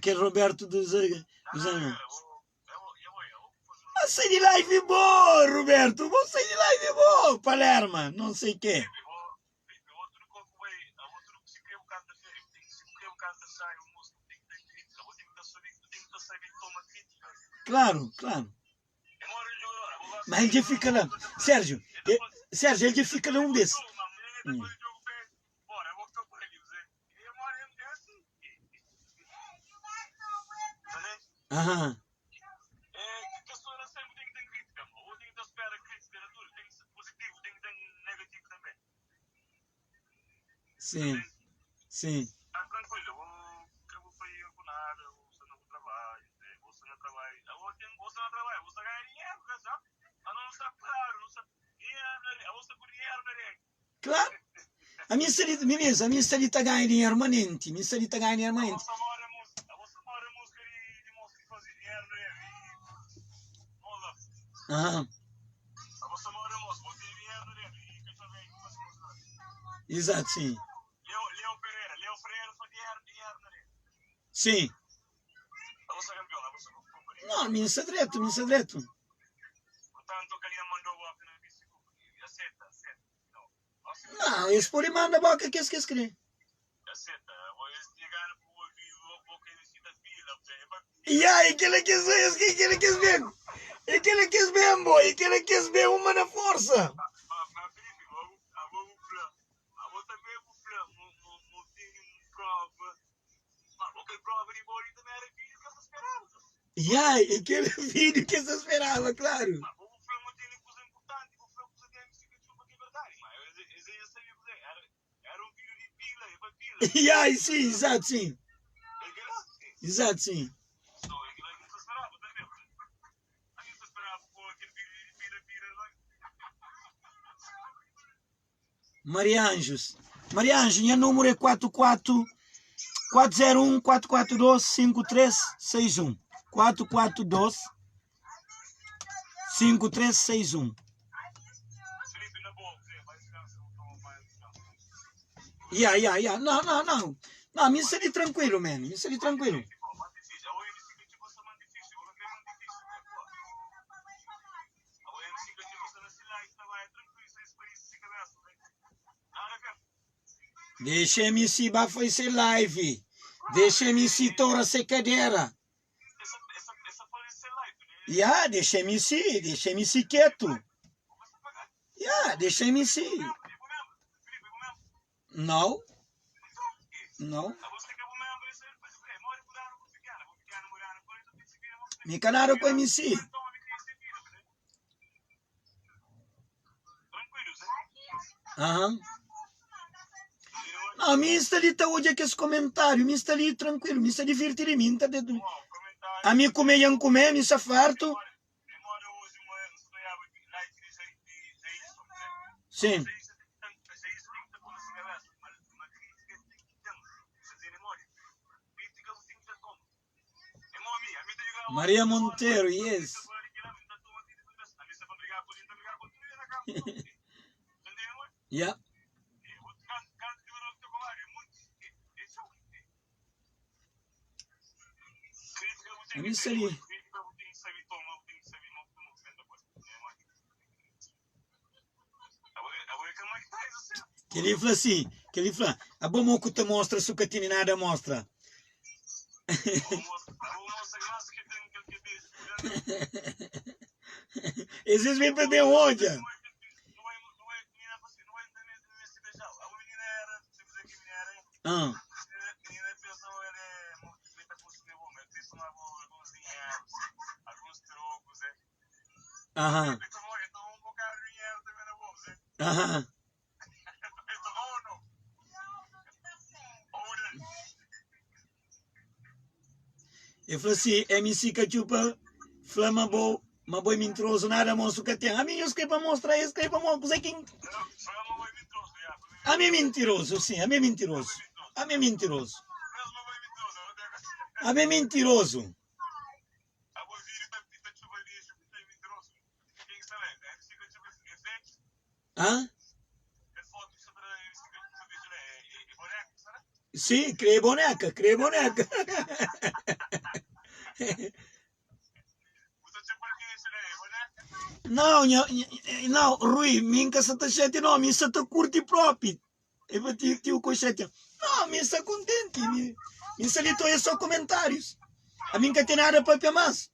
que é Roberto dos, dos Anjos. Ah, saí de live boa, Roberto. Vou sair de live boa, Palermo, não sei o quê. Claro, claro. Mas ele já fica lá. Sérgio, Sérgio, ele já fica lá um desses. Hum. Aham. Sim, sim. Tá tranquilo, eu vou, eu vou sair com nada, eu vou sair no trabalho, né? vou sair no trabalho, eu vou ter, vou sair no trabalho, vou ganhar dinheiro, sabe? Mas não está claro, não está dinheiro, eu vou estar com dinheiro, né? Claro. A minha salita, meninas, a minha salita ganha dinheiro manente, minha salita ganha dinheiro A manente. vossa mora música, a vossa mora música de, de música que fazia dinheiro, né? E, olha, Aham. a vossa mora música, vou ter dinheiro, né? E que também faz música. Exato, sim. Leo, Leo Pereira, Leo Ferreira faz dinheiro, dinheiro, né? Sim. A vossa campeão, a vossa campeão. Não, minha direto, minha direto. Portanto, que alguém mandou o na Facebook, aceita, aceita. Não. Não, esse por manda boca que esse que escreve. Aceita. Vou chegar pro vivo, vou querer se da fila, E aí, aquele que esse aquele que ver. Aquele que bem, boy, aquele que ver uma na força. Mas Felipe, vou vou falar. Vou também vou falar, vou ter prova. Mas vou ter prova de bola também era vídeo que eu esperava. E aí, aquele vídeo que você esperava, claro. Mas vou falar, não tem coisa importante, vou falar coisa de MC que chupa que é verdade, mas esse eu sabia fazer. Era um vídeo de pila, é para pila. E aí, sim, exato, sim. É que lá, sim. Exato, sim. Só aquilo que eu esperava também. A gente esperava com aquele vídeo de pila, pila lá. Maria Anjos. Maria Anjos, meu número é 44 401 442 5361. 442 5361. Felipe, na boa, você vai descansar, vai descansar. Yeah, yeah, yeah. Não, não, não. Não, me seria tranquilo, man. Me seria tranquilo. Mais difícil. A OMC que tipo mais difícil. Eu não quero mais difícil. A OMC que tipo Dexa MC ba fai se live. Dexa MC tora se kadera. Ya, dexa MC, dexa MC ketu. Ya, dexa MC. Nau, nau. Mi ka nada ku MC. Aham. Não, mi sta li ta odja kes komentáriu, mi sta li trankuilu, mi sta divirti di mi, nta ami kume dja N kume, mi sta fartu. Sim. Maria Monteiro, yes. Yeah. Ami sta li. Kel-li fla si, kel-li fla, abo mo ku ta mostra su ka tene nada mostra. Esis ben pa ben odja. Ah. Aham. Aham. El fla si, MC Katxupa fla ma bo ma bo é mintirozu nada mosu ka ten. Ami nhos kre pa mostra es kre pa mostra kuze ki Ami é mintirozu sim, ami é mintirozu. Ami é mintirozu. Ami é mintirozu. Hã? Sim, criei boneca, criei boneca. Não, nha, não, Rui, mi nka sa ta xatia, não, mi sa ta curti propi. E pa ti, ti o xatia. Não, mi sa contente, mi, mi sa li to só comentários. A mim nka tem nada papia mais.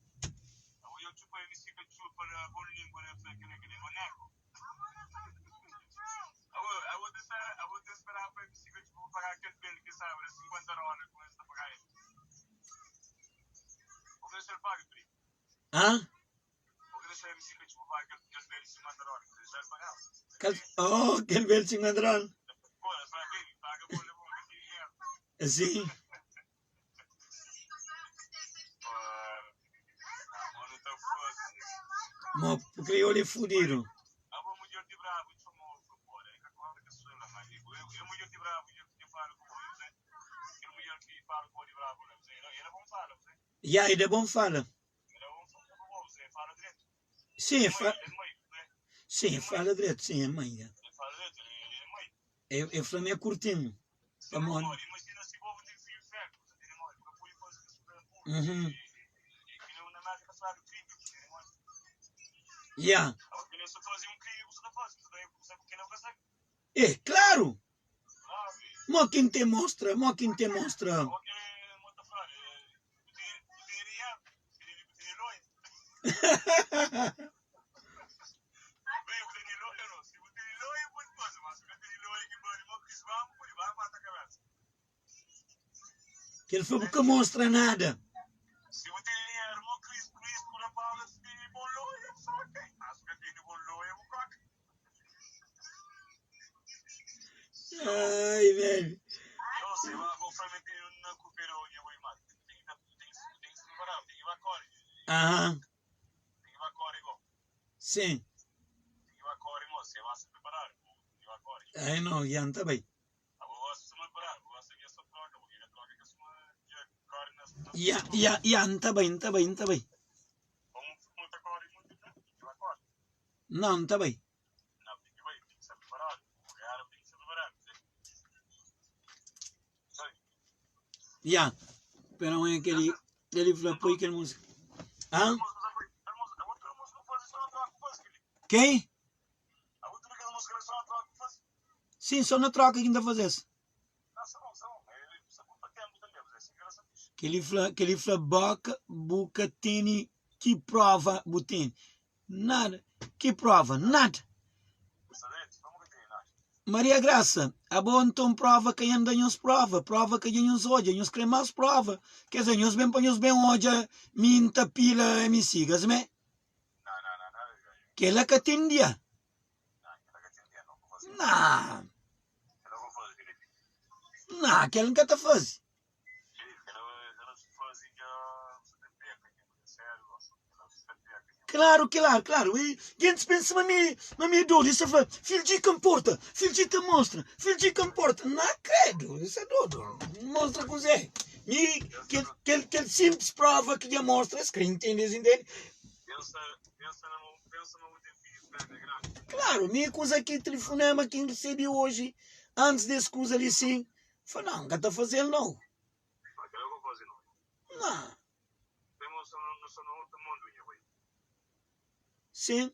Hã? Kel, oh, kel bel 50 dólar. Sim. Mo kriolu é fudidu. Ya, e da bon fala. Sim, e fa sim, e fala dretu, sim, é mãe. Ya. E, e fla-m é kurtinhu. Pamodi? Uhum. Ya. É, klaru! Mo ki N te mostra, mo ki N te mostra. Kel fla bu ka mostra nada. Ai, baby. Aham. Sim. Ai, não, já não tá bem. Ya, ya, ya, N ta bai, N ta bai, N ta bai. Não, N ta bai. Ya, pera un kel-li, kel-li fla poi kel múzika. Hã? Quem? Sim, só na troca que N ta faze-s. Kel-li fla, kel-li fla boka bu ka tene ki prova bu tene? Nada. Ki prova? Nada. Maria Graça, abo nton prova ka N da nhos prova, prova ka dja nhos odja, nhos kre más prova? Ker dizer, nhos ben pa nhos ben odja mi N ta pila MC, ka simé? Kela ka ten dia. Nah. Nah, kel N ka ta faze. Klaru, klaru, klaru. E gentis pensa ma mi, ma mi é dodu. Es ta fla, Fildji ka nporta, fildji ta mostra, fildji ka nporta. Nah, kredu, es é dodu. Mostra kuzê? Mi, kel, kel, kel sinplis prova ki dja mostra, es ka intende, es intende. Klaru, mi kuza ki telefonema ki N resebe oji, antis des kuza li sin, Fla, Não, N ka ta faze-l nau. Não. Sim.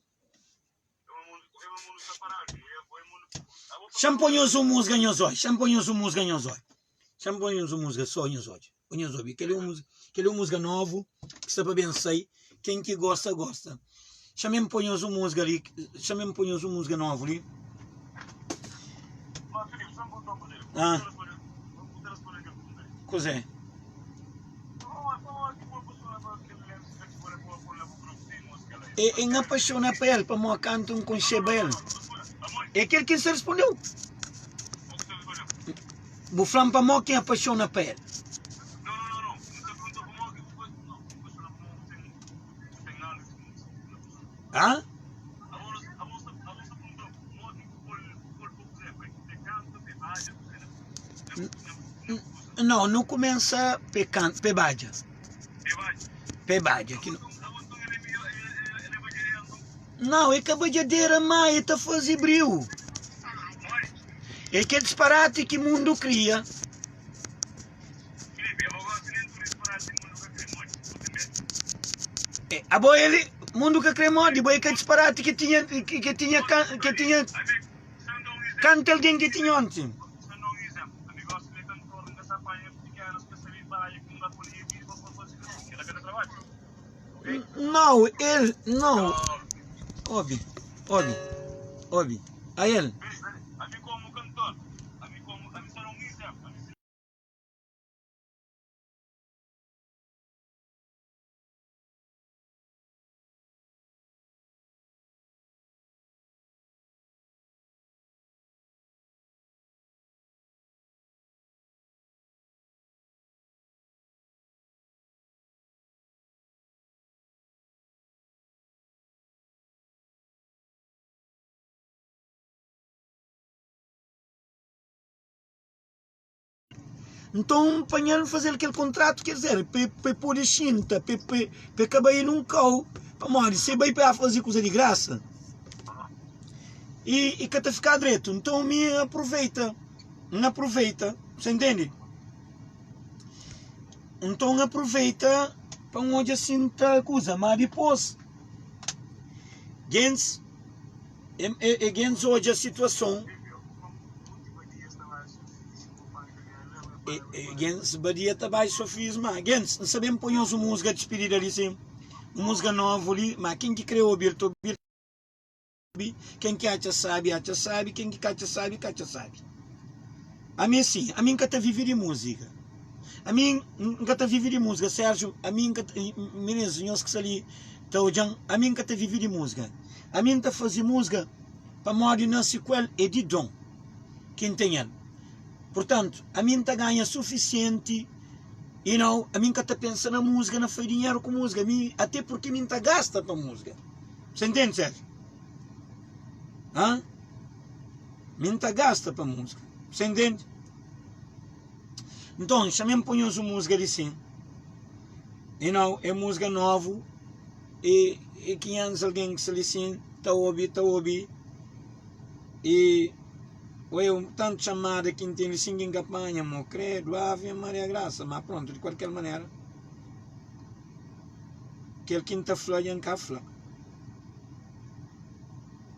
Xa-m poi nhos un musga nhos oi. Xa-m poi nhos un musga nhos oi. Xa-m poi nhos un musga só nhos odja. Pa nhos obi. Kel-li é un musga, kel-li é un musga novu ki sta pa ben sai. Ken ki gosta, gosta. Xa-m poi nhos un musga li. Xa-m poi nhos un musga novu li. Ah. Kuzê? E, N apaixona pa el pamodi kantu N konxeba el. É kel ki N sta responde-u. Bu fla-m pamodi ki N apaixona pa el. Hã? Não, nu kumesa pe kanta, pe badja. Pe badja ki nu. Não, é ka badjadera má é ta faze briu. É kel disparati ki mundu kria. Abo ele mundu ka kre modi bo é ka disparati ki tinha ki tinha ki tinha kantu algen ki tinha onti. Nau el nau obi obi obi a el. Nton, pa nha N faze-l kel kontratu, ker dizer, pa el pode xinta, pa el ka bai nun kau, pamodi si el bai pa el faze kuza di grasa, i ka ta fika dretu. Nton, mi N aproveita, N aproveita, sa ntende? Nton, N aproveita pa N odja si N ta kuza, má dipôs, gentis. E gentis odja situason. E gentis badia ta bai sofis ma gentis N sa ben poi nhos un musga dispidida li sin un musga novu li ma ken ki kre obi el ta obi ken ki atxa sabi atxa sabi ken ki ka atxa sabi ka atxa sabi ami é sin ami N ka ta vive di musika ami N ka ta vive di musika Sergio ami N ka ta minis nhos ki sta li ta odjan ami N ka ta vive di musika. Ami N ta faze musga pamodi nase ku el é di don ki N ten el. Purtantu, ami N ta ganha sufisienti you know, ami N ka ta pensa na musga, na fai dinheru ku musga, ami ate purki mi N ta gasta pa musga. Sa ntende, Sérgio? Hã? Mi N ta gasta pa musga. Sa ntende? Nton, xa-m poi nhos un musga di sin. You know, é musga novu. E e 500 algen ki sta li sin ta obi ta obi e oi un tantu txamada ki N ten li sin ki N ka panha mo kredu ave maria grasa ma prontu di kualker manera kel ki N ta fla dja N ka fla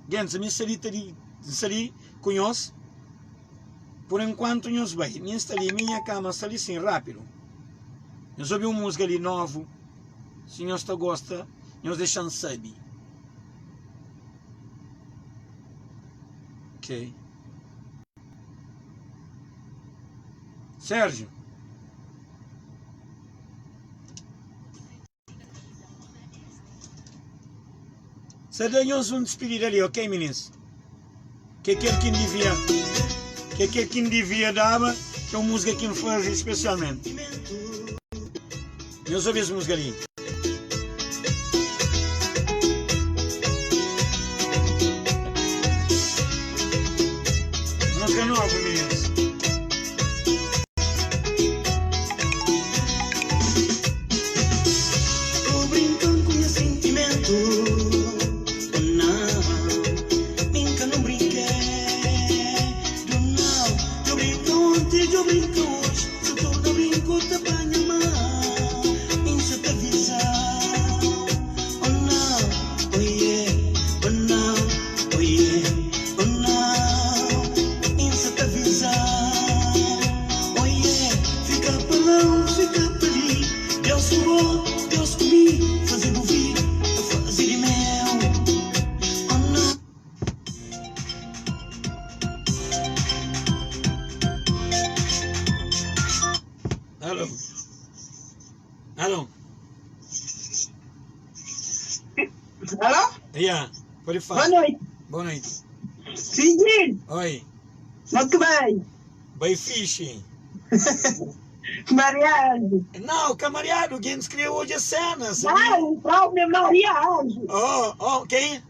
gentis ami N sta li ta di N sta li ku nhos pur enkuantu nhos bai mi N sta li mi nha kama sta li sin rapidu. Nhos obi un múzika li novu. Si nhos ta gosta, nhos dexa-m sabe. Ok. Sérgio. Sa da nhos un dispidida li, ok minis? Ke kel ki N divia, ke kel ki N divia daba, ke un múzika ki N faze spesialmenti. Nhos obi es múzika li. Múzika novu, minis. Tô brincando ku nha sentimento Oh não, nunca não brinquei Do não, eu brinco ontem, eu brinco hoje Se eu tô na brinco, te apanha mal Nem se te avisar Oh não, oh yeah, oh não, oh yeah, oh não Nem se te avisar Oh yeah, fica pa lá, fica pa li Deus ku bo, Deus ku mi Faze bu vida, ta faze di meu Oh não. Alô? Alô? Alô? Yeah, pode Boa falar. noite. Boa noite. Fidinho, Oi, muito bem. bai fixe. Mariage. Não, camarada, quem escreveu hoje a cena, sabia? Não, o próprio mariage. Oh, oh, quem?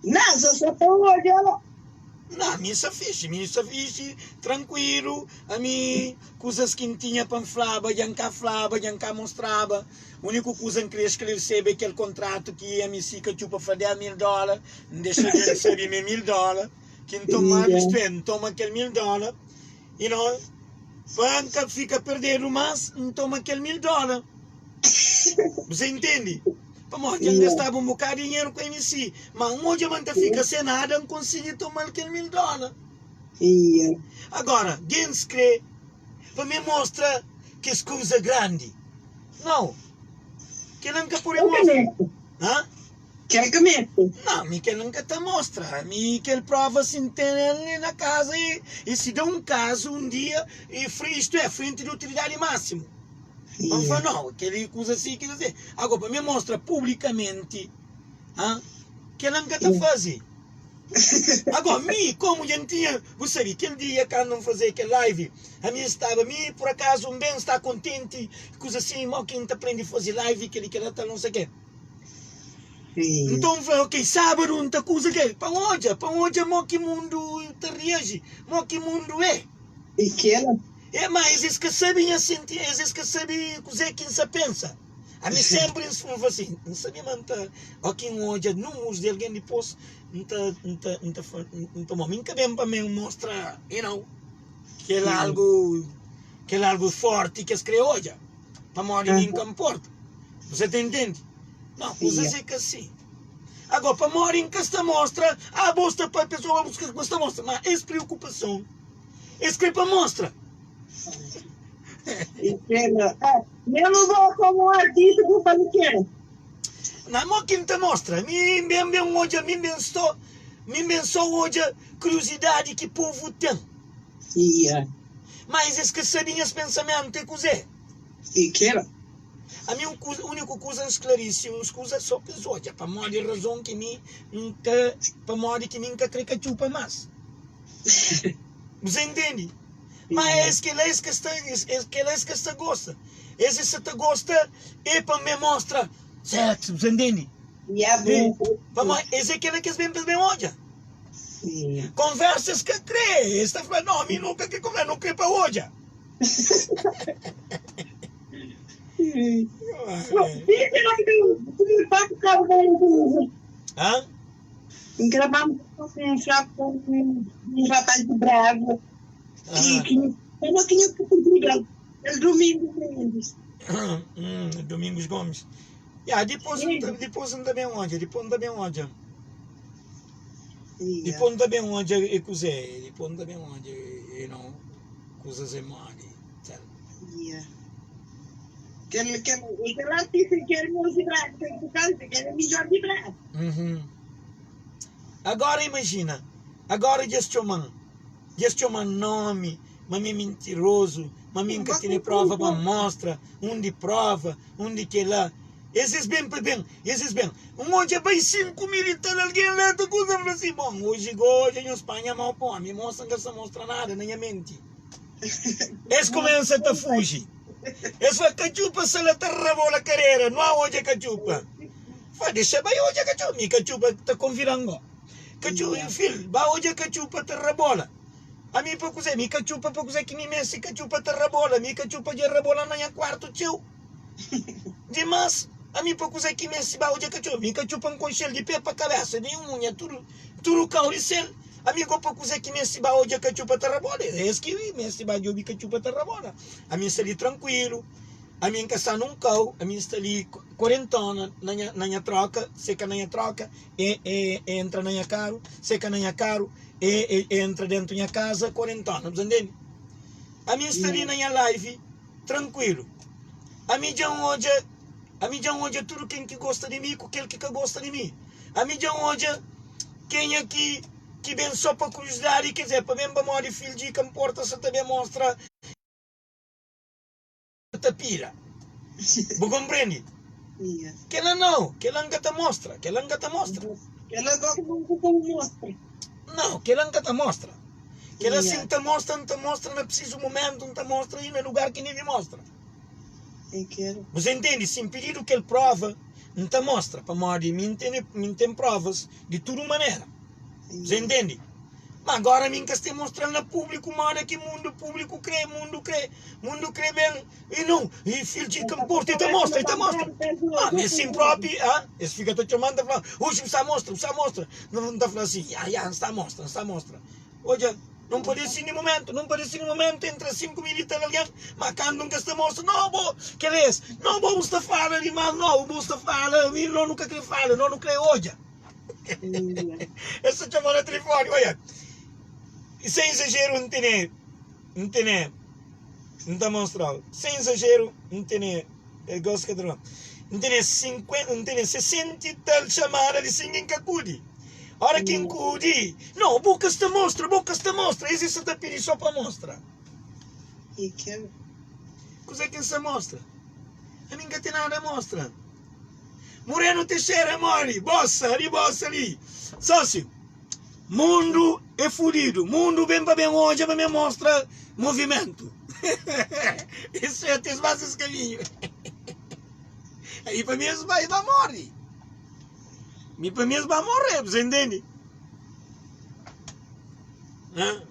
Não, só só estou olhando. Não, missa fixe, missa fixe, tranquilo. A mim, coisas que não tinha para flaba, já cá flaba, já cá mostrava. A única coisa que queria esclarecer é aquele contrato que a MC Cachupa foi 10 mil dólares, não deixa de receber mil dólares. Quem toma, isto é, não toma aquele mil dólares. E não, banca fica perdendo, mas não toma aquele mil dólares. Você entende? Pamodi dja N gastaba un bokadu di dinheru ku MC, ma N odja ma N ta fika sen nada, N konsigi toma-l kel mil dóla. Agora, gentis kre pa mi mostra kes kuza grandi. Nau, kel-la N ka pode mostra. Hã? Kel ki meste. Nau, mi kel-la N ka ta mostra. Mi kel prova si N ten el li na kaza i si da un kazu un dia, istu é, frenti di otoridadi másimu. Pa N fla, nau, kel-li kuza si, kel-li si. Agora, pa mi mostra publikamenti, ha, kel-la N ka ta faze. Agora, mi, komu dja N tinha, bu sabe, kel dia kandu N faze kel live, ami N staba, mi, pur akazu, N ben sta kontenti, kuza si, mo ki N ta prende faze live, kel-li, kel-la, tal, non se ke. Nton N fla, ok, sábadu N ta kuza kel, pa N odja, pa N odja mo ki mundu ta reaji, mo ki mundu é. I kel-la. É, ma es es ka sabe nha senti, es es ka sabe kuzê ki N sa pensa. Ami sénpri N fla si, N sabia ma N ta, óki N odja númerus di algen dipôs N ta, N ta, N ta fla, N ta mi N ka ben pa mi mostra, you know, kel algu, kel algu fórti ki es krê odja, pamodi mi N ka nporta. Bu sa ta intende? Nau, kuzas é ka si. Agora, pamodi N ka sta mostra, ah, bo sta papia so, bo sta mostra, ma es preokupason. Es kre pa mostra. Mesmo bo como artista bu fala ke? Na mo ki N ta mostra. Mi ben ben odja, mi ben sto, mi ben so odja kuriosidadi ki povu ten. Yeah. Mas es ka sabe nhas pensamentu é kuzê. E kela? Ami un kuza, uniku kuza N sklarise uns kuza so pa es odja pamodi razon ki mi N ka, pamodi ki mi N ka kre katxupa mas. Você entende? Mas es kel es ka sta es kel es ka sta gosta. Es es sa ta gosta é pa me mostra sexo, você entende? Yeah, E, bom. pamodi es é kel que es ben pa es ben odja. Yeah. Conversa es ka kre, es ta fla, no, mi nunca kre conversa, no kre pa odja. Hã? N grababa ku un fraku un rapaz di Brava ki ki eu não tinha que pedir el el Domingos Mendes. Domingos Gomes. Ya, dipôs N ta dipôs N ta ben odja, dipôs N ta ben odja. Dipôs N ta ben odja é kuzê, dipôs N ta ben odja you know, kuzas é modi, tal. Yeah. Kel kel kel artista ki el nos di Brás, kel ki kanta, kel é midjor di Brás. Uhum. Agora imajina, agora dja es txoma-m, dja es txoma-m nomi, ma mi é mintirozu, ma mi N ka tene prova pa N mostra, undi prova, undi kel-la. Es es ben pa ben, es es ben. N odja bai 5 mil i tal algen la ta kuza, N fla si, bon, oji go dja nhos panha mau pa omi, mosa N ka sta mostra nada na nha menti. Es kumensa ta fuji. Es fla, Katxupa sta la ta rabola karera, nu a odja katxupa. Fla, dexa bai odja katxupa. Mi katxupa ta konvidan go. Katxupa, fil, ba odja katxupa ta rabola. Ami pa kuzê? Mi katxupa pa kuzê ki mi meste katxupa ta rabola? Mi katxupa dja rabola na nha kuartu txeu dimas. Ami pa kuzê ki meste ba odja katxupa? Mi katxupa N konxe-l di pé pa kabesa, di unha, tudu, tudu kau di sel. Ami go pa kuzê ki meste ba odja katxupa ta rabola? Es ki meste ba djobe katxupa ta rabola. Ami N sta li trankuilu, ami N ka sta nun kau, ami N sta li korentona na nha, na nha troka, se ka na nha troka, e, e, e entra na nha karu, se ka na nha karu, e, e entra dentu nha kaza korentona. Bu ta ntende? Ami N sta li na nha live trankuilu. Ami dja N odja, ami dja N odja tudu ken ki gosta di mi ku kel ki ka gosta di mi. Ami dja N odja kenha ki ki ben so pa kuriozidadi, ker dizer, pa ben pamodi fildji ka nporta sa ta ben mostra ta pira. Bu konprende? Kela nau, kela N ka ta mostra, kela N ka ta mostra. Kela gosi nunka ka bu mostra. Nau, kela N ka ta mostra. Kela si N ta mostra, N ta mostra na prisizu mumentu, N ta mostra i na lugar ki N debe mostra. Bu ntende? Si N pididu kel prova, N ta mostra, pamodi mi N tene, mi N ten provas di tudu manera. Bu ntende? Ma agora mi N ka sta mostra-l na públiku moda ki mundu públiku krê, mundu krê, mundu krê ben. I nau, i fil di ka nporta, i ta mostra, i ta mostra. Ah, mi sin propi, ah, es fika ta txoma-m, ta fla, Oxi bu sta mostra, bu sta mostra. N ta fla si, ya, ya, N sta mostra, N sta mostra. Odja, nun pode si ni mumentu, nun pode si ni mumentu entra 5 mil i tal algen, ma kandu N ka sta mostra, no bo, kel es, no bo bu sta fala dimas, no bo sta fala, mi no nu ka kre fala, no nu kre odja. Es ta txoma na telefoni, odja, sen izajeru N tene, N tene, N ta mostrau, sen izajeru N tene, el gosi ka ta fla, N tene 50, N tene 60 i tal xamada li sin ki N ka kudi. Ora ki N kudi, no, bu ka sta mostra, bu ka sta mostra, es sta ta pidi so pa mostra. Kuzê ki N sta mostra? Ami N ka ten nada mostra. Moreno Teixeira mori, bossa li, bossa li. Sósiu, mundu é fudidu, mundu ben pa ben odja pa ben mostra movimentu. Isso é tes mais esse caminho. Aí para mim esse vai vai morrer. Mi para mim esse vai morrer, você entende? Hã?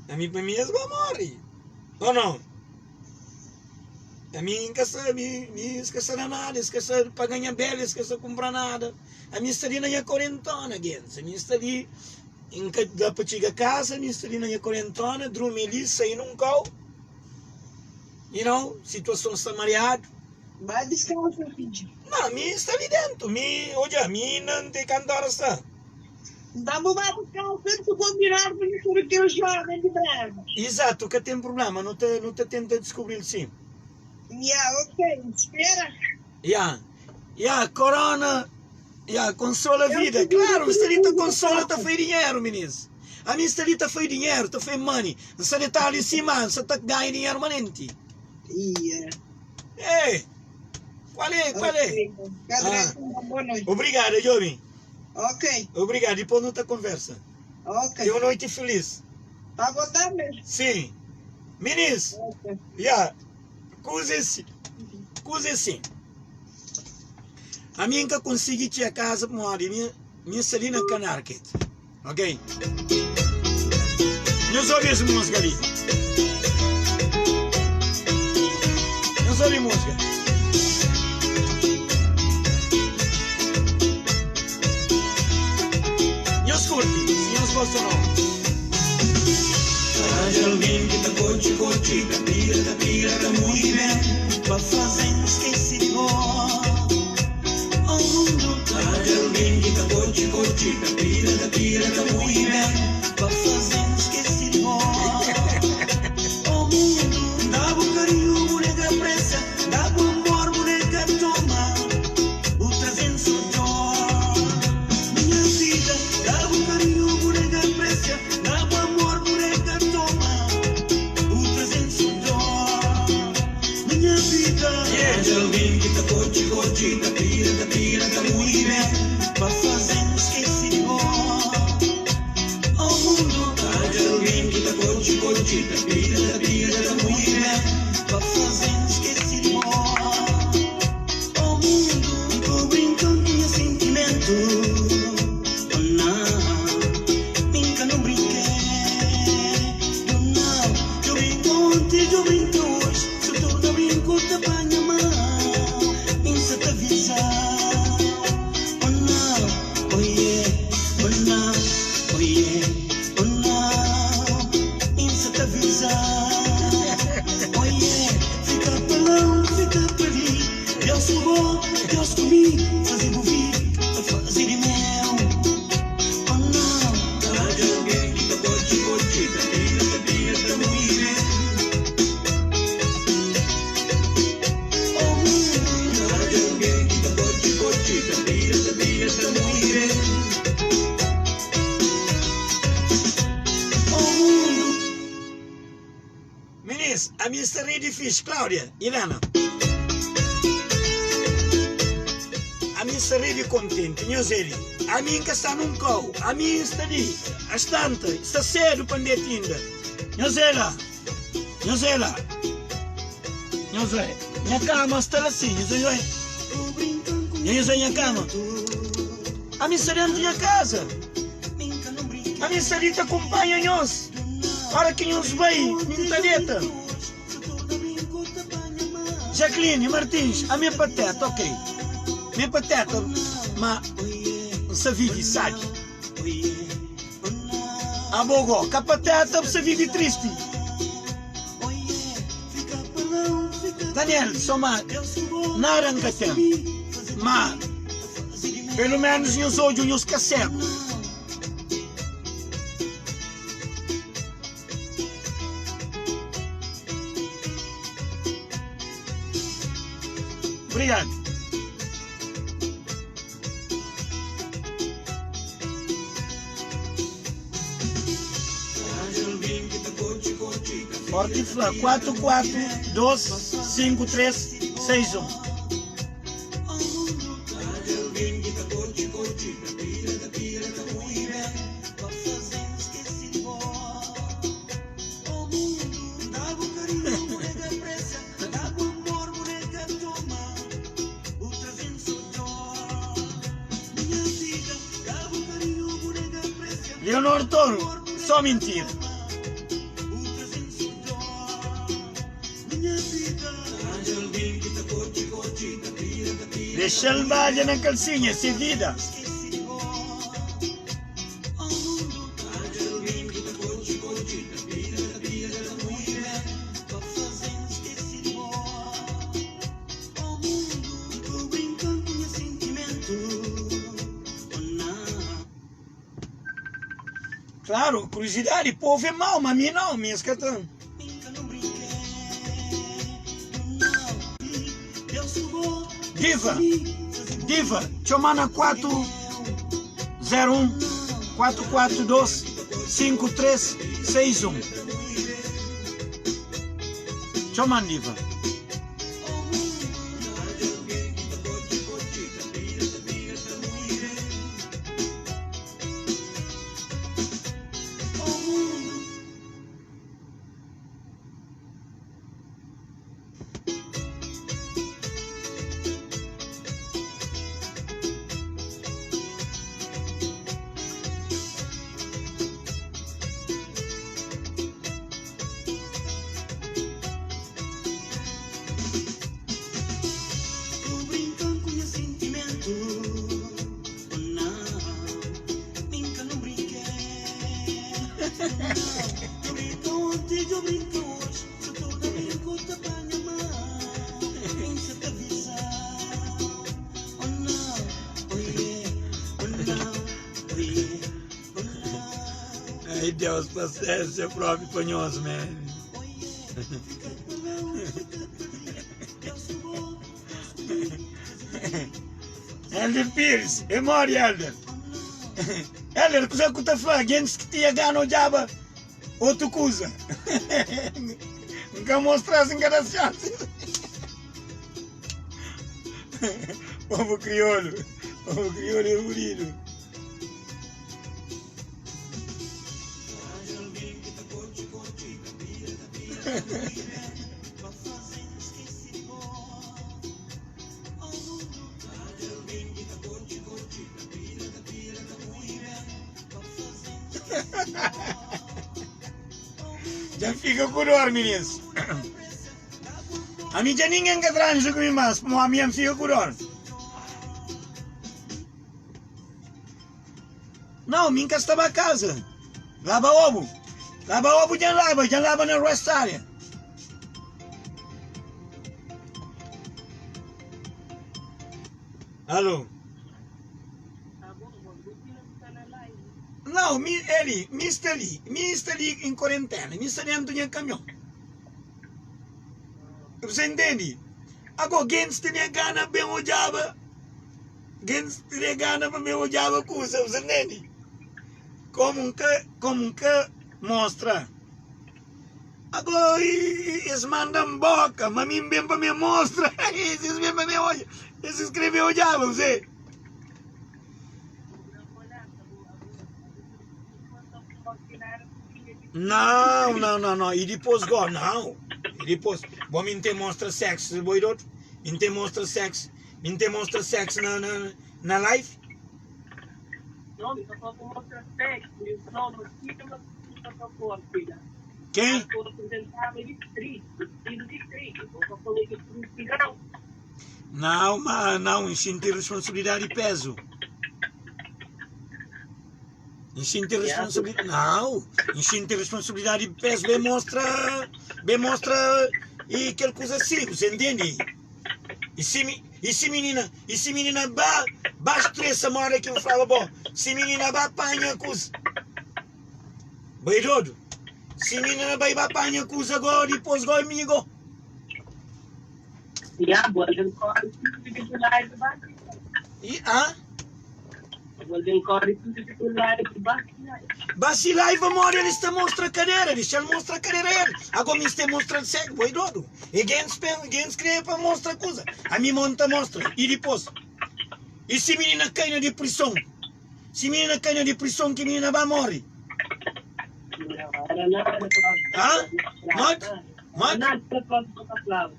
A mim para mim esse vai morrer. Ou não? Ami N ka sabe, mi N ka sta na nada, es ka sta pa ganha bela, es ka sta kunpra nada. Ami N sta li na nha korentona, gentis. Ami N sta li, N ka da pa txiga kaza, ami N sta li na nha korentona, drumi li, sai nun kau. You know, situason sta mariadu. Ba diskansa, fidju. Ma mi N sta li dentu, mi, odja, mi inda N ten kantu ora sta. Nta bu ba diskansa, nu konbinadu pa nu sabe kel joven di Brava. Izatu, ka ten prublema, nu ta nu ta tenta diskubril sim. Ya, ok, spera. Ya, ya, korona, ya, konsola vida. Klaru, N sta li ta konsola ta fai dinheru, minis. Ami N sta li ta fai dinheru, ta fai money. N sta detadu li sima, N sta ta ganha dinheru manenti. Ya. Ei, kual é, kual é? Ok, ka Ah, dretu, boa noite. obrigada, jovem. Ok. Obrigado, dipôs nu ta konversa. Ok. Ten un noiti filís. Pa bo tanbe. Sim. Minis, Ok. ya, kuza é si, kuza é si. Ami N ka konsigi txia kaza pamodi mi mi sta li na Connecticut. Ok? Nhos obi es múzika li. Nhos obi múzika. Nhos kurti, si nhos gosta ou não. Arranja alguém ki ta kotxi kotxi, ta pira ta pira ta muji ben Pa faze-m skese di bo, oh mundu Arranja alguém ki ta kotxi kotxi, ta pira ta pira ta muji ben Pa faze-m skese di bo, oh mundu Da-bu karinhu bu nega presa, da-bu. Minis, ami sta rei di fixi. Claudia, Ilena. Ami sta rei di kontenti. Nhos eli. Ami N ka sta nun kau. Ami N sta li. Astanta, sta sedu pa N deta inda. Nhos ela. Nhos ela. Nhos oi. Nha kama sta la si. Nhos oi. Nhos oi nha kama. Ami sta dentu nha kaza. Ami sta li ta kunpanha nhos. Ora ki nhos bai, mi N ta deta. Jacqueline Martins, Ami é pateta, ok. Mi é pateta, ma N sta vive sabi. Abo go, ka pateta, bu sta vive tristi. Daniel, Soma, nada N ka ten, ma pelu menus nhos odju nhos ka segu. Obrigado. Forti fla 4 4 2 5 3 6 1. Leonor Toro, só mintira. Dexa-l badja na kalsinha, é se vida. Claro, curiosidade, povo é mau, mas mi não, mi es ka ta. Diva, diva, txoma na 4 0 1 4 4 2 5 3 6 1. Txoma diva. Ai Deus, paciência próprio pa nhos, man. Elder Pires, é mori Elder. Elder, kusa ku ta fla, gentis ki tinha gana odjaba otu kuza. N ka mostra-s, N ka da-s xansi. Povu kriolu, povu kriolu é bunitu. Dja N fika ku dor, minis. Ami dja ningen ka transa ku mi mas, pamodi ami N fika ku dor. Nau, mi N ka sta ba kaza. Laba obu. Laba obu dja N laba, dja N laba na rest area. Alo. Nau, mi, Eli, mi sta li, mi sta li em quarentena, mi sta dentu nha kamion. Você entende? Agora, gentis tinha gana bem odjaba, gentis tinha gana pa bem odjaba kusa, você entende? Como nka, como nka mostra. Agora, eles mandam boca, mas mim bem pa me mostra, eles bem pa me odja, eles escreve odjaba, você. Não, não, não, não. E depois go, não. E depois, bom, mim te mostra sexo, boi doido. Mim te mostra sexo, mim te mostra sexo na na na live. Não, eu só vou mostrar sexo, eu só não tiro, mas eu só vou filha. Quem? Eu apresentava distrito, distrito, distrito. Eu só falei que eu Não, mas não, e sentir responsabilidade e peso. E sentir responsabilidade. Não, e sentir responsabilidade e peso bem mostra, bem mostra e aquela coisa assim, você entende? E se, e se menina, e se menina ba, ba estressa uma hora que eu falava, bom, se menina ba apanha coisa. Bem doido. Se menina vai ba apanha coisa agora, depois agora amigo. Yeah, Golden Core tudo de live bate. E ah? Golden Core tudo de live bate. Basi live amor, ele está mostra a cadeira, deixa ele mostra a cadeira ele. Agora me está mostrando cego, boi doido. E gens, gens crê para mostrar coisa. A mim monta mostra. E depois? E se menina cai na depressão? Se menina cai na depressão, que menina vai morrer? Não, era nada. Hã? Mot? Mot? Nada para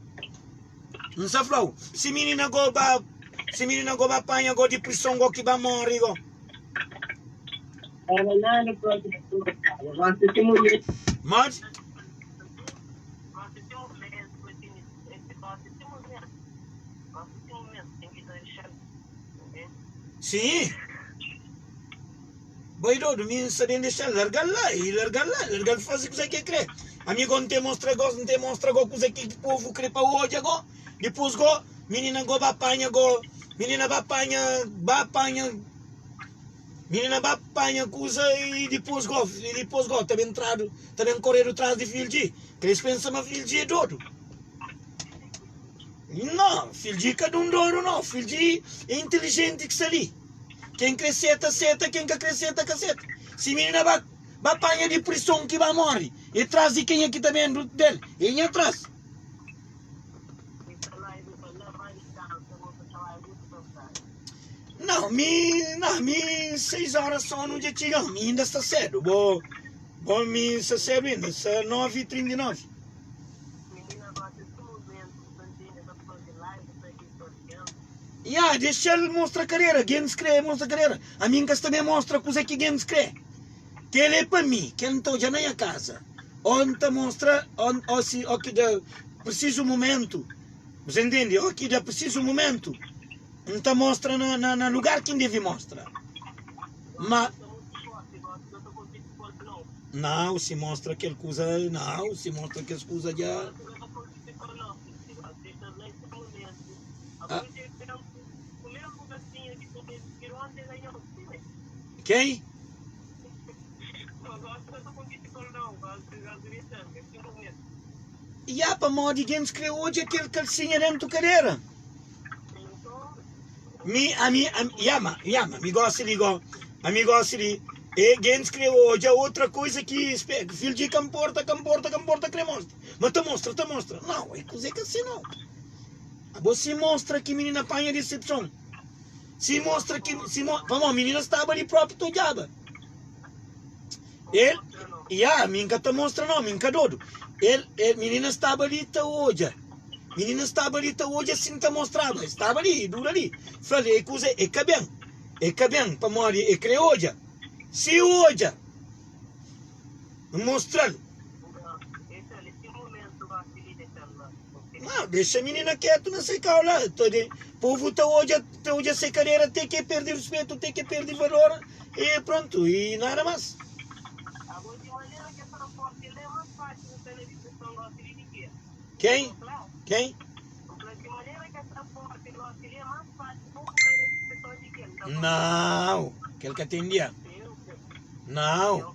Não se falou. Se menina go ba, se menina go ba apanha go depressão go que vai morrer go. Era nada para Você tem mulher. Mot? Sim. Boi doido, me sabendo deixar largar lá e largar lá, largar fazer o que você quer crer. Amigo, não te mostra gosto, não te mostra go coisa que o povo crê para hoje agora. Depois go, menina go apanha go, menina apanha, apanha, menina apanha coisa e depois go, e depois go, também entrado, também correr atrás de filho de. Que eles pensam, mas filho de é doido. Não, filho de cada um doido não, filho de é inteligente que está ali. Quem cresceta, seta, quem que cresceta, caceta. Se menina vai, vai apanha de pressão que vai morrer. E atrás de quem aqui também do dele? E atrás. Não, me, não, me 6 horas só não já chega, me ainda está cedo. Vou, vou me está cedo ainda, está 9h39. Yeah, deixa ele mostrar a carreira. Quem se crê, mostra a carreira. A mim que também mostra coisa que quem se crê. Que ele é para mim, que ele não já na minha casa. Onde mostra, onde, ou se, ou que dá preciso momento. Você entende? Ou que dá preciso momento. Então mostra na, na, na lugar que deve mostrar. Mas não, se mostra aquele coisa, não, se mostra aquelas coisas já. Ah. Quem? E há para modo de gente que hoje aquele calcinha dentro da cadeira. Mi, a mi, a, yama, yama, mi gosta de go, a mi gosta de e gente que hoje outra coisa que filho de comporta, comporta, comporta, que mostra. Mas te mostra, te mostra. Não, é coisa que assim não. Abo si mostra ki minina panha disepson. Si mostra ki si mo, pamodi minina staba li propi ta odjaba. El, ya, mi nka ta mostra no, mi nka dodu. El, el, minina staba li ta odja. Minina staba li ta odja si nta mostraba. El staba li, e dura li. Fla-l, e kuza, e ka ben. E ka ben, pamodi e kre odja. Si odja, N mostra-l. Nau, dexa minina ketu na se kau la. Ta de, povu ta odja, ta odja se kadera te ke perde ruspetu, te ke perde valor, e prontu, e nada mas. Quem? Quem? Nau, kel ka ten dia. Nau.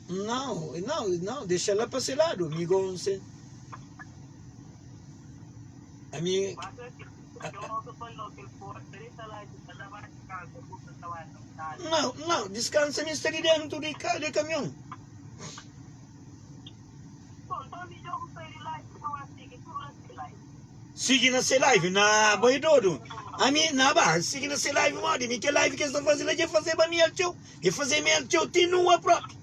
Nau, nau, nau, dexa la pa se ladu, mi go nse. Ami. Nau, nau, diskansa mi sta di dentu di di kamion. Sigi na se live na bo é dodu ami na ba sigi na se live modi mi ke live ke sta faze la dje fazeba mi el txeu e faze mi el txeu ti nua propi.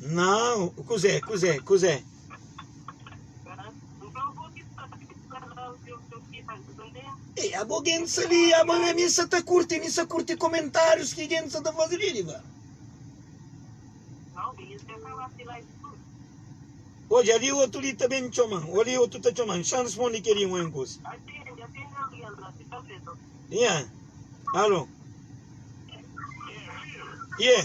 Não, kuzé, kuzé, kuzé. Ei, abo gentis ali, abo mi sa ta kurti, mi sa kurti komentárius ki gentis sa ta faze li, riba. Odja, ali otu li ta ben txoma-m, ali otu ta txoma-m, xa N responde kel-li un kuza. Nha, alo. Ye.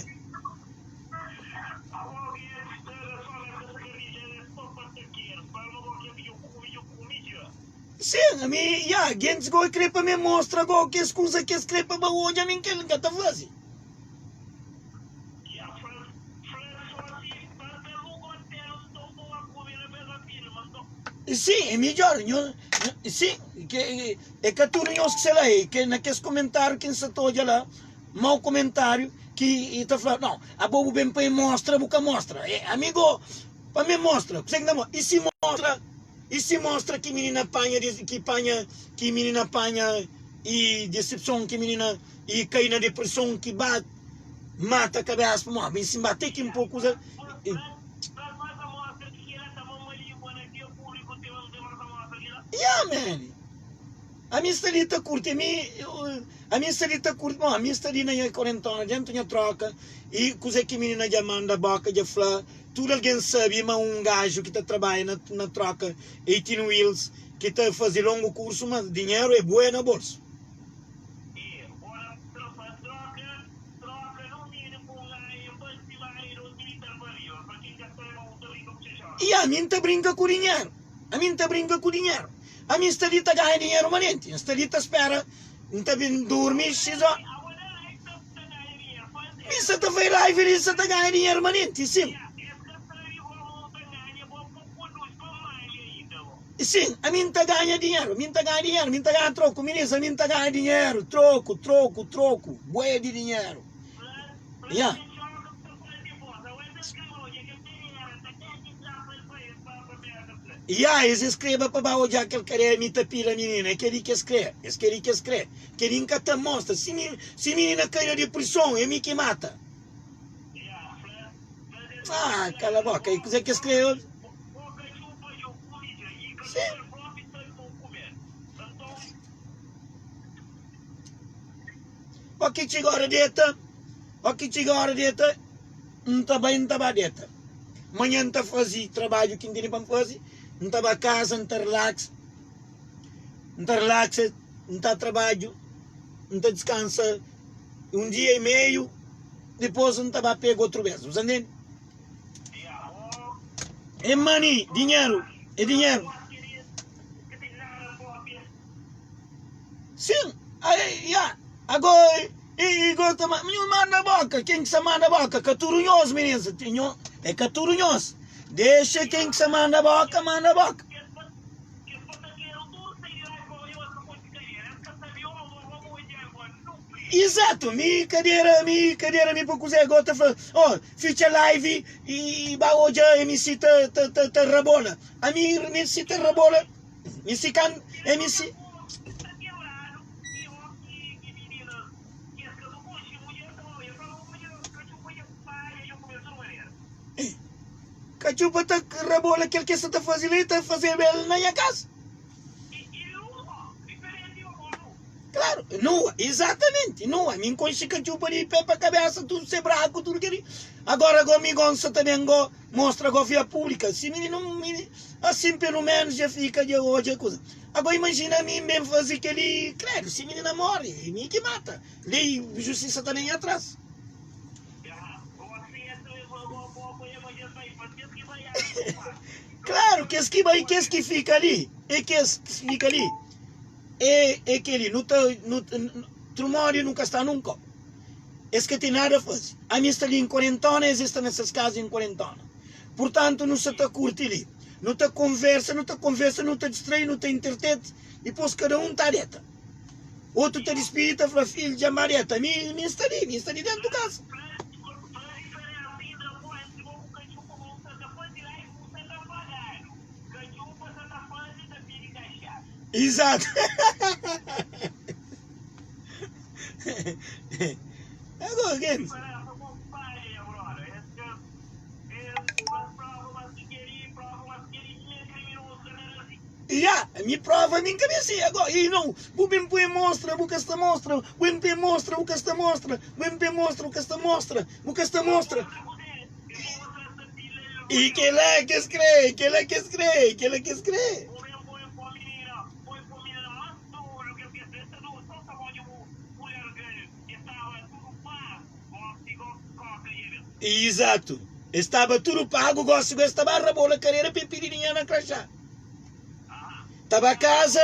Sin, ami, ya, gentis go kre pa mi mostra go kes kuza ki es kre pa ba odja, ami kel N ka ta faze. Sin, é midjor, nho, sin, ke, é ka tudu nhos ki sta la, é ke na kes komentáriu ki N sa ta odja la, mau komentáriu ki ta fla, no, abo bu ben pa e mostra, bu ka mostra, é, ami go, pa mi mostra, kuse ki N ta mostra? I si mostra, i si mostra ki minina panha, ki panha, ki minina panha i disepson, ki minina i kai na depreson, ki ba mata kabesa pamodi mi si N ba te ki N poi kuza. Yeah man, ami sta li ta kurti, ami ami sta li ta kurti, bon ami sta li na nha korentona dentu nha troka i kuze ki minina dja manda boka dja fla, tudu algen sabi ma un gaju ki ta trabadja na na troka 18 wheels ki ta fazi longu kursu ma dinheru é bué na bolsu. I ami N ta brinka ku dinheru, ami N ta brinka ku dinheru, ami N sta li ta ganha dinheru manenti, N sta li ta spera, N ta bin durmi xis ora. Mi sta ta fai live li, N sta ta ganha dinheru manenti, sin. Sin, ami N ta ganha dinheru, mi N ta ganha dinheru, mi N ta ganha troku, minis, ami N ta ganha dinheru, troku, troku, troku, bué di dinheru. Nha. Ya, es es kreba pa ba odja kel karea mi ta pila minina, é kel-li ki es kre, es kel-li ki es kre. Kel-li N ka ta mostra, si mi, si minina kai na deprison, é mi ki mata. Ah, kala boka, e kuzê ki es kre? Sim. Ó ki txiga ora deta, ó ki txiga ora deta, N ta bai, N ta ba deta. Manhã N ta faze trabadju ki N tene pa N faze, N ta ba kaza, N ta relaxa, N ta relaxa, N ta trabadju, N ta diskansa un dia i meiu, dipôs N ta ba pega otru bês. Bu sa ntende? É money, dinheru, é dinheru. Sim, ai, ya, ago i go ta ma, nhu manda boka, ken ki sa manda boka, ka tudu nhos minis, nho, é ka tudu nhos, dexa ken ki sa manda boka, manda boka. Exato, mi kadera, mi kadera mi pa kuzé go ta fla, oh, fitxa live e ba odja MC ta ta ta ta rabola. Ami MC ta rabola, MC kan MC. Katxupa ta rabola kel ke sa ta faze li, ta fazeba el na nha kasa. Klaru, nua, izatamenti, nua. Mi N konxe katxupa di pé pa kabesa, tudu se braku, tudu kel li. Agora go mi go N sa ta ben go mostra go via públika. Si mininu, mini, asin pelu menus dja fika dja odja kuza. Ago imajina mi N ben faze kel li, kredu, si minina more, e mi ki mata. Lei, justisa ta ben nha tras. Klaru, kes ki bai, kes ki fika li, e kes ki fika li. É é keli nu ta nu trumodi nu ka sta nun kau es ka ten nada fazi ami sta li en kuarentona es sta na ses kaza en kuarentona purtantu nu sa ta kurti li nu ta konversa nu ta konversa nu ta distrai nu ta intertete dipos kada un ta deta otu ta dispidi ta fla fidju dja ba deta mi mi sta li mi sta li dentu kaza. Exato. Agora, quem? Ya, mi prova mi nka meste. Agora, e não, bu ben põe mostra, bu ka sta mostra, bu ben põe mostra, bu ka sta mostra, bu ben põe mostra, bu ka sta mostra, bu ka sta mostra. E kel-la ki es krê, kel-la ki es krê, kel-la ki es krê. Izatu. Es staba tudu pagu, gosi ku es ta ba rabola karera pa e pidi dinheru na kraxá. Ta ba kaza,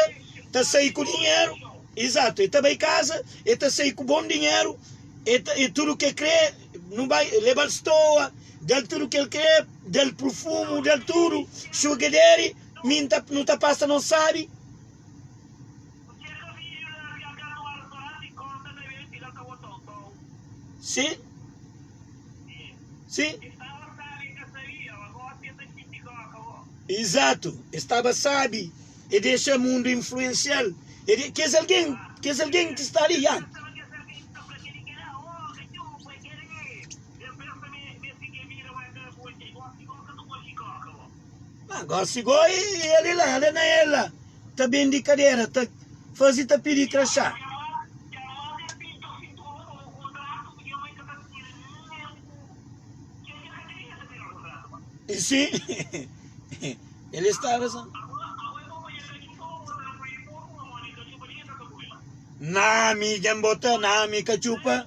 ta sai ku dinheru. Izatu, e ta bai kaza, e ta sai ku bon dinheru, e ta, e tudu ke krê, nu bai leba-l stoa, da-l tudu ke el krê, da-l purfumu, da-l tudu, sugar daddy, mi nta, nu ta pasa nos sabi. Si? Si? Izatu, e staba sabi, e dexa mundu influensia-l, e de, kes algen, kes algen ki sta li, ya. Ma gosi go e el la, el na el la, ta bendi kadera, ta fazi ta pidi kraxá. Si, el estaba sa. Na mi dja N bota, na mi katxupa.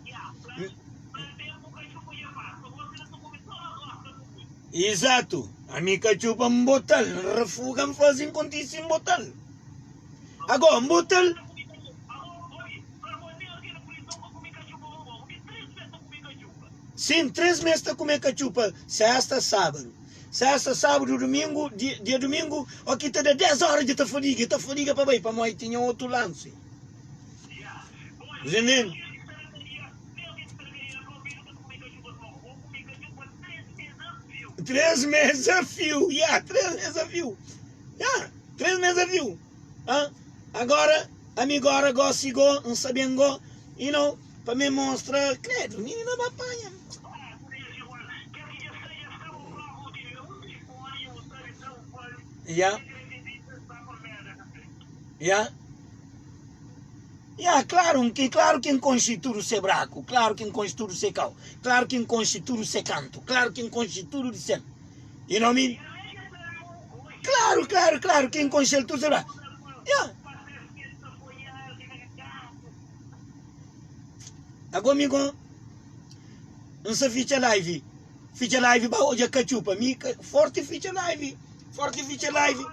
Izatu, ami katxupa N bota-l, N refuga, N faze, N kontise, N bota-l. Ago, N bota-l. Sim, 3 mes ta kume katxupa sesta, sábadu. Sesta, sábadu, dumingu, dia dumingu, o ki ta da 10 ora dja ta fadiga, ta fadiga pa bai, pamodi tinha otu lansi. Entendendo? 3 mes a fio, ya, 3 mes a fio. Ya, 3 mes a fio. Ah, agora, ami gora gosi go, N saben go, you know, Pa me mostra credo minina ba panha. Ya. Ya. Ya, claro, que claro que konxe tudo se braco, claro que konxe tudo se kau, claro que konxe tudo se canto, claro que konxe tudo de sel. You know what I mean? Claro, claro, claro, quem konxe tudo se braco. Ya. Ago mi go N sa fitxa live Fitxa live ba odja katxupa Mi ka forti fitxa live Forti fitxa live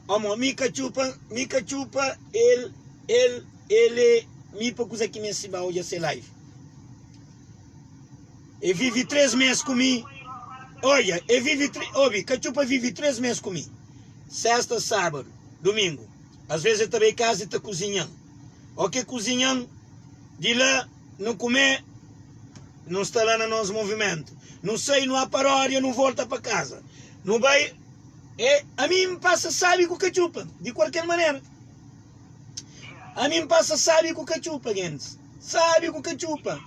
Omo mi katxupa Mi katxupa El el el e Mi pa kuza ki meste ba odja se live E vive 3 mes ku mi Odja e vive obi katxupa vive 3 mes ku mi Sesta sábadu domingu. As ves e ta bai kaza e ta kuzinha-m. O ke kuzinha-m, di la nu kume, nu sta la na nos movimentu. Nu sai, nu a paródia, nu volta pa kaza. Nu bai, e ami N pasa sabi ku katxupa, di kualker manera. Ami N pasa sabi ku katxupa, gentis. Sabi ku katxupa.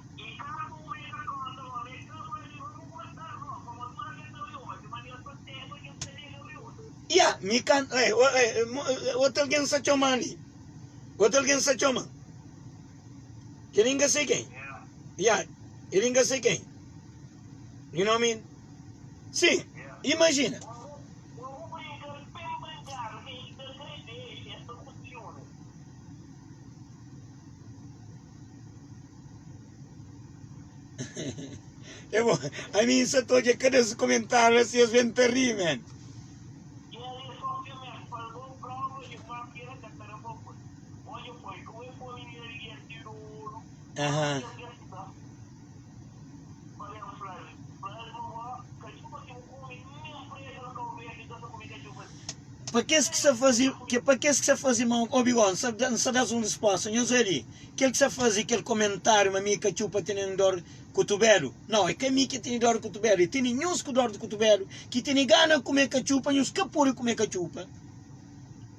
Ya, mi ka, eh, eh, otu algen sa txoma-m li. Otu algen sa txoma-m. Kel-li N ka sai ken. Ya, el-li N ka sai ken. You know what I mean? Sim, imajina. É bom, ami N sa ta odja kada es komentáriu asi es ben ta ri, man. Aham. Pa kes ki sa faze, pa kes ki sa faze mau, obi gó, N sa N sa da-s un resposta, nhos obi li, kel ki sa faze kel komentáriu ma mi katxupa tene dor kutubelu, nau, é ka mi ki tene dor kutubelu, é tene nhos ku dor di kutubelu, ki tene gana kume katxupa, nhos ka pode kume katxupa.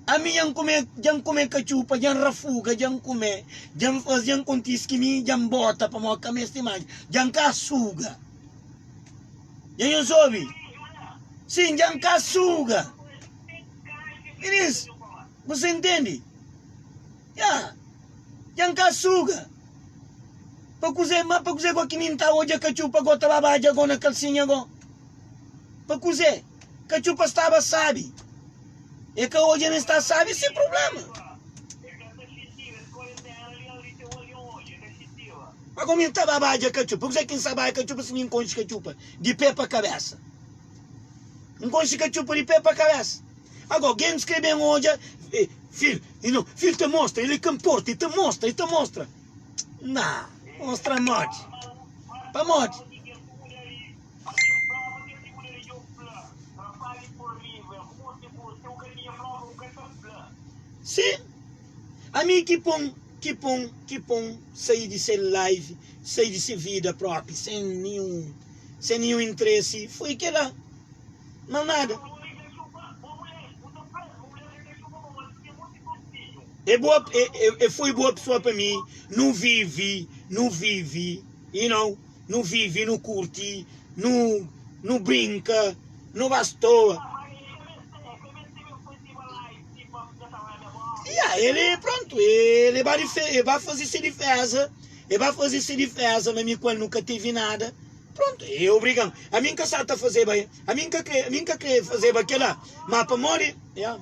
Ami dja N kume, dja N kume katxupa, dja N rafuga, dja N kume, dja N faze, dja N kontise ki mi dja N bota pamodi ka meste más, dja N ka suga. Dja nhos obi? Sin, dja N ka suga. Minis, bu sa intende? Ya, dja N ka suga. Pa kuzê, ma pa kuzê go ki mi N ta odja katxupa go ta ba badja go na kalsinha go? Pa kuzê? Katxupa staba sabi. E ka odja ma sta sabi se problema. Pa komi N ta ba badja katxupa? Kuzê ki N sa badja katxupa si mi N konxe katxupa di pé pa kabesa? N konxe katxupa di pé pa kabesa. Agora, gentis kre ben odja, fil, you know, fil ta mostra, el ka nporta, el ta mostra, el ta mostra. Nah, mostra modi? Pamodi? Sim, ami ki pon, ki pon, ki pon sai di se life, sai di se vida propi, sem nenhum, sem nenhum interesse, foi kela, mas nada. É boa, é, é, foi boa pessoa pa mi, nu vive, nu vive, you know. Nu vive, nu kurti, nu nu brinka, nu ba stoa. Ya, ele prontu, ele ba dife, ele ba faze se difeza, ele ba faze se difeza ma mi ku el nunka tevi nada. Prontu, e obriga-m. Ami N ka sa ta fazeba, ami N ka kre, ami N ka kre fazeba kela, ma pamodi, ya.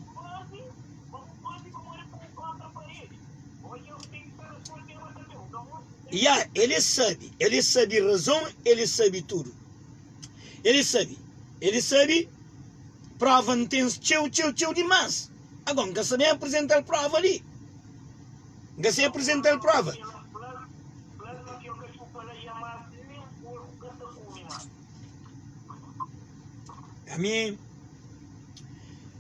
Ya, ele sabe, ele sabe razon, ele sabe tudu. Ele sabe, ele sabe prova N ten txeu, txeu, txeu dimás. Agora, N ka sabe apresenta-l prova li. N ka sabe apresenta-l prova. Ami,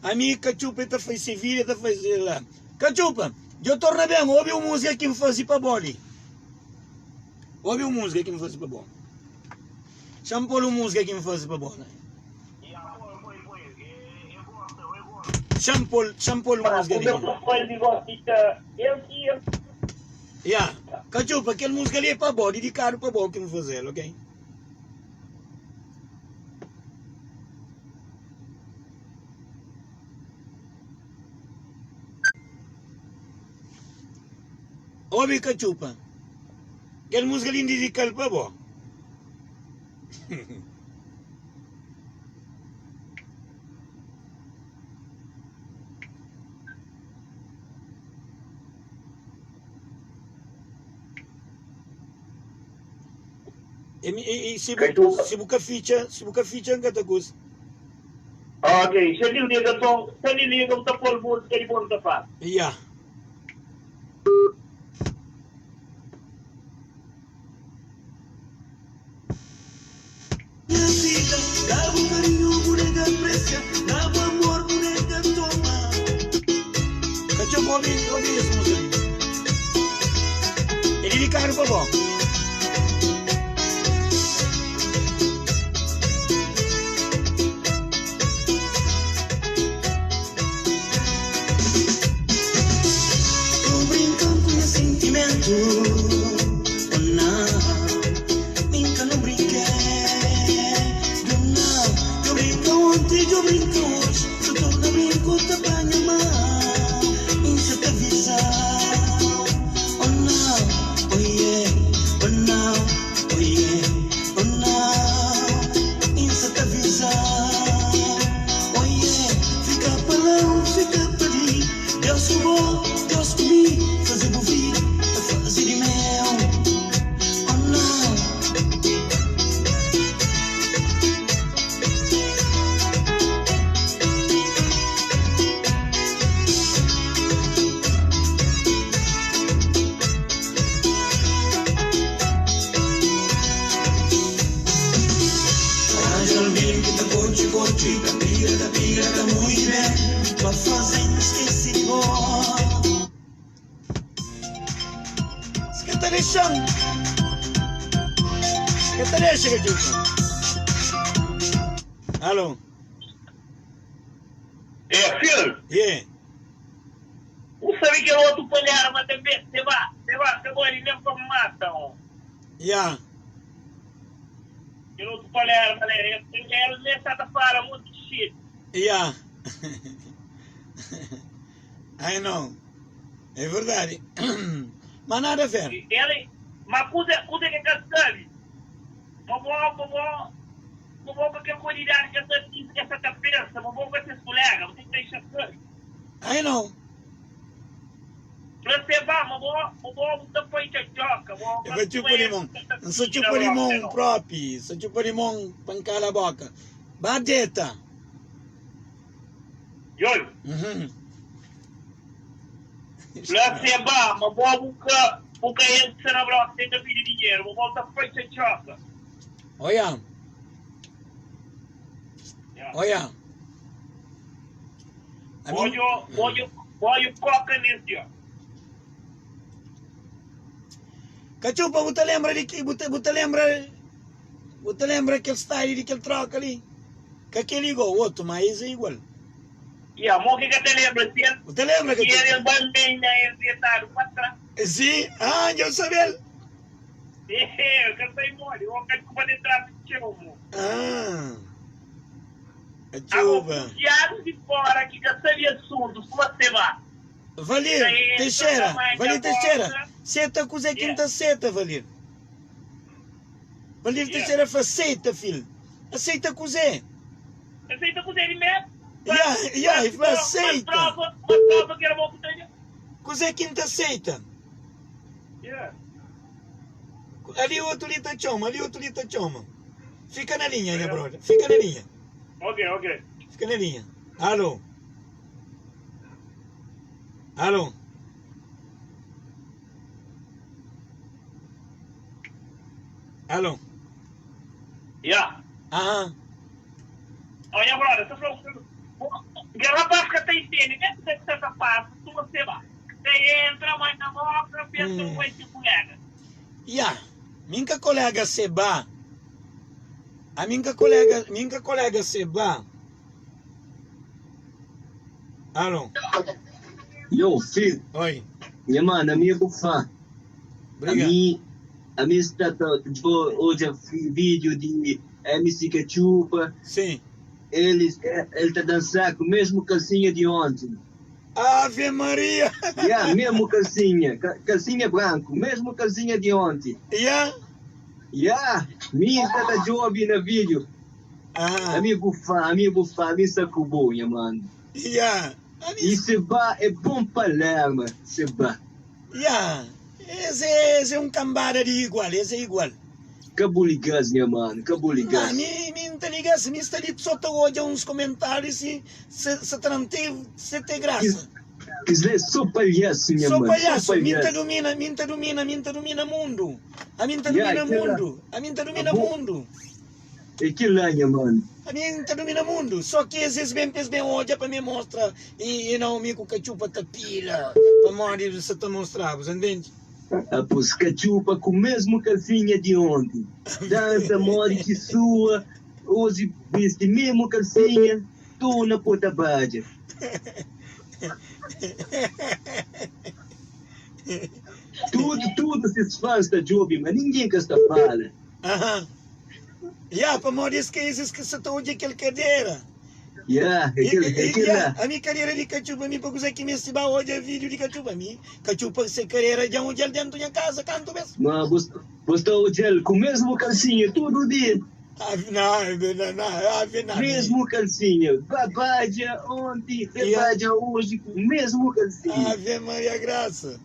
ami katxupa el ta fai se vida, el ta fai se la. Katxupa, dja torna ben, obi un múzika ki N faze pa bo li. Obi un múzika ki N faze pa bo. Xa-m pô-l un múzika ki N faze pa bo la. Xa-m pô-l, xa-m pô-l un múzika li. Ya, Katxupa, kel múzika li é pa bo, didikadu pa bo ki N faze-l, ok? Obi katxupa, kel múzika li N didika-l pa bo. E, e, e, si bu, si bu ka fitxa, si bu ka fitxa, N ka ta kusa. Ok, se li liga som, se li liga bu ta pol música di bo nu ta fala. Ya. Nha vida, da bu carinho bu nega aprecia, da bu amor bu nega toma. Ka txeu. Obi, obi es música li. É dedicado pa bo. Tu brincan ku nha sentimentu Oh não, minka não brinque Do não, eu brinca ontem, eu brinca hoje Se torna brinco, ta panha mal Insa ta avisau Oh não, oh yeah, oh não, oh yeah, oh não Insa ta avisau Oh yeah, fika pa la ou fika pa li Deus ku bo, Deus ku mi Faze bu vida, ta faze di meu Oh não. Ranja algen ki ta kotxi kotxi Ta pira ta pira ta mui ben Pa faze-m skese di bo. Si ka ta dexa-m Ka ta dexa ka djuta Alo É, filho. Yeah. U sabe kel otu palherma tanbe? Se ba, se ba, ka bali nen pa mata on. Yeah. Kel otu palerma la, el, el me sa ta fala monti shit. Yeah. I know. É verdade. Ma nada a ver. El, ma kuza, kuza ke ka sabe, ma bo, ma bo, ma bo ku kel kualidadi ke sa tinha, ke sa ta pensa, ma bo ka ses kulega, bu ten ki dexa sabe. I know. Fla se ba, ma bo, ma bo bu ta pai txatxoka, bo É ka pa txupa suma limon. es ka ta N sa fina txupa rosa, limon no. propi. Sa txupa limon pa N kala boka. Ba deta. Yoi. Uhum. Fla se ba, ma bo bu ka, bu ka entra na bloku sen ka pidi dinheru, ma bo ta pai txatxoka. Oia. Ya. Oia. A mim. Odjo, odjo, odjo koka nes dia. Katxupa, bu ta lembra di ki, bu ta, bu ta lembra, bu ta lembra kel style di kel troka li? Ka kel igual, otu, ma es é igual. Ya, mo ki ka ta lembra si el, Bu ta lembra, si el, Katxupa? el ba mei na el detadu pa tras. Si, ah, dja bu sabe-l. Eh, ka sai modi, o katxupa de tras di txeu mo. Ah, Ago, Katxupa. kunfiadu di fora ki ka sabe asuntu, suma se ba. Valir Ta entra, ta Teixeira, manda Valir Teixeira, boka. seta kuzê ki N Yeah. ta seta, Valir. Valir Yeah. Teixeira fla, seita, fil. Aceita kuzê? Aceita kuzê di mé? Ya, ya, e fla, Mas aceita. prova, mas prova ki era bo ku tenha. Kuzê ki N ta aceita? Yeah. Ali otu li ta txoma, ali otu li ta txoma. Fika na linha, nha brother. Fika na linha. Ok, ok. Fika na linha. Alô. Alô. Alô. Ya. Aham. Ó, nha brother, ta fla Kel rapaz ka ta intende nen kuzê ki sa ta pasa, suma seba. Ta entra, mai na boka, pensa ma bai se kulega. Ya. Mi N ka kolega seba. Ami N ka kolega, mi N ka kolega seba. Alô. Yo, fil. Oi. Nha mano, ami é bu fã. Obrigado. Ami, ami sta ta tipo, odja vídeo di MC Katxupa. Sim. Ele, ele ta dançar com mesmo calcinha de ontem. Ave Maria! Yeah, mesmo calcinha, calcinha branco, mesmo calcinha de ontem. Yeah. Yeah, mi sta ta djobi na vídeo. Ah. Ami bu fã, ami bu fã, ami sta ku bo, nha mano. Yeah. Ami... E se ba é bom Palerma, se ba. Yeah. Es é, es é um cambada de igual, es é igual. Ka bu liga-s nha mano, ka bu liga-s. Nah, mi, mi N ta liga-s, mi sta li so ta odja uns komentáriu si, se, se ta dan te, se te grasa. Kes li é so palhasu nha So mano, so palhasu, mi N ta palhasu. dumina, mi N ta dumina, mi N ta dumina mundu. Ami N ta Yeah, dumina kela, mundu, ami N ta dumina abo, mundu. É kel-la, nha mano. Ami N ta dumina mundu. Só ki es es ben pa es ben odja pa mi mostra i i nau mi ku katxupa ta pila pamodi N sa ta mostra-bu, sa ntende? Apos katxupa ku mesmu kalsinha di onti. Dansa modi ki sua oji bisti mesmu kalsinha tona po ta badja. Tudu tudu sis fans ta djobi ma ningen ka sta fala. Aham. Ya, pamodi es ka es ki sa ta odja kel kadera. Ya, é kel, é kel la. Ami kadera di katxupa mi pa kuzê ki meste ba odja vídiu di katxupa mi katxupa se kadera dja N odja-l dentu nha kaza kantu bes. Ma bu bu sta odja-l ku mesmu kalsinha tudu dia. Ave na, ave na, na, ave na. Mesmu kalsinha, ba badja onti, ba badja oji ku mesmu kalsinha. Ave Maria Graça.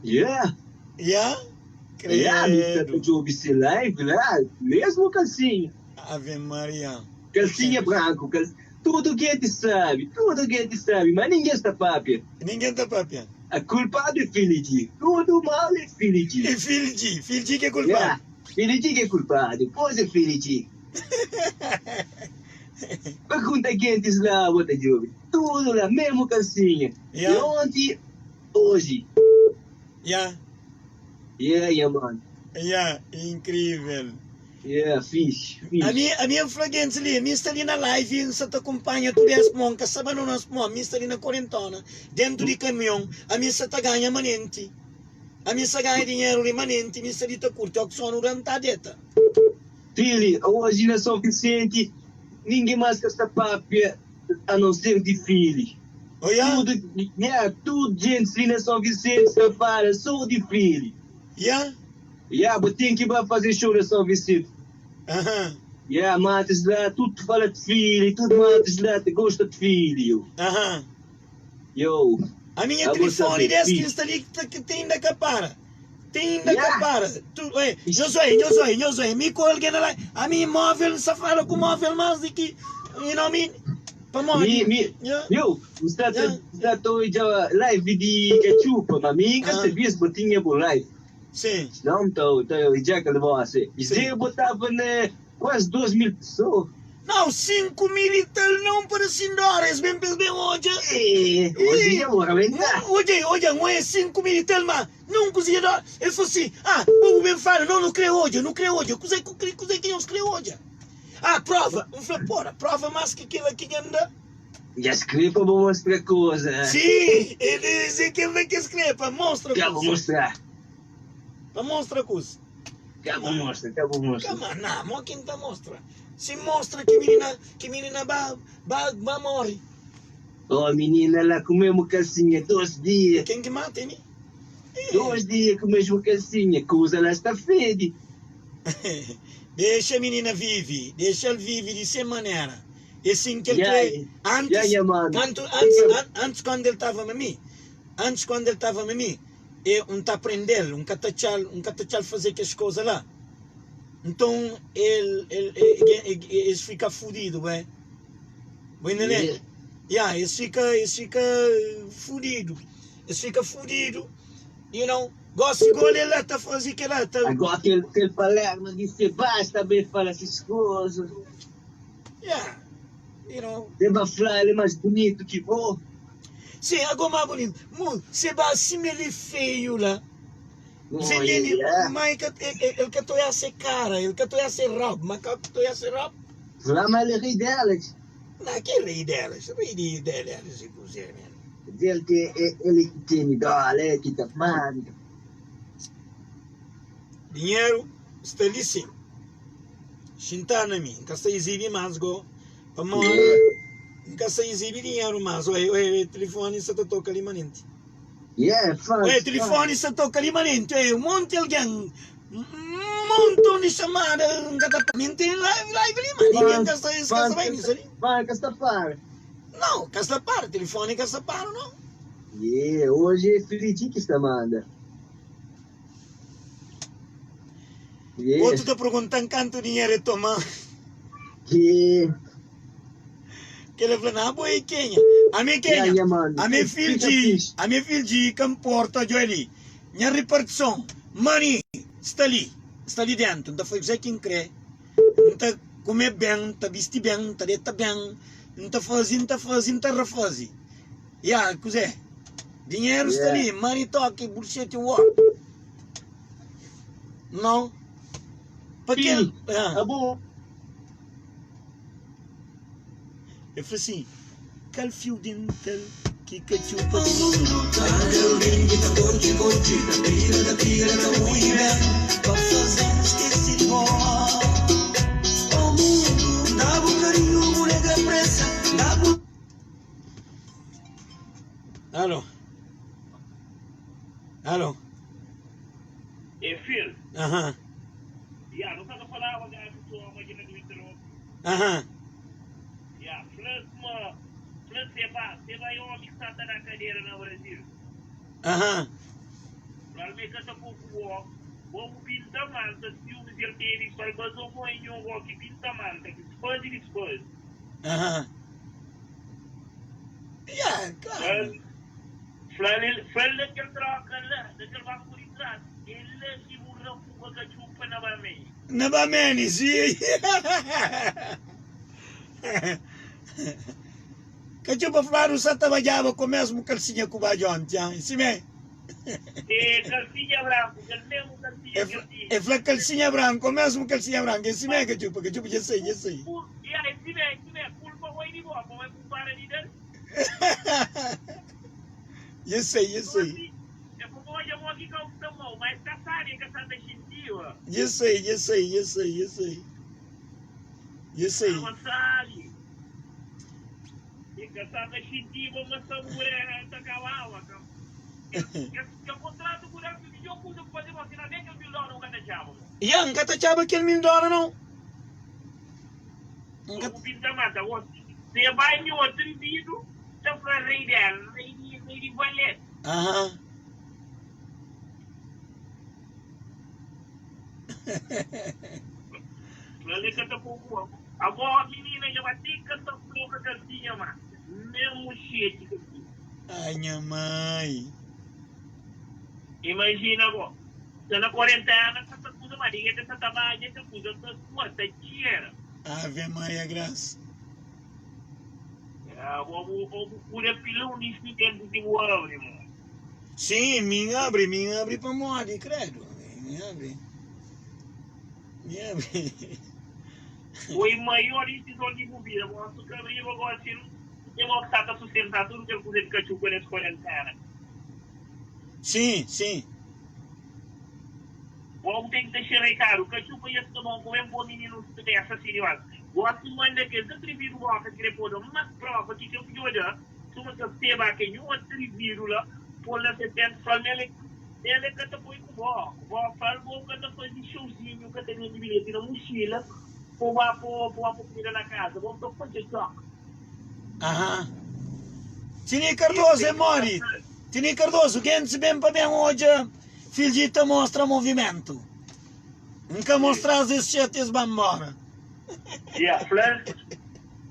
Ya. Ya. Ya, mi sta ta Credo. djobe se live la, mesmu kalsinha. Ave Maria. Kalsinha branku, kal... Tudu genti sabi, tudu genti sabi, ma ningen sta papia. Ningen ta papia. A kulpadu é Filidji, tudu mal é Filidji. É Filidji, Filidji ki é kulpadu. Ya, Filidji ki é kulpadu, pois é Filidji. Pergunta gentis la, bo ta djobe, tudu la, mesmu kalsinha. Ya. Di onti, oji. Ya. Yeah, nha mano. Ya, incrível. Yeah, fixe, fixe. Ami, ami N fla gentis li, mi sta li na live N sa ta kunpanha tudu es pmo N ka sa bandona-s pmo mi sta li na korentona dentu di kamion ami sa ta ganha manenti ami sa ganha dinheru li manenti mi sta li ta kurti oki sonu da N ta deta. Fili, oji na São Vicente ninguém mais ka sta papia a não ser di Fili. Oiá? Tudo, yeah, tudo gente li na São Vicente sta fala só di Fili. Yeah? Yeah, bo tem ki ba fazer show na São Vicente. Aham. Yeah, matas lá, tudo fala de Fili, tudo matas lá, te gosta de Fili. Yo. Aham. Yo. A minha Abo telefone sabe, desse que fixe. está ali que, que tem ainda que para. Tem ainda que Yeah. para. Tu, ei, nhozoe, nhozoe, nhozoe, mi com alguém lá. A minha móvel, só fala com móvel mais de que, you know me? Pamodi? Mi, mi, Yeah. yo, sta ta, Yeah. sta ta odja live di Katxupa, ma mi ka Ah. sabia se bo tinha bo live. Sim. Não, ta, ta odja kel voz. Sim. Zé botava na quase 2 mil pessoas. Não, 5 mil e tal não para Sindora, es bem, es bem odja. Eh, hoje já vou arrebentar. Odja, odja, não é 5 mil e tal, mas não cozinha da. Ele falou assim, ah, povo bem fala, não, não crê odja, não crê odja. Cozé, cozé que não crê odja. Ah, prova. Eu falei, porra, prova mais que aquilo aqui que anda. Já escrevi para vou mostrar coisa. Sim, ele disse que ele que escreve, para mostra Já vou coisa. mostrar. Para mostra coisa. Já vou mostrar, já vou mostrar. Calma, não, mo quem tá mostra. Se mostra que menina, que menina ba, ba, ba morre. Oh, menina lá com o mesmo calcinha, dois dias. Quem que mata, hein? Dois dias com o mesmo calcinha, coisa lá está fede. Deixa a menina vive, deixa ela vive de sem maneira. E assim que ele Yeah, crê. Antes, yeah, yeah, mano. tanto, antes, an, antes quando ele estava a mim, antes quando ele estava a mim, é um tá prendê-lo, um catachal, um catachal fazer que as coisas lá. Então ele, ele, ele, ele, ele fica fudido, é? Bom, entender? Yeah. Yeah, ele fica, ele fica fudido. Ele fica fudido, you know. Gosto igual ele lá tá fazendo que lá tá. Agora aquele, aquele Palermo disse basta bem falar essas coisas. Yeah, you know. Deva falar, ele é mais bonito que vou. Sim, agora mais bonito. Você vai assim ele feio lá. Você Oh, entende? yeah. Mas ele que tô a ser cara, ele que tô a ser rob, mas que tô a ser rob. Lá, mas ele ri delas. Não, que ri delas, ri de delas e cozer mesmo. Dele que é- ele que tem dólar, ele que tá manda. Dinheiro está ali sim. Xintar na mim, nunca se exibe mais go. Pa mora, nunca se exibe dinheiro mais. Oi, oi, telefone só te toca ali manente. Yeah, faz. Oi, telefone só toca ali manente. Oi, um monte de alguém, um montão de chamada, nunca tá mim tem live, live ali, mas ninguém nunca se esquece bem nisso ali. Vai, que está para. Não, que está para, telefone que está para, não. Yeah, hoje é Felipe que está manda. Yeah. Outro tá perguntando quanto dinheiro é tomar. Yeah. Que ele falou, não, boy, quem? A minha quem? Yeah, yeah, mano. A minha filho Fica de, fixe. a minha filho de comporta, Joeli. Minha repartição, money, está ali, está ali dentro. Então foi você quem crê. Então. Kume ben, N ta bisti ben, N ta deta ben, N ta faze, N ta faze, N ta rafaze. Ya, kuzê? Dinheru sta li, money talk, bullshit walk. Não. Pa kel. Ah. Abo. El fla assim, kal fiu dental ki ka txupa Alo. Alo. É Phil. Aham. Ya, nu sa ta falaba gaju toma dja na du Aham. Ya, fla sma, fla seba, seba é omi ki sa ta da kadera na Brazil. Aham. Fla-l ma e ka ta po ku bo, bo bu pinta manta, siumis el tene, fla-l ma so bo é nho bo ki pinta manta, ki sfaze disfaze. Aham. Ya, klaru. Fla-l, fla-l na kel troka la, na kel banku di tras, é la ki bu rafuga katxupa na Bameni. Na Bameni, si. Katxupa fladu sa ta badjaba ku mesmu kalsinha ku badja onti, an? Simé? É kalsinha branku, kel mesmu kalsinha ki el tinha. E fla kalsinha branku, mesmu kalsinha branku. É simé, katxupa? Katxupa dja sai, dja sai. Ya, é simé, é simé. Kulpa foi di bo, pamodi bu para di da-l. Dja sai, dja sai. É pa bo odja mo ki kau sta mau, ma es ka sabi, e ka sa ta xintiba. Dja sai, dja sai, dja sai, dja sai. Dja sai. Ama sabi. E ka sa ta xintiba ma sabura ta kababa. Kel kontratu ku da, midjor kuza ku faze gosi na ben kel mil dóla bu ka ta txaba mo. Ya, N ka ta txaba kel 1000 dóla nau. N ka. Bu pinta mata gosi. Se bai nhu atrevidu ta fla rei dela, rei di rei di balé. Aham. Fla-l e ka ta pô ku abo. Minina dja ba ti ka ta troka kalsinha ma mesmu xeti kalsinha. Ai nha mai. Imajina bo, sta na kuarentena ka ta kuza ma di ta sa ta badja kel kuza ta sua ta txera. Ave Maria Graça. Abo bu o bu kuda pilon di simentu ki bu abri mo. Sim, mi n abri, mi n abri pamodi, credo, mi n abri, mi abri. Foi maior disizon di bu vida, bo su ka abriba gosi é bo ki sa ta sustenta tudu kel kuza di katxupa nes kuarentena. Sim, sim. Bo bu ten ki ta xerrekadu katxupa i es ta bon ku ben po mininu stresa si dimas. Gosi manda kes atrividu boka ki kre poda mas prova ki kel ki djo da suma kel seba ke nhu atrividu la pol na se tentu fal mel el e ka ta poi ku bo bo fal bo ka ta fazi showzinhu ka ta bende bilheti na muxila po ba po po ba po kumida na kaza bo ta fadja txoka. Aha. Tini Cardoso é modi? Tini Cardoso, gentis ben pa ben odja Fildji ta mostra movimentu. N ka mostras es xet es ba nbora. Yeah, fla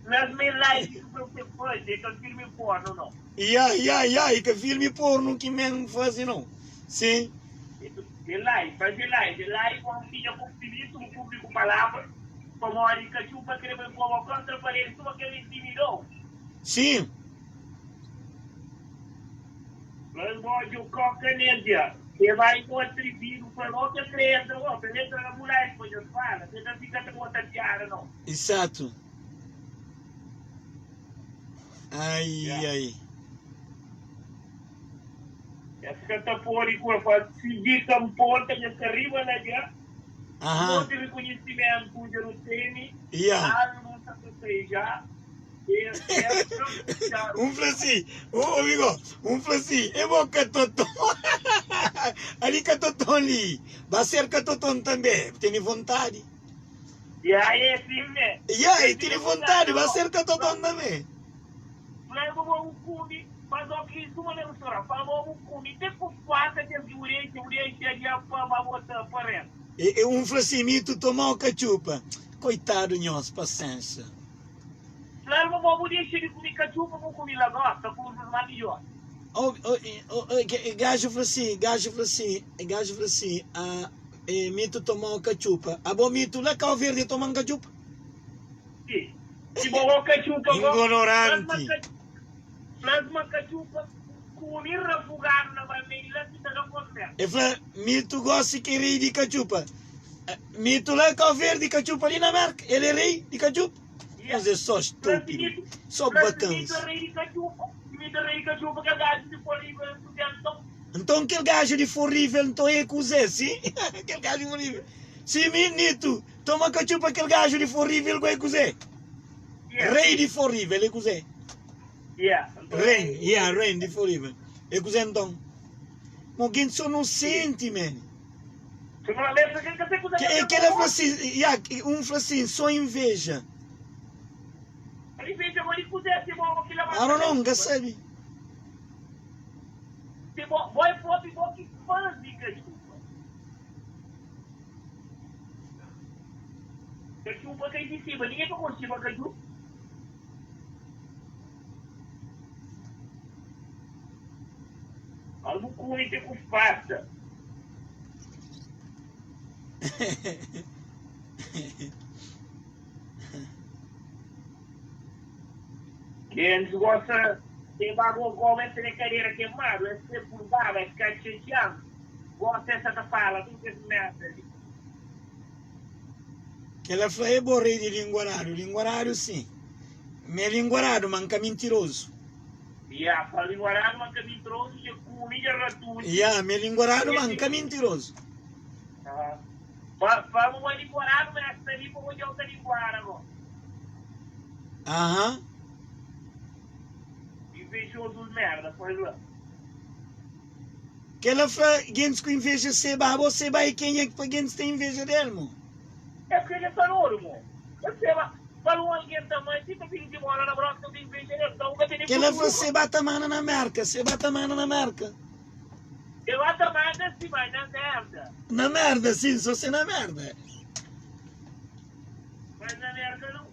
fla me like ki você faze, é ka filme porno não. Ya, ya, ya, e ka filme porno ki men faze não. Sim. É live, faze live, live vamos tinha com finito um público palavra, pamodi katxupa kre bai pô contra parede, suma que ele intimidou. Sim. Mas bo djo koka nel dja. Ke bai ku atrividu fla bo ke kre entra bo pa el entra na bu life pa nhos fala ke ka fika ta bota piada no. Exato. Ai ai. Es ka ta pode ku el fla si di ka nporta nhos ka riba la dja monti rikonhisimentu dja nu tene album sa ta sai ja. Um fla si, ô amigo, um fla si, é bo katoton. Ali katoton li, ba ser katoton també, tene vontade. Ya, é assim mesmo. Ya, e tene vontade, ba ser katoton també. Fla bo bo kumi, faz o que suma na restaurante, fala bo bo kumi, te ku faca te que urente, urente ali a pa ba bota pa reto. E, e um fla si, mi tu toma o cachupa. Coitado nhos, paciência. Fla-l ma bo bu dexa di kume katxupa bu kume lagosta kuzas más midjór. Oh, oh, oh, oh, gajo fla si, gajo fla si, gajo fla si, ah, eh, mito tomau katxupa. Abo mito la Cabo Verde toman katxupa? Si bo go katxupa go. Ingonoranti. Fla-s ma katxupa kumi rafugadu na ba mei la ki ta da konbersa. E fla, Mito gosi ki é rei di katxupa. Mito la Kau Verdi, katxupa li na Merka, el é rei di katxupa. Nhos é só stúpidu, só batans. Nton kel gaju di Forrível nton é kuzê? Si, kel gaju di Forrível. Si, mi, Nito, toma katxupa kel gaju di Forrível ku é kuzê? Rei di Forrível é kuzê? Rei, yeah, rei di Forrível. É kuzê nton? Mo gente só nosenti, man. É kel fla assim, yeah, um fla assim, só inveja. I don't know, nka sabe. Algo kumi te ku farta. Kenz gosta tem bago goma es tene cadeira queimado, es se pulgaba, es ka txetxean, gosta es sa ta fala tudo kes merda li. Kel-la fla, É bo rei di linguaradu. Linguaradu sim. Mi é linguaradu, ma N ka mintirozu. Ya, fla linguaradu, ma N ka mintirozu, dja kumi, dja ratuti. Ya, mi é linguaradu, ma N ka mintirozu. Fla, fla bo é linguaradu, ma es sta li pa odja-u ta linguara go. Aha. Invejozus merda, fla la. Kel-la fla, Gentis ku inveja seba, abo seba é kenha ki pa gentis ten inveja del, mo? Es ka dja sta nodu, mo. Es seba, fala un algen ta ma ti ta pidi zimola na broka, ta ten inveja del, nton bu ka tene Kel-la fla, futuru. Seba ta manda na Merka, seba ta manda na Merka. Seba ta manda si ma na merda. Na merda, sin, so se na merda. Mas na Merka nau.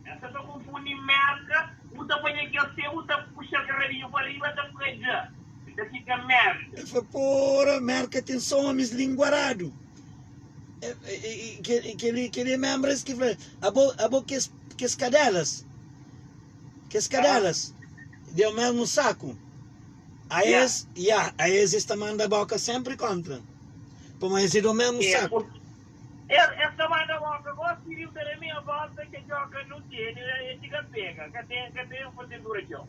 Essa ta confundi merca, bu ta panha kel se bu ta puxa kel rabinho pa riba ta fika dja, ta fika merda. El fla, Pora, Merka ten so omis linguaradu. Kel-li kel é membres ki fla, abo, abo kes, kes kadelas, kes kadelas deu mesmu saku. A es, ya, a es es ta manda boka sempri kontra, pamodi es é do mesmu saku. Es ta manda boka gosi riu ta da meia volta ke txoka nu tene e txiga pega ka ten ka ten fazendura txeu.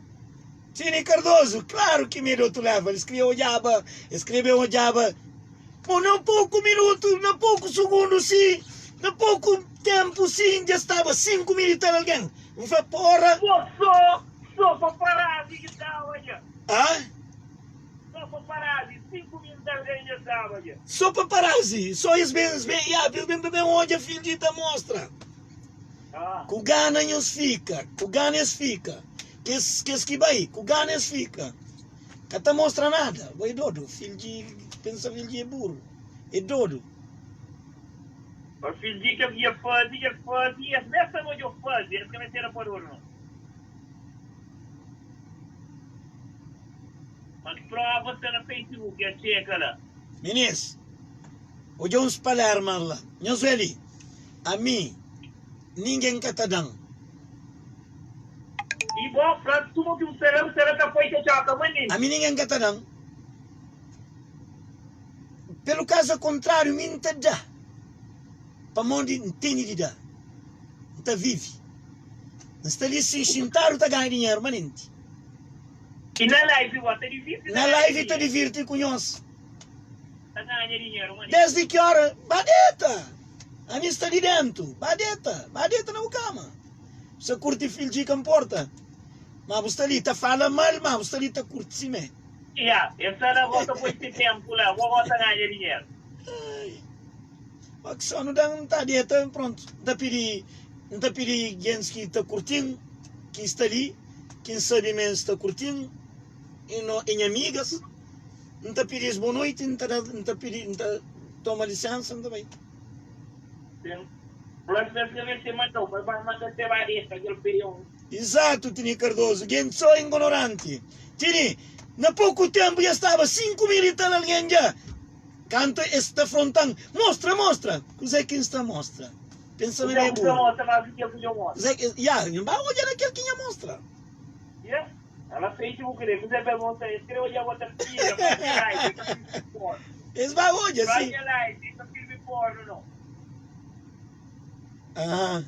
Tini Cardoso, Klaru ki mi é di otu level, es kria odjaba, es kria ben odjaba, mo na poku minutu, na poku sugundu si, na poku tempu si, dja staba 5 mil i tal algen. N fla, Porra! Bo so, so paparazzi ki staba dja. Ah? Só paparazzi, 5 mil tal algen dja staba dja. Só paparazzi, só es ben, es ben, ya, es ben pa ben odja fidju ta mostra. Ah. Ku gana nhos fika, ku gana es fika. Kes, kes ki bai, ku gana es fika. Ka ta mostra nada. Bo é dodu, fidju, pensa fidju é buru. É dodu. Pa fidju ke ia fazi, ke fazi, es mesta no djo fazi, es ka meste era pa dodu no. Mas prova sta na Facebook, é txeka la. Minis, odja uns palermas la. Nhos ve li, ami, ningen ka ta dan. I bo fla suma ki bu sta la, bu sta la ta poi txotxoka manenti. Ami ningen ka ta dan. Pelu kazu kontráriu, mi N ta da. Pamodi N tene di da. N ta vive. N sta li sin xintadu ta ganha dinheru manenti. I na live bo ta divirti Na live ta divirti ku nhos. Ta ganha dinheru manenti. Desdi ki ora? Ba deta! Ami sta li dentu. Ba deta! Ba deta na bu kama. Bu sta kurti fildji ka nporta. Ma bu sta li ta fala mal, ma bu sta li ta kurti simé. Ya, e sta la bo ta poi se tempu la, bo bo ta ganha dinheru. Ai. Ma ki sonu dan, N ta deta, prontu. N ta pidi, N ta pidi gentis ki ta kurtin, ki sta li, ki N sabe ma es ta kurtin, i no, i nha amigas, N ta pidi-s bo noiti, N ta da, N ta pidi, N ta toma lisensa, N ta bai. Ten fla-s ma es ka meste manda-u, pa ba manda se ba deta kel feion. Izatu, Tini Cardoso, gentis so ingonoranti. Tini, na poku tempu dja staba 5 mil i tal algen dja. Kantu es ta fronta-m, mostra, mostra! Kuzê ki N sta mostra? Pensa ma mi é burru. Kuzê ki, ya, N ba odja na kel ki nha mostra. Es ba odja, si. Aham.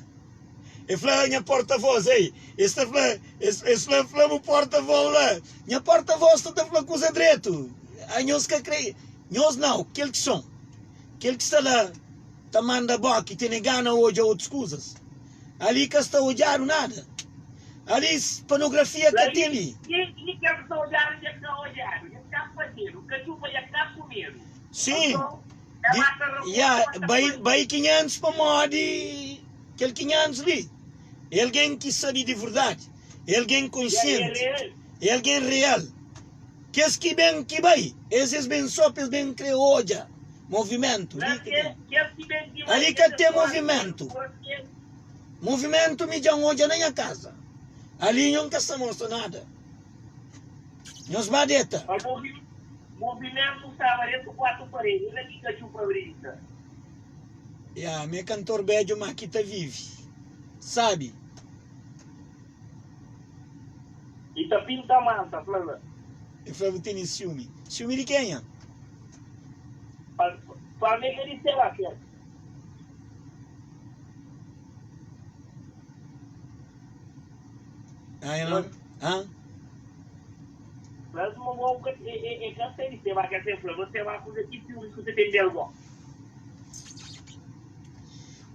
E fla nha porta-voz, ei, es ta fla, es, es fla, fla bu porta-voz la, nha porta-voz sta ta fla kuza dretu, a nhos ka kre, nhos nau, kel ki son, kel ki sta la ta manda boki, tene gana odja otus kuzas, ali ka sta odjadu nada, ali panografia ka ten li. Sim, di, ya, bai, bai 500 pamodi kel 500 li é algen ki sabe di verdadi, é algen konsienti, é algen real. Kes ki ben ki bai, es es ben so pa es ben kre odja movimentu. Li ki ten. Ali ka ten movimentu. Movimentu mi dja N odja na nha kaza. Ali nho N ka sta mostra nada. Nhos ba deta. Movimentu staba dentu 4 paredi, la ki katxupa brinka. Ya, mi é kantor bedju ma ki ta vive sabi. E ta pinta manta, fla la. E fla bu tene siumi. Siumi di kenha? Pa mi é ka di seba kel. Ah, eu não. Hã? Mas uma boa é, é, é cansei de seba que você fla, você vai fazer que ciúmes que você tem dele, bom.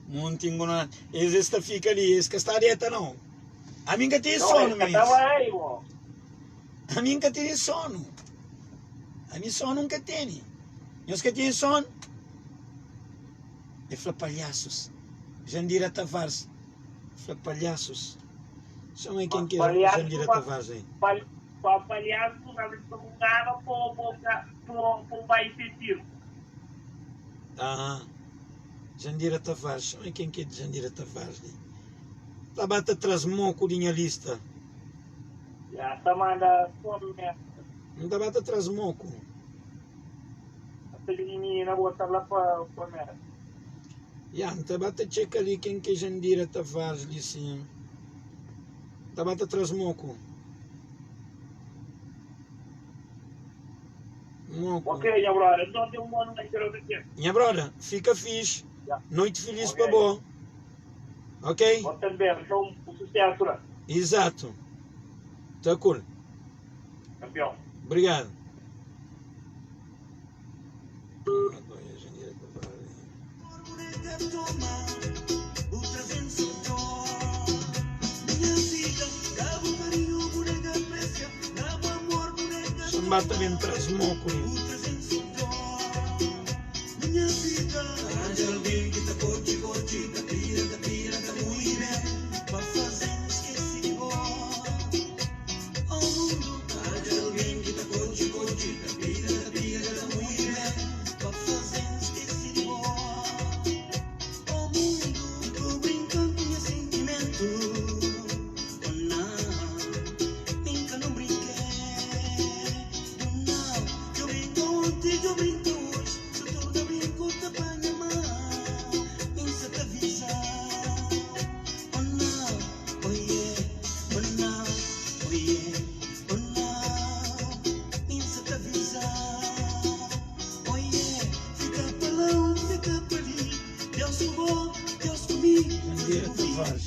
Monti ngona, es es ta fika li, es ka sta deta não. A mim ka tene Não, sono, es ka minis. tava aí, bom. A mim ka tene sono. A mim sono nunca tene. Nhos ka tene sono? E fla palhaços. Jandira Tavares fla palhaços. Chama aí quem que é Jandira Tavares aí. Pa palhaço realmente sta ku gana po po po po bai se circo. Aham. Jandira Tavares, chama aí quem que é Jandira Tavares li. Ta ba ta traz moco di nha lista. Ya ta manda som mesmo. N ta ba ta traz moco. Ta menina bota la pa pa merda. Ya, N ta ba ta txeka li ken ki é Jandira Tavares li sin. N ta ba ta traz moku. Moku. Ok, nha brother. Nton ten un boa noite la otu dia. Nha brother, fika fix. Ya. Noite feliz Ok. pa bo. Ok? Bo tanbe. Nton, bu sucesso la. Exato. Ta cool. Campeão. Obrigado. Samba ta ben tras moku li. Jandira Tavares.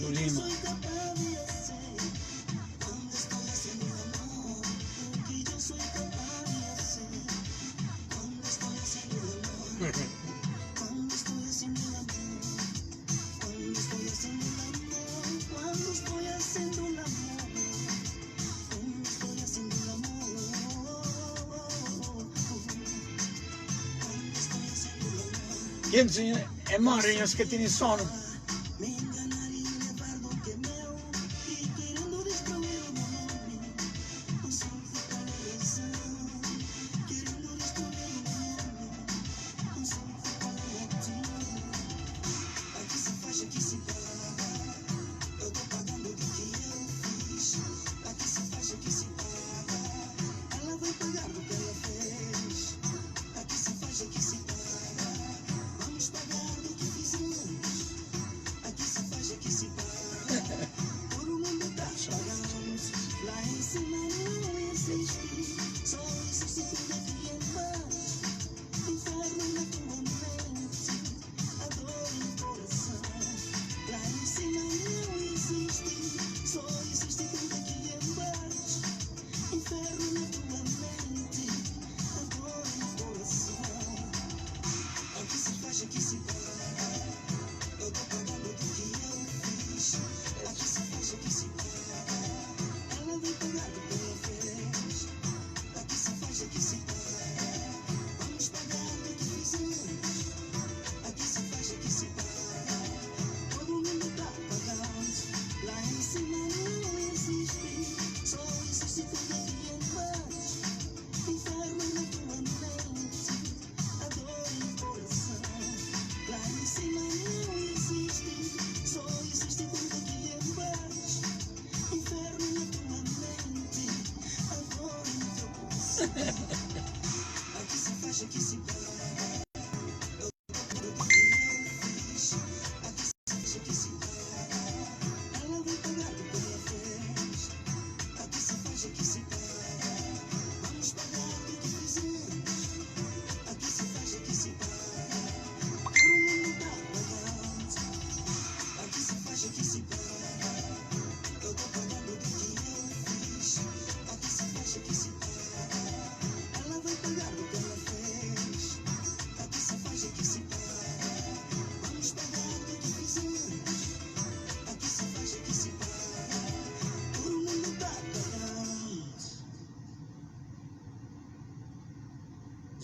Lu Lima. Gentis é mora nhos ka tene sonu.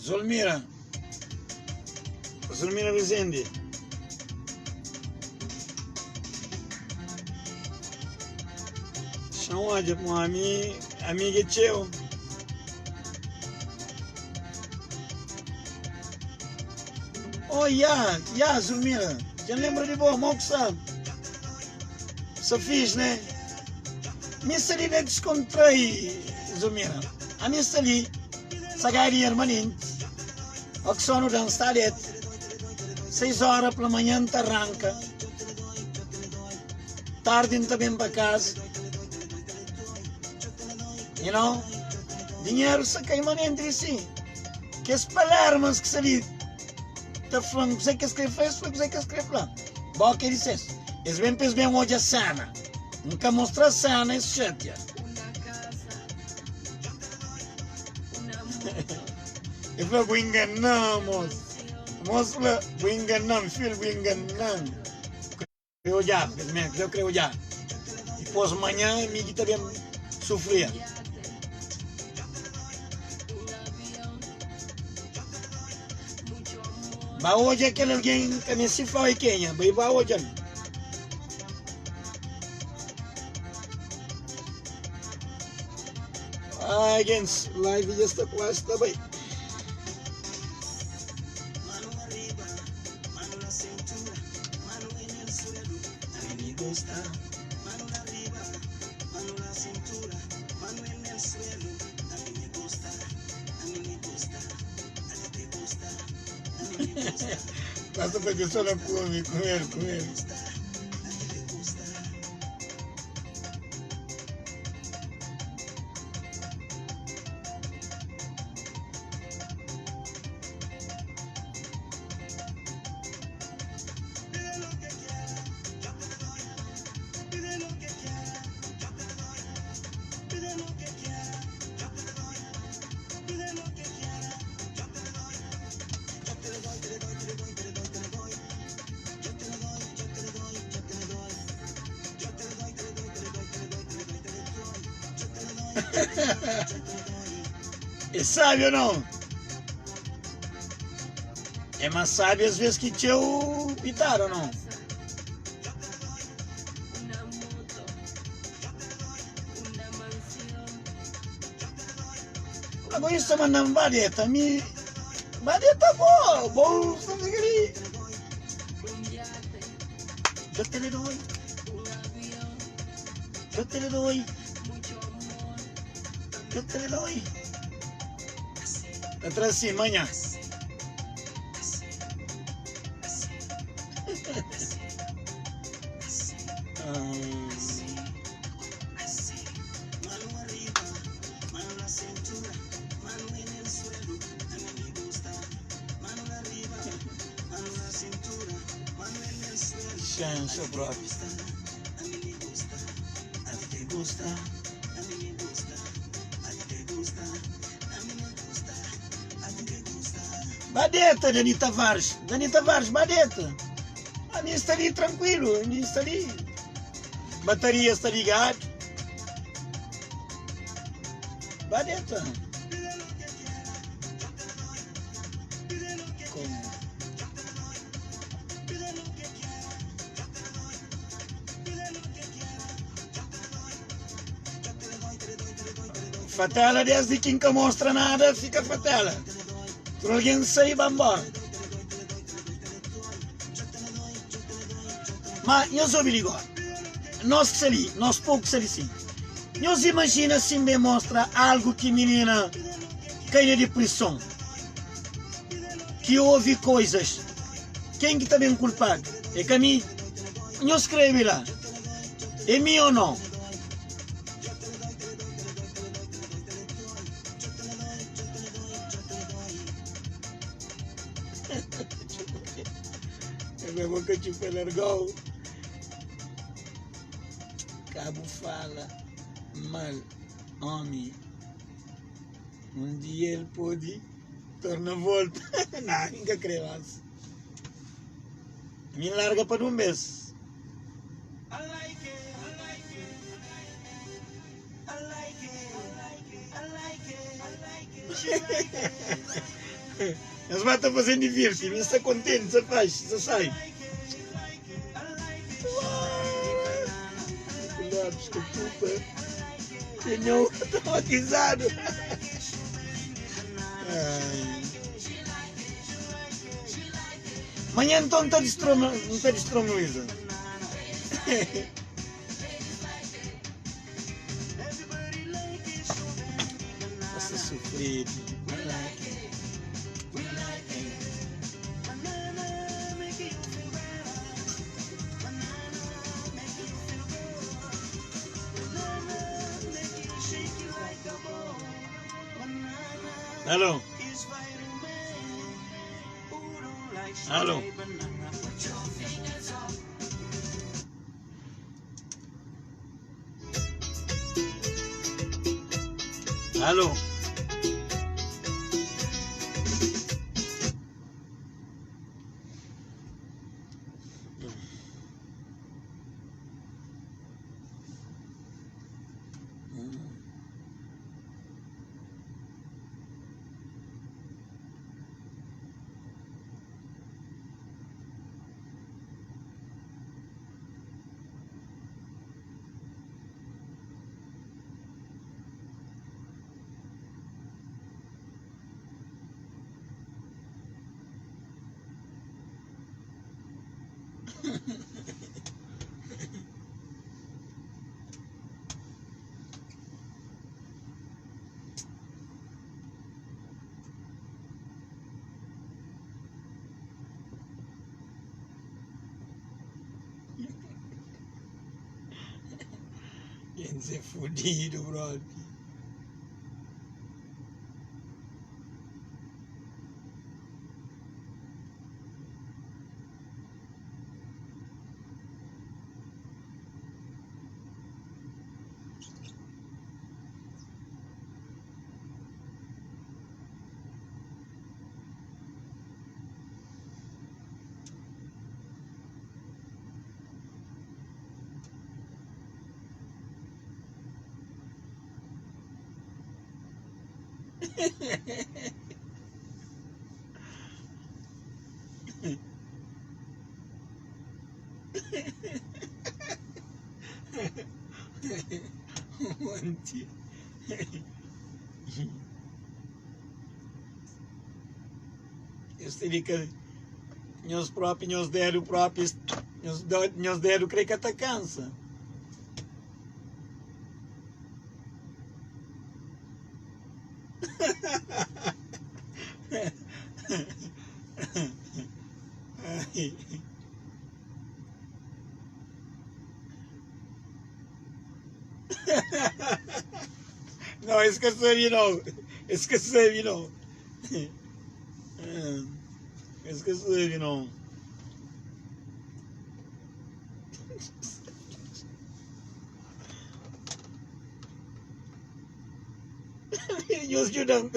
Zulmira Zulmira Rezende Xa N odja pamodi ami amiga é txeu. Oh ya, ya Zulmira, dja N lenbra di bo, mau ku sta? Sta fixi né? Mi sta li na diskontrai Zulmira, ami sta li Sa gai dinheru manenti Ó ki sonu da-m sta deta Seis óra pla manhan N ta ranka Tardi N ta ben pa kaza You know Dinheru sa kai manenti di si Kes palermas ki sta li ta fla-m kuzê ki es kre fla Es fla kuzê ki es kre fla Boka é di ses Es ben pa es ben odja sena N ka mostra sena es xatia. El fla, Bu ingana-m, mos. Mos fla, Bu ingana-m, fil, bu ingana-m. Kre odja-m, kes men, kre kre odja-m. Dipôs manhan, mi ki ta ben sufria. Ba odja kel algen ka meste fla-u é kenha, bai ba odja-l. Ai, gens, live dja sta kuase ta bai. Pasa pa ke so na kume, kumer, kumer. É sábio ou não? É mais sábio às vezes que teu pitar ou não? Una moto, una mansión. Agora isso mandando vareta, me vareta boa, bolsa de gri. Un yate, Eu te le doy, un avión, eu te le doy, mucho amor. eu te le doy. Atrás assim, manhã. Mano arriba, mano en la cintura, mano en el suelo, a mí me gusta. Mano arriba, mano en la cintura, mano en el suelo. Chancha próprio. A mí me gusta, a ti te gusta, a mí me gusta, a ti te gusta, a mí me gusta, a ti te gusta. Badeta, Dani Tavares. Dani Tavares, badeta. A mim está ali tranquilo, a mim está ali. Bateria está ligada. Badeta. Como? Fatela desde que nunca mostra nada, fica fatela. Por alguém sai, vai embora. Mas, nós ouvimos agora. Nós que ali, nós poucos ali sim. Nós imagina se me mostra algo que menina cai na depressão. Que ouve coisas. Quem que está bem culpado? É que a mim. Nós escreve lá. É mim ou não? É mesmo que te largou. Cabo fala mal, homem. Um dia ele pode torna a volta. Não, nunca creio mais. Me larga para um mês. I like it, I like it, I like it, I like it, I like it, she like it. Eles vão estar fazendo divertir, mas está contente, você faz, você sai. Lápis com culpa. Tenho traumatizado. Ai. Manhã então não está destroma, não está destroma, Luísa. Nossa, sofrido. I like it. We like it. Banana make you feel better. Banana make you feel good. Banana make you shake it like a ball. Banana Alô? is vitamin. Who don't like Alô? strawberry banana? Put your fingers up. Alô? Gentis é fudidu propi. Monti. Es tene ka nhos propi, nhos dedu propi, nhos, nhos dedu kre ka ta kansa. Não, esse que sabe não. Esse que sabe não. Esse que sabe não. Nhos djuda-m.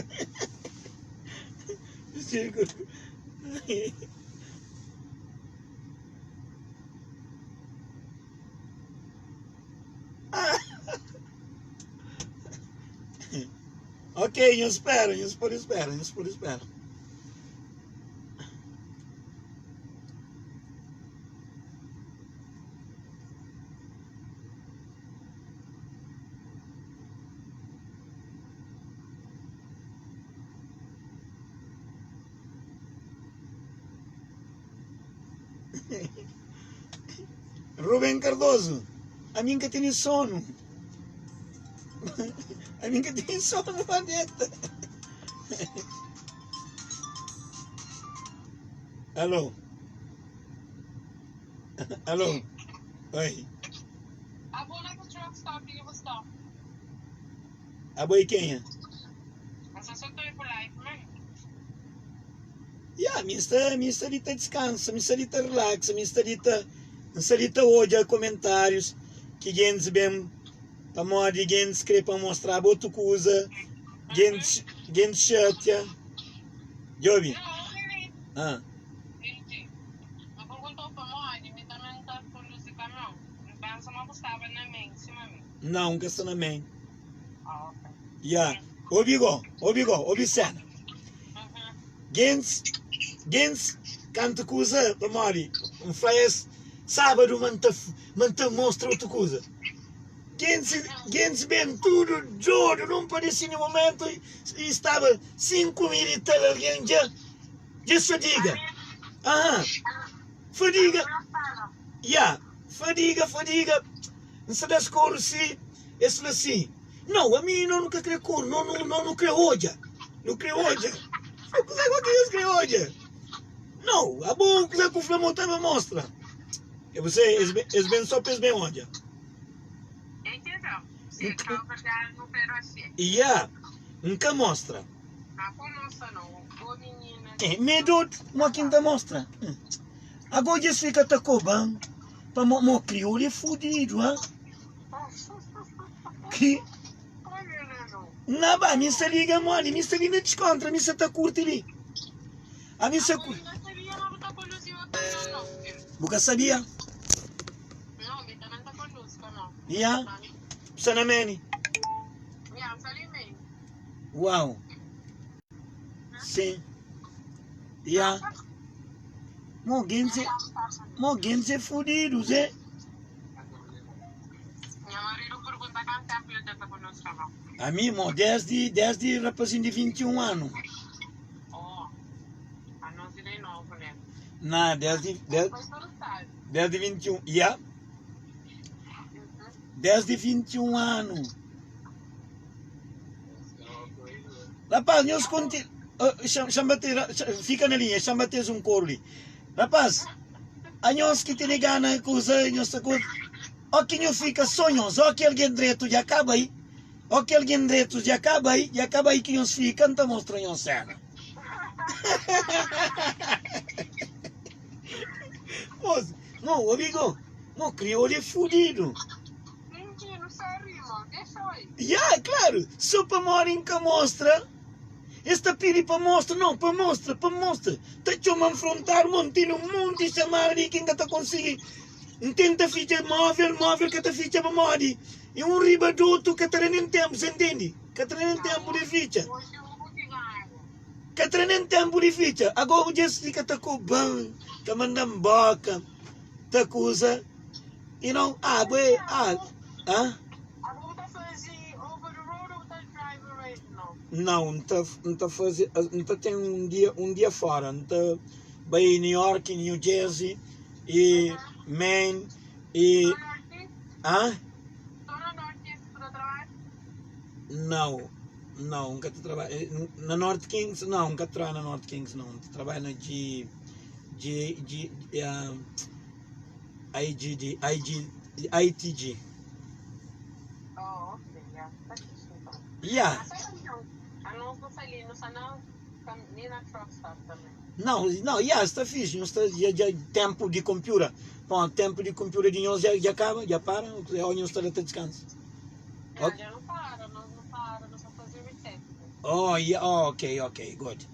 Ok, nhos spera, nhos pode spera, nhos pode spera. Ruben Cardoso, ami N ka tene sonu. Ami N ka tene sonu pa deta. Alô? Alô? Oi. Abo na ki truck stop ki bu sta? Abo é kenha? Asa so ta por life man. Ya, mi sta, mi sta li ta diskansa, mi sta li ta relaksa, mi sta li ta, N sta li ta odja komentárius ki gentis ben pamodi gentis kre pa N mostraba otu kuza, gentis, gentis xatia. Djobi. Não, really. Ah. Entendi. N perguntou pamodi mi tamén N ta konduzi kamion. N pensa ma bu staba na men sima mi. Nau, N ka sta na men. Ah, ok. Ya. Obi go, obi go, obi sena. Gentis, gentis kantu kuza pamodi N fla es sábadu ma N ta, ma N ta mostra otu kuza. Gentis, gentis ben tudu dodu, nun pa disidi mumentu i staba 5000 i tal algen dja, dja fadiga. Aha, fadiga, ya, fadiga, fadiga. N sta da-s koru si, es fla si. Nau, ami no nu ka kre koru, no nu no nu kre odja, nu kre odja. Fla, Kuzê ku ki nhos kre odja? Nau, abo kuzê ku fla ma u ta ba mostra? E bu se, es ben, es ben so pa es ben odja. Ia, N ka mostra. Medu mo ki N ta mostra? Ago dja es fika ta koba-m pamo mo kriolu é fudidu, ha? Ki Na ba, mi sta liga modi, mi sta li na diskontra, mi sta ta kurti li. A mi sta kurti. Bu ka sabia? Ya, bu sta na Meni? Uau. Sim. Ya. Mo gentis, mo gentis é fudidu, zé. Nha maridu pergunta kantu ténpu el ta ta ku nos kaba. Ami, mo, desdi, desdi rapazinhu di 21 anu. Oh, anos inda é novu, né? Na, desdi, des, Mas tudu sabi. desdi 21, ya. Desdi 21 anu. Rapaz, nhos konti, oh, xa, xa-m bate, fika na linha, xa-m bate es un koru li. Rapaz, anhos ki tene gana kuza, nhos ta kuza. Ó ki nhu fika só nhos, ó ki algen dretu dja ka bai, ó ki algen dretu dja ka bai, dja ka bai ki nhos fika, N ta mostra nhos sena. Mos, mo, obi go, mo kriolu é fudidu. Ya, klaru, só pamodi N ka mostra, es ta pidi pa mostra, no, pa mostra, pa mostra, ta txoma-m frontadu, mo, N tene un monti xamada di ki N ka ta konsigi. N tenta fitxa móvel, móvel ka ta fitxa pamodi é un riba di otu, ka ta da nen ténpu, sa ntende? Ka ta da nen ténpu di fitxa. Ka ta da nen ténpu di fitxa. Agora dja es fika ta koba-m, ta manda-m bóka, ta kuza, you know, ah, bo é, ah, ah? Nau, N ta, N ta faze, N ta ten un dia, un dia fóra, N ta bai New York, New Jersey. E Maine e Hã? Nau, nau, N ka ta trabadja na North Kings, nau, N ka ta trabadja na North Kings nau, N ta trabadja na G, G, G, IGD, IG, ITG. Ya. Não, não, yeah, sta fixe, nhos sta dja, dja tempo di computer. Bom, tempo di computer di nhos dja, dja acaba, dja para, ou nhos sta la ta descansa? Não, já não para, nós não para, nós só fazer reset. Oh, yeah, oh, ok, ok, good.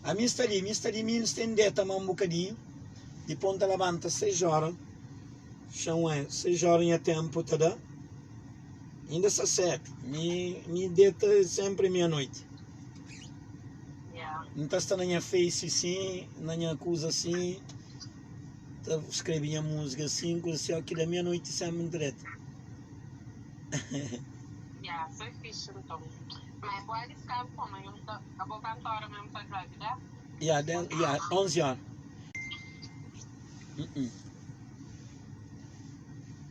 A mi sta li, mi sta li, mi sta endeta ma un bocadinho, di ponta labanta 6 hora, chão é 6 hora nha tempo ta da, ainda sta cedo, mi, mi deta sempre meia noite. N ta sta na nha face sin, na nha kuza sin, ta skrebe nha múzika sin, kuza sin, óki da mia noiti senpri N ta deta. Ya, ya, 11 óra.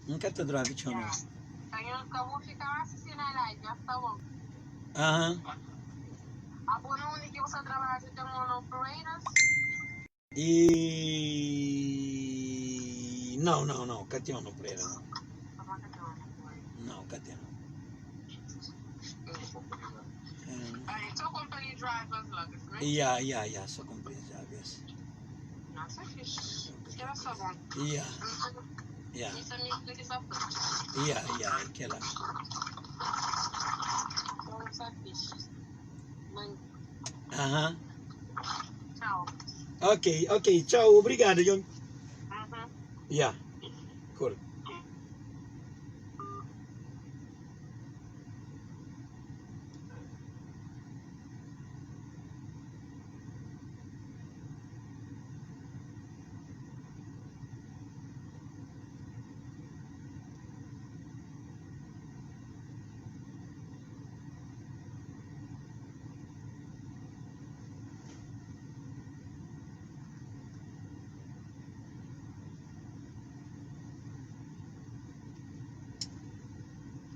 N ka ta drive txeu nau. Aham. Abo na undi ki bu sta trabadja ten mono operators? E não, não, não, ka ten ono Pereira não. Ama ka ten ono Pereira. Não, ka ten. Ah, e so company drivers la, ka si Ya, ya, ya, so company drivers. Nossa, fixe. Era só bom. Ya. Ya. Isso amigo daqui só Ya, ya, é aquela. Então, fixe. Mãe. Aham. Tchau. Ok, ok, tchau, obrigado, John. Uhum. Ya. Cool.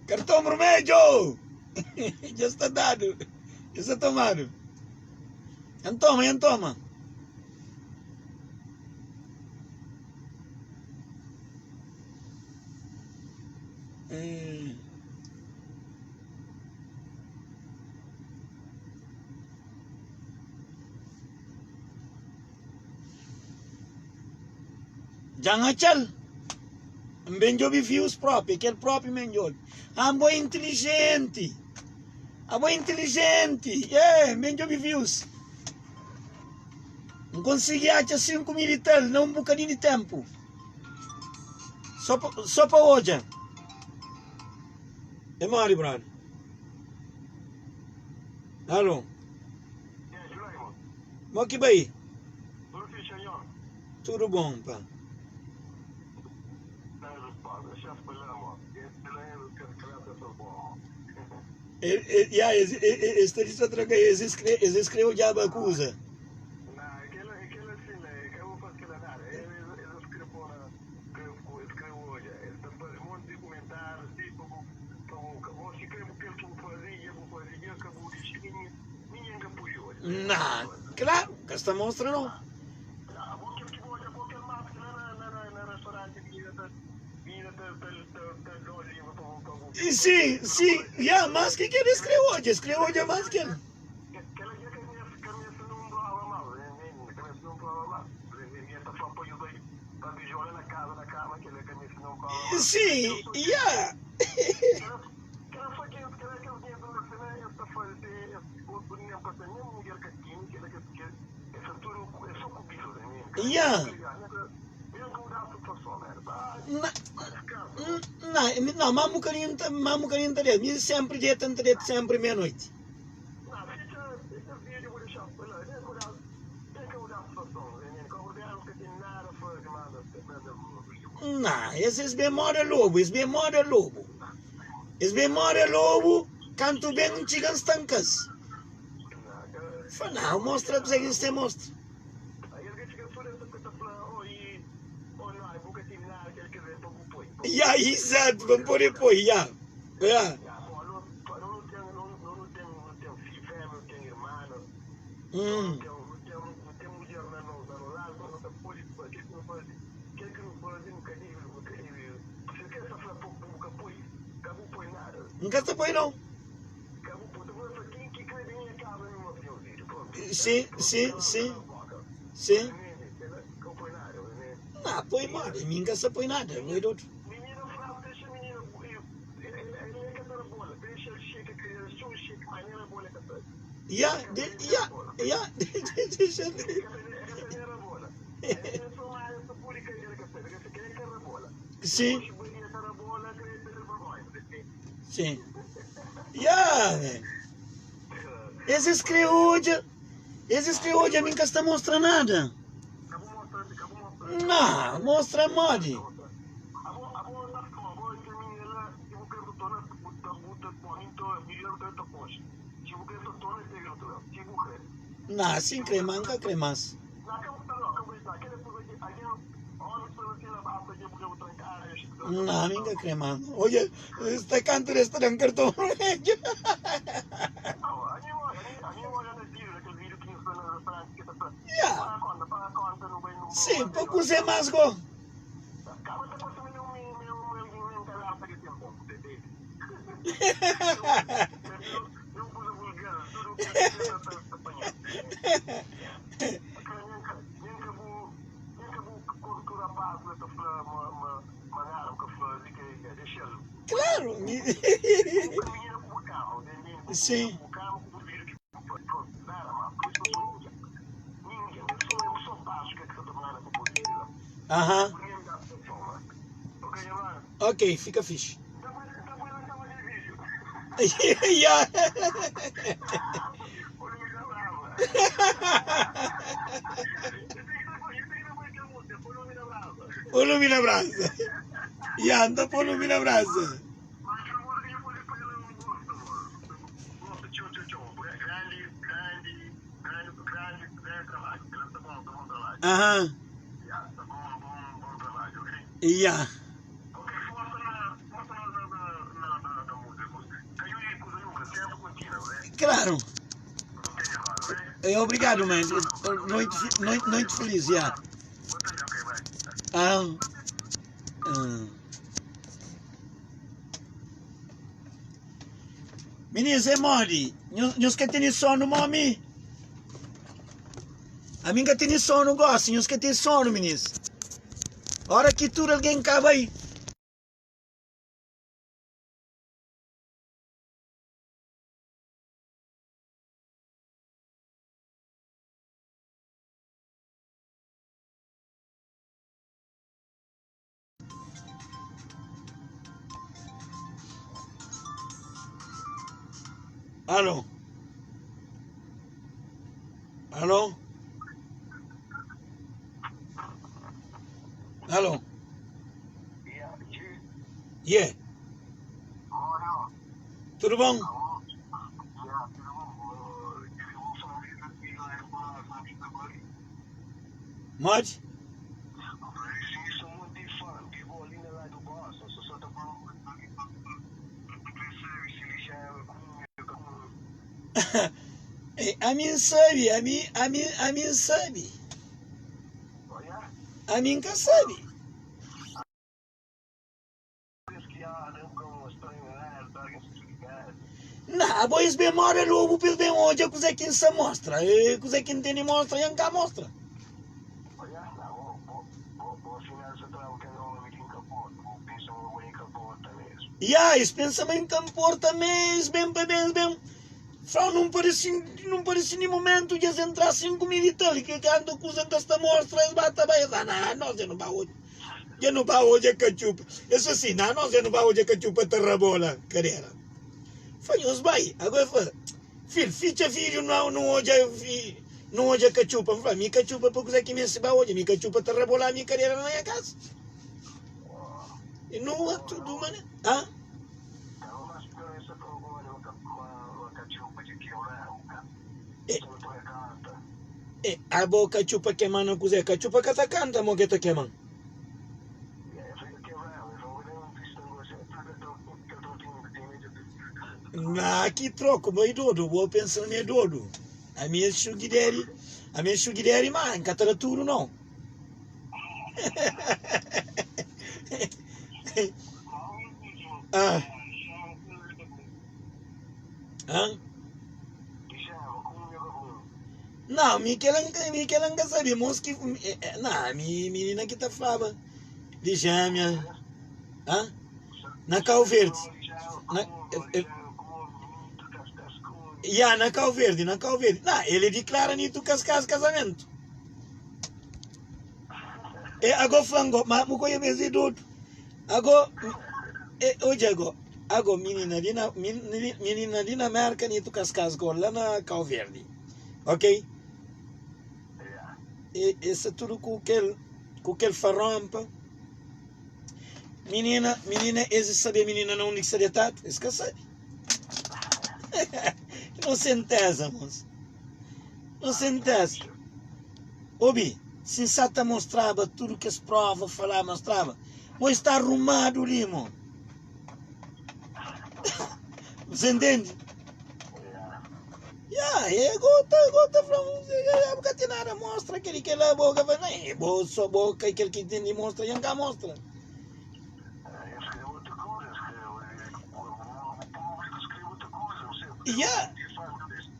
Cartão vermelho! Já está dado. Já está tomado. Antoma, antoma. Dja N atxa-l. N ben djobe views propi, kel propi mi N djobe. Ah, bo é intilijenti. Abo é intilijenti. Yeah, N ben djobe views. N konsigi atxa 5 mil i tal na un bokadinhu di ténpu. Só pa, só pa odja. É mori, brother. Alô. Mo ki bai? Tudo bom, pá. Ya, es ta disa tranka, es kre odjaba kuza. Na, klaru, ka sta mostra no. Sim, sim, ya, mas ki kel es kre odja, es kre odja mas kel. Sim, ya. Ya. Na, na, na, ma mu ka ma mu ka ta deta. Mi sempri deta, N ta deta sempri meia-noite. Na, es es ben moda lobu, es ben moda lobu. Es ben moda lobu, kantu ben N txiga N stanka-s. Fla, na, mostra kuzê ki N sta mostra. Ya, izatu, pa N pode poi, ya, ya. Hum. N ka sta poi nau. Sim, sim, sim, sim. Na, poi modi, mi N ka sta poi nada, bo é dodu. Ya, de, ya, ya, dexa Sim. Sim. Ya, man. Esses kre odja, esses kre odja, mi ka sta mostra nada. Na, mostra modi. Na, sin kre ma, N ka kre mas. Na, mi N ka kre mas. Odja, sta kantu des ta da-m karton vermelhu. Ya. Sin, pa kuzê mas go? Klaru! Sim. Aham. Ok, fika fixe. Yeah. Pô lumi na brasa. Yeah, N ta pô lumi na brasa. Aham. Yeah. Claro. Obrigado, man. Noite, noite, noite feliz, yeah. Ah, ah. Meninos, é modi. Nhos ka tene sono, mami? A mim ka tene sono gosi, nhos ka ten sono, meninos. Ora ki tudu algen kaba aí. Alô? Alô? Alô? Yeah. Tudo bom? Modi? Ami N sabe, ami, ami, ami N sabe. Ami N ka sabe. Abo es ben mora lobu pa es ben odja kuzé ki N sa mostra. E kuzé ki N tene mostra ya N ka mostra. Ya, es pensa ma N ka nporta me es ben pa ben, es ben fla nun paresi, nun paresi ni momentu dja es entra sin ku mi di tal ki kantu kuza N ka sta mostra es ba ta bai es fla na nos dja nu ba odja, dja nu ba odja katxupa. Es fla si, na nos dja nu ba odja katxupa ta rabola kadera. Fla nhos bai. Agora el fla, Fil, fitxa video nu nu odja nu odja katxupa. N fla, mi katxupa pa kuzé ki meste ba odja? Mi katxupa ta rabolá mi kadera na nha kasa. E nu tudu manera. Ah? E, e, abo katxupa kema na kuzé? Katxupa ka ta kanta mo ke ta keman. Na ki troku bo é dodu, bo pensa ma mi é dodu. Ami é xugideri, ami é xugideri ma N ka ta da tudu nau. Ah. Hã? Não, mi kel mi kel N ka sabe, mos ki, na mi minina ki ta flaba di jémia. Hã? Na Cabo Verde. Na, eh, ya, na Cabo Verde, na Cabo Verde. Na, ele declara nitu kas casamento. E ago flango, ma mu koye mezi dodu. Ago, e, oje ago, ago menina di na, menina di na Merca nitu kas kas go lá na Cabo Verde. Ok? E, essa tudo com aquele, com aquele farrompa. Minina, minina, es sabe minina na undi ki sta detadu? Es ka sabe. Inosenteza, mos. Inosenteza. Obi, si N sa ta mostraba tudu kes prova, falaba, mostraba, mo es sta arrumadu li, mo. Você entende? Ya, e go ta, go ta fla, bu ka ten nada mostra kel kel la boka fla, não, é bo só boka e kel ki ten di mostra, ya nka mostra. Ya,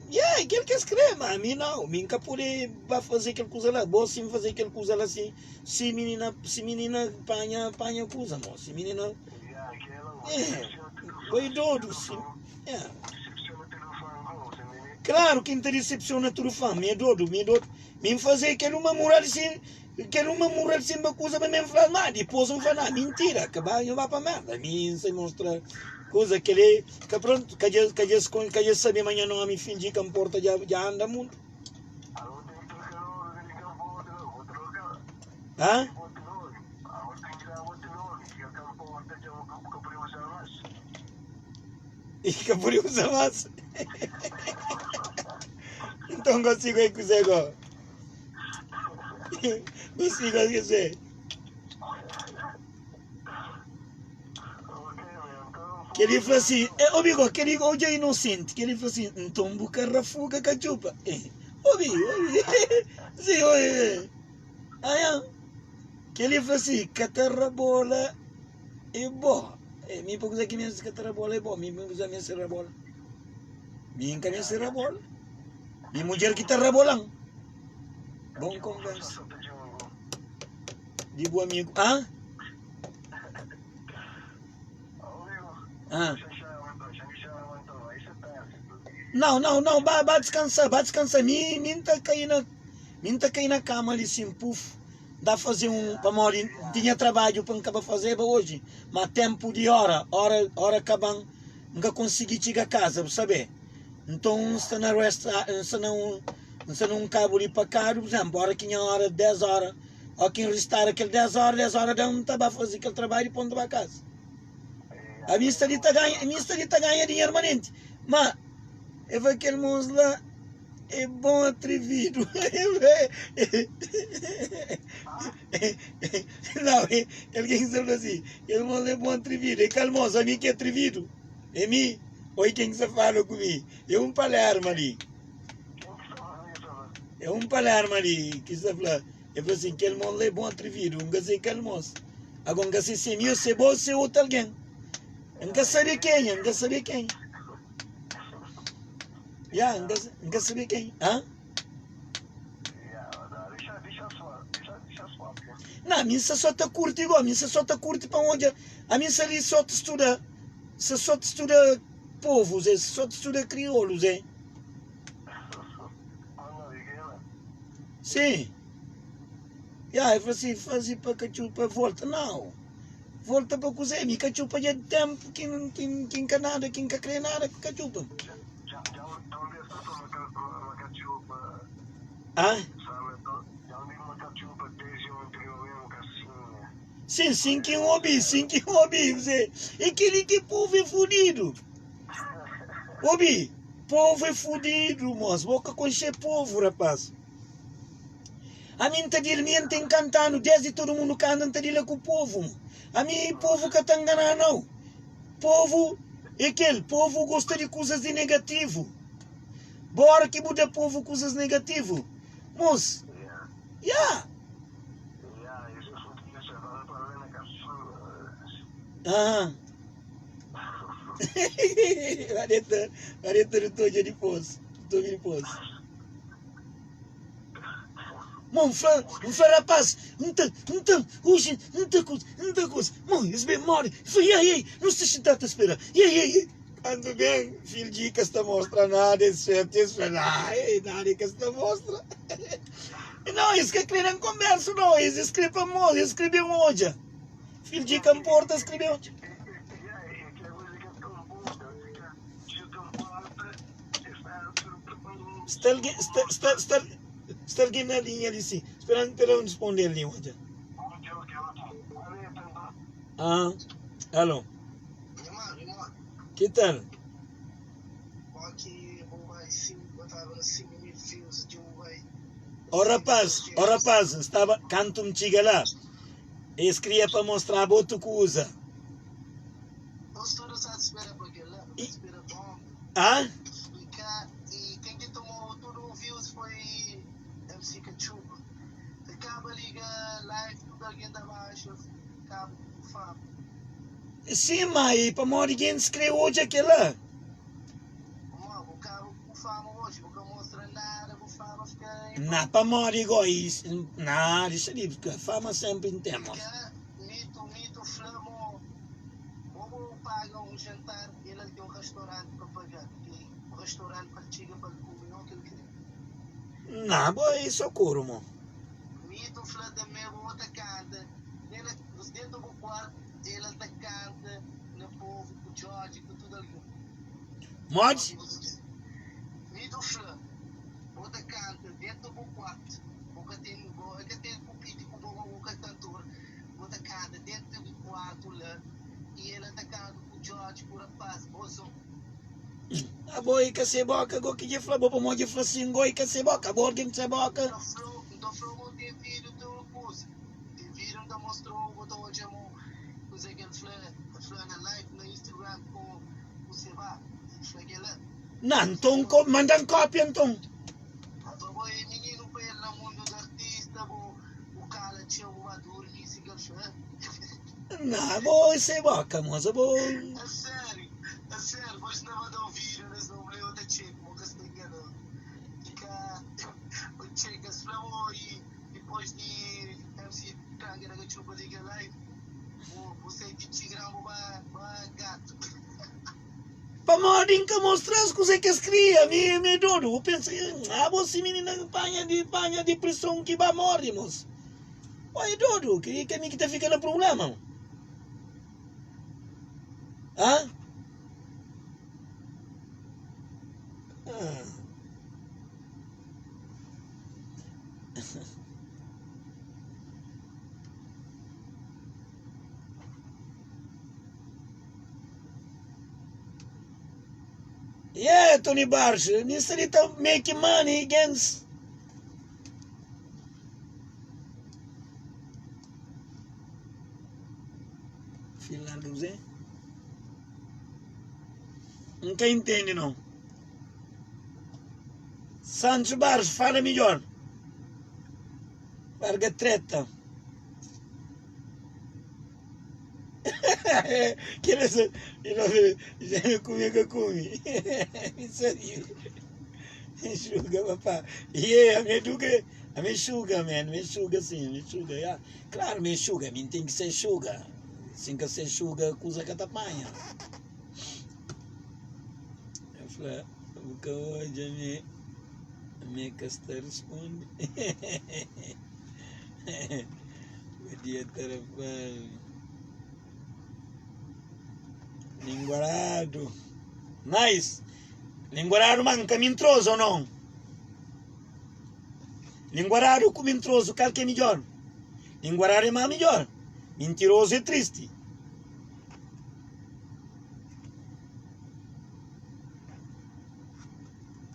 ya, é kel ki es kre, ma mi não, mi nka pode ba faze kel kuza la, bo sim faze kel kuza la sim, si minina, si minina panha, panha kuza, mo, si minina, é, bai dodu, si, ya. Klaru ki N ta disepsiona tudu fã, mi é dodu, mi é dodu. Mi N faze kel uma mural sin, kel uma mural sin ba kuza pa mi N fla, ma dipôs N fla, na, mintira, ka ba, nho ba pa merda. Mi N sai mostra kuza, kel li ka prontu, ka dja, ka dja ka dja sabe ma nha nomi finji ka nporta dja, dja anda mundu. Hã? E ka pode usa mas. Então consigo aí kuzê go. Consigo aí kuzê. Que ele falou assim, é, ô amigo, que ele hoje é inocente, que ele falou assim, então buca rafuga cachupa. Obi, obi. Sim, oi. Aí, que ele falou assim, catarabola É bo, é mi pa kuza ki mi ka ta rabola é bo, mi pa kuza mi se rabola. Mi nka meste rabola. Mi mudjer ki ta rabolan. Bon konversa. Di bu amigu. Ah? Ah. Não, não, não, ba, ba descansar, ba descansar. Mi, mi nta kai na, mi nta kai na cama ali sim, puf. Da faze un pamodi N tinha trabadju pa N kaba fazeba oji, ma tenpu di ora, ora, ora kaba-m, N ka konsigi txiga kaza, bu sabe. Nton N sta na rest, N sta na un, N sta na un kabu di pakadu, pur izénplu, ora ki nha ora 10 ora, ó ki N ristara kel 10 ora, 10 ora da N ta ba faze kel trabadju dipôs N ta ba kaza. Ami N sta li ta ganha, ami N sta li ta ganha dinheru manenti, ma e fla kel mos la. É bom atrevido. Não, ele quem sabe assim, ele não é bom atrevido. É calmoso, a mim que é atrevido. É mim. Oi, quem que se fala comigo? É um Palermo ali. É um Palermo ali que se fala. Ele falou assim, que ele não é bom atrevido. Nunca sei calmoso. Agora nunca sei se é mim ou se é bom ou se é outro alguém. Nunca sabia quem, nunca sabia quem. Ya, N ka, N ka sabe ken. Hã? Na, mi N sa só ta kurti go, mi N sa só ta kurti pa N odja, ami N sa li só ta studa, sa só ta studa povus, eh, só ta studa kriolus, eh. Sim. Ya, el fla si, faze pa katxupa volta. Nau. Volta pa kuzê? Mi katxupa dja tenpu ki N ki N ki N ka nada, ki N ka kre nada ku katxupa. Ah? Sim, sim ki N obi, sim ki N obi. Kuzê? E kel-li ki povu é fudidu. Obi, povu é fudidu, mos. Bo ka konxe povu, rapaz. Ami N ta dil, mi N ten kantanu desdi todo mundu kanta N ta dila ku povu. Ami povu ka ta ngana nau. Povu é kel, povu gosta di kuzas di negativu. Bora ki bu da povu kuzas negativu, mos, ya. Aham. Vareta, vareta nu ta odja dipôs, nu ta obi dipôs. Mon, N fla, N fla rapaz, N ta, N ta, oji N ta kuza, N ta kuza. Mon, es ben mori. N fla, iai, iai, nu sta xintadu ta spera. Iai, iai, iai. Kantu ben, fil di ka sta mostra nada, es xatia, es fla, ai, nada ka sta mostra. Nau, es ka kre na konbersu, nau, es es kre pa mostra, es kre ben odja. Fil di ka nporta, es kre ben odja. Sta algen, sta, sta, sta, sta algen na linha li sim. Spera, spera un responde ali, odja. Ah, alô. Que tal? Ó rapaz, ó rapaz, N staba, kantu N txiga la, es kria pa mostraba otu kuza. I, ah? Sim, ma e pamodi gentis kre odja kela? Na pamodi go is na dixa di fama sempri n ten mos. Na bo e socorro mo. Modi? Abo e ka se boka go ki dje fla bo pamodi dje fla sin go e ka se boka abo algen ki se boka. Na nton mandan kopia nton. Na bo e se boka moza bo. Pamodi N ka mostra-s kuzê ki es kria, mi mi é dodu. Bu pensa ah bo si minina panha di panha diprison ki ba morri mos. Bo é dodu, ki ki mi ki ta fika na prubléma. Ah? Ah. Yeah, Tony Barros, mi sta li ta make money against. Final do Zé. Não ka entende não. Santos Barros, fala melhor. Larga treta. Kel essa, já me come, que come. Isso aí. Sugar papá. Yeah, ami é duga, ami é sugar man, ami é sugar sim, ami é sugar, yeah. Claro, ami é sugar, ami tem que ser sugar. Se nka ser sugar, kuza ka ta panha. Eu fla, bu ka odja mi, mi ka sta responde. Bom dia, Tarafal. Linguaradu. Nice. Linguaradu man ka mintrozu ou non? Linguaradu ku mintrozu kal ki é midjor? Linguaradu é ma midjor. Mintirozu é tristi.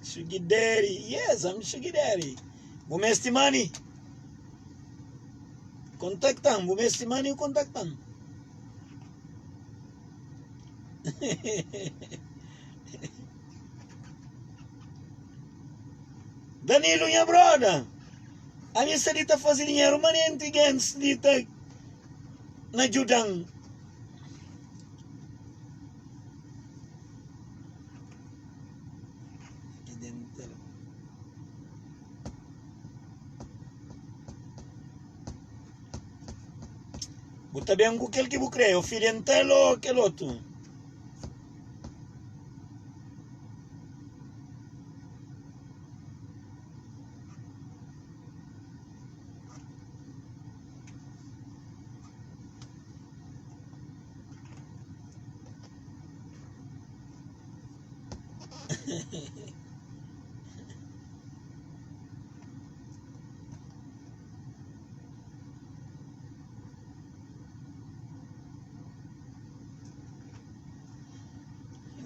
Sugar daddy, yes, I'm sugar daddy. Bu mesti money? Kontaktan, bu mesti money, kontaktan. Danilo nha broda, ami sta li ta faze dinheru manenti gentis li ta na djudan. Bu ta ben ku kel ki bu kre, osidental o kel otu?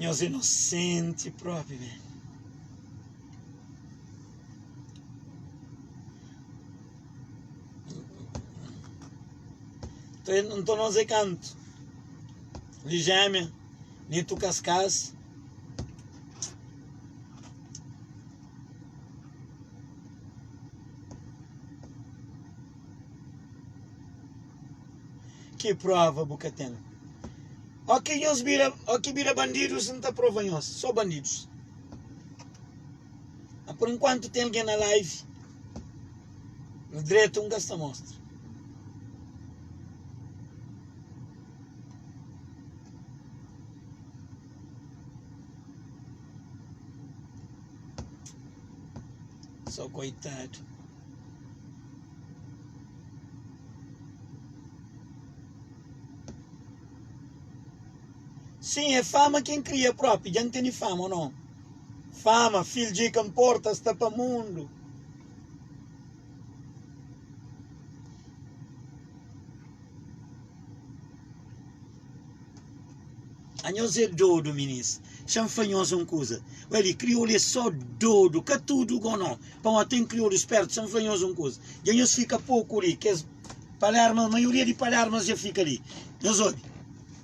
Nhos inosenti propi man. Nton nos é kantu Lijémia, Nito Kaskás. Ki prova bu ka ten? O ki nhos bira, o ki bira bandidus N ta prova nhos, so bandidus. Ma por enkuantu ten algen na live, dretu N ka sta mostra. So koitadu. Sim, é fama quem cria propi, dja N tene fama ou não? Fama, fil dja ka nporta, sta pa mundu. Anhos é dodu minis. Xa-m fla nhos un kuza. Ué, kriolu é só dodu, ka tudu go no. Pamodi ten kriolu spertu. Xa-m fla nhos un kuza. Dja nhos fika poku li, kes palermas, maioria di palermas dja fika li. Nhos obi,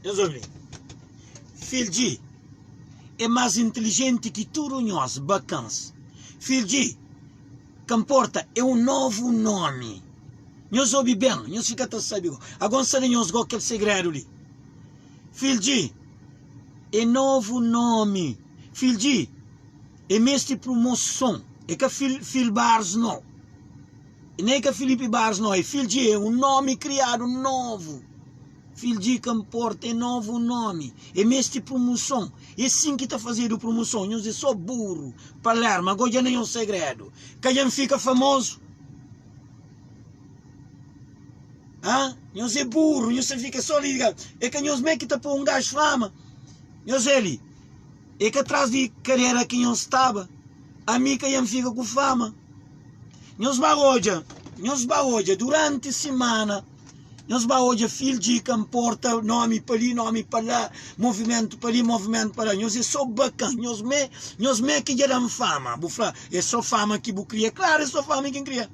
nhos obi li. Fildji é más intilijenti ki tudu nhos, bakans. Fildji, ka nporta, é un novu nomi. Nhos obi ben, nhos fika ta sabe go. Ago N sta da nhos go kel segredu li. Fildji é novu nomi. Fildji é meste prumoson. É ka Fil, Fil Barros no. Nem é ka Filipe Barros no. É Fildji, é un nomi kriadu novu. Fildji ka nporta, é novu nomi. É meste prumoson. É sin ki ta fazedu prumoson. Nhos é so buru. Palerma, ago dja na nhos segredu. Ka dja N fika famozu? Hã? Nhos é burro, nhos ta fika só li. É ka nhos mé ki ta pô un gajo fama. Nhos é li. É ka tras di kadera ki nhos staba. Ami ka ian fika ku fama. Nhos ba odja, nhos ba odja duranti simana. Nhos ba odja Fildji ka nporta nomi pa li, nomi pa la, movimentu pa li, movimentu pa la. Nhos é só bakan. Nhos mé, nhos mé ki dja da-m fama. Bu fla, é só fama ki bu kria. Klaru, é só fama ki N kria.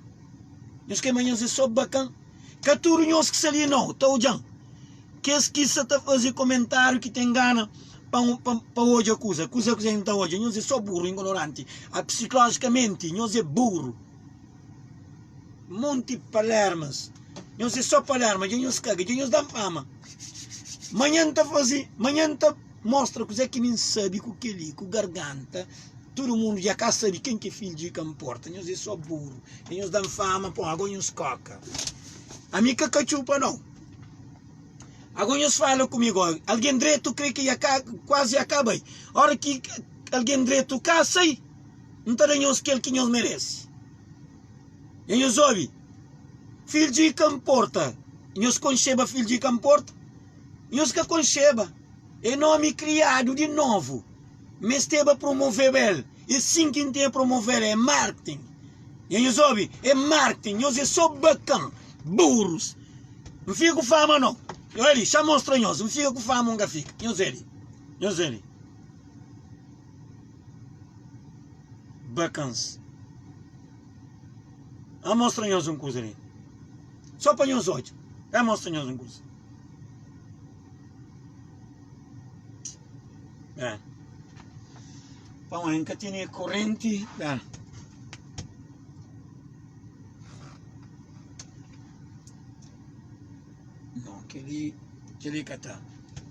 Nhos kre ma nhos é só bakan? Ka tudu nhos ki sta li nau ta odja-m. Kes ki sa ta faze komentáriu ki ten gana pa pa odja kuza, kuza kuza N ta odja. Nhos é só buru, ignoranti. A psiklójikamenti nhos é buru. Monti palermas. Nhos é só palerma, dja nhos kaga, dja nhos da-m fama. Manhan N ta faze, manhan N ta mostra kuzê ki mi N sabe ku kel-li, ku garganta. Tudu mundu dja ka sabe ken ki é fidju i ka nporta. Nhos é só buru. E nhos da-m fama, pon, ago nhos koka. Ami ka katxupa nau. Ago nhos fala ku mi go, algen dretu kre ki ya ka, kuazi ya ka bai. Ora ki algen dretu ka sai, N ta da nhos kel ki nhos merese. Dja nhos obi? Fidju i ka nporta. Nhos konxeba fidju i ka nporta? Nhos ka konxeba. É nomi kriadu di novu. Mesteba promoveba el. É sin ki N ten promover é marketing. Dja nhos obi? É marketing. Nhos é só bakan, burros. N fika ku fama no. Olha li, xa mostra nhos. N fika ku fama ou N ka fika? Nhos vê li. Nhos vê li. Bakans. A mostra nhos un kuza li. Só pa nhos odja. A mostra nhos un kuza. É. Pão, N ka tene korrenti. É. Não, kel-li, kel-li ka ta.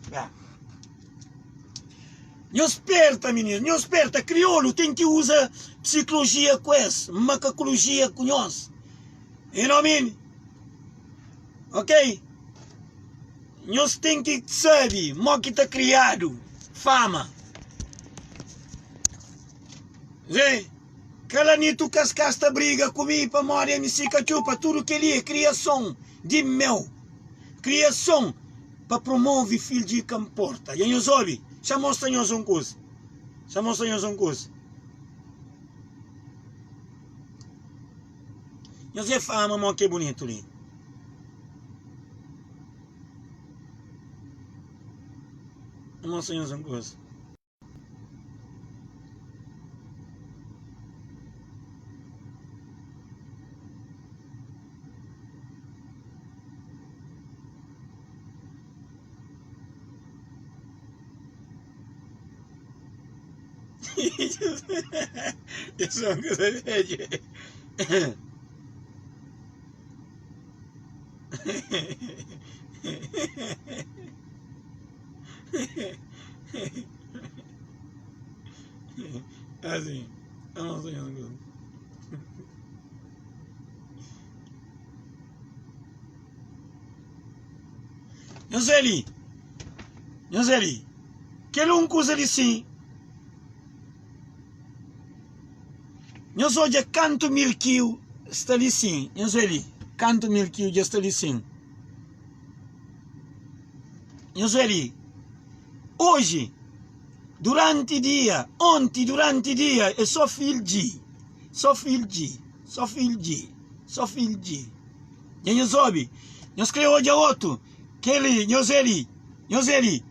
Ba. Nhos perta, minis, nhos perta. Kriolu ten ki uza psiklojia ku es, makakulojia ku nhos. You know what I mean? Ok? Nhos ten ki sabe mo ki ta kriadu fama. Zé, Kalanitu Kaskas ta briga ku mi pamodi MC Katxupa. Tudu kel-li é kriason di meu. Kriason pa promove fidju i ka nporta. Dja nhos obi? Xa mostra nhos un kuza. Xa mostra nhos un kuza. Nhos é fama mo ki é bunitu li. N mostra nhos un kuza. Isso é uma coisa velha. Assim, eu não sei as coisas. Nhos vê li, nhos vê li, kel un kuza li sin. Nhos odja kantu milkiu sta li sin, nhos vê li, kantu milkiu dja sta li sin. Nhos vê li, oji, duranti dia, onti duranti dia, é só fildji, só fildji, só fildji, só fildji. Dja nhos obi? Nhos krê odja otu? Kel-li, nhos vê li, nhos vê li,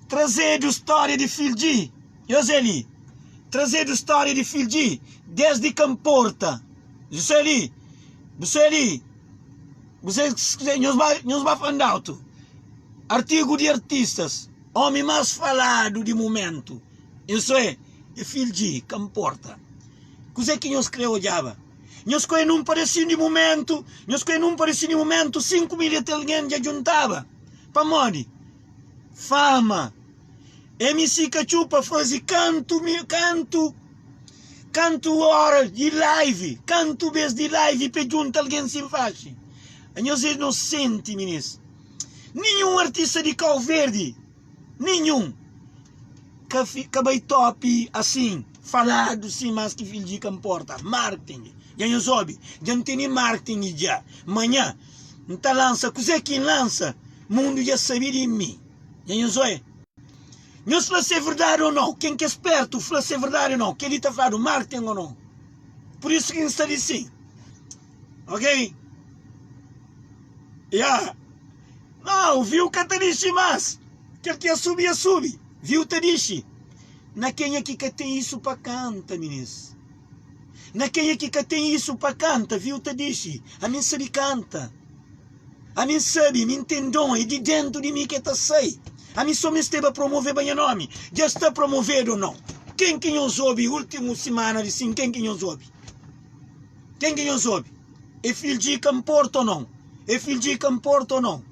trazedu stória di fildji, nhos vê li, trazedu stória di fildji desdi Kanporta. Nhos vê li, nhos vê li. Nhos ba, nhos ba fandautu. Artigu di artistas, omi mas faladu di mumentu. Isso é, é fildji, ka nporta. Kuzê ki nhos kre odjaba? Nhos koi nun padesinhu di mumentu, nhos koi nun padesinhu di mumentu, 5 mil di algen dja djuntaba. Pamodi? Fama. MC Katxupa faze kantu kantu kantu ora di live, kantu bes di live pe djunta algen sin faxi. Anhos é inosenti minis. Ninhun artista di Kau Verdi, ninhun ka ka bai top asin, faladu sin mas ki fidju ka nporta. Marketing. Dja nhos obi? Dja N tene marketing dja. Manha N ta lansa kuzê ki N lansa, mundu dja sabe di mi. Nha nhos oe. Nhos fla se é verdade ou não. Ken ki é spertu fla se é verdade ou não. Kel-li ta fladu marketing ou não. Pur isu ki N sta li sin. Ok? Ya. Não, viu ka ta dixi mas. Kel ki é subi é subi. Viu ta dixi. Na kenha ki ka ten isu pa kanta, minis. Na kenha ki ka ten isu pa kanta, viu ta dixi. Ami N sabi kanta. Ami N sabe, mi N ten don, é di dentu di mi ke ta sai. Ami so mesteba promoveba nha nomi. Dja sta promovedu o nau? Ken ki nhos obi ultimu simana di sin, ken ki nhos obi? Ken ki nhos obi? É fildji ka nporta o nau? É fildji ka nporta o nau?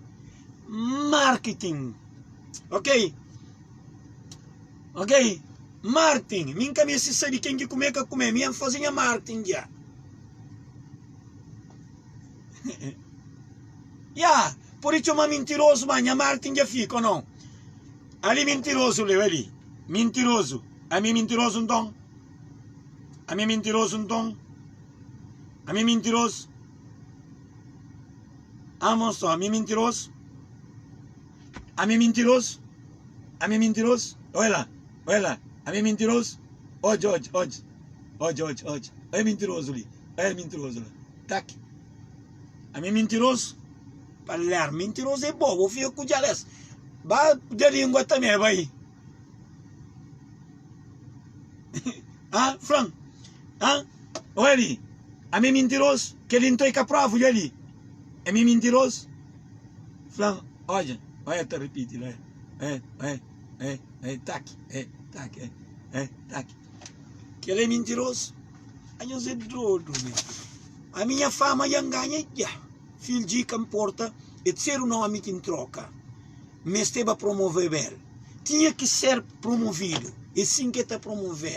Marketing. Ok? Ok? Martin, mi N ka meste sabe ken ki kume ka kume, mi N faze nha martin dja. Ya, pode txoma mintirozu, ma nha martin dja fika, o nau? Ali mintirozu leu, ali. Mintirozu. Ami é mintirozu nton? Ami é mintirozu nton? Ami é mintirozu? Ah, moço, ami é mintirozu? Ami é mintirozu? Ami é mintirozu? Olha lá, olha lá. Ami é mintirozu? Odja, odja, odja. Odja, odja, odja. Olha mintirozu li. Olha mintirozu lá. Tak. Ami é mintirozu? Palermo, mintirozu é bo, bo fika ku djales. Ba da língua também, bai. Ah, flan. Ah, olha ali. Ami é mintirozu? Kel-li nton é ka prova, olha ali. Ami é mintirozu? Flan, odja, olha ta ripiti la. É, é, é, é, tak, é, tak, é, é, tak. Kel-li é mintirozu? Anhos é dodu, meu. Ami nha fama dja N ganha dja. Fil dji ka nporta, é terseru nomi ki N troka. N mesteba promoveba el. Tinha ki ser promovidu. É sin ki el ta promoveba.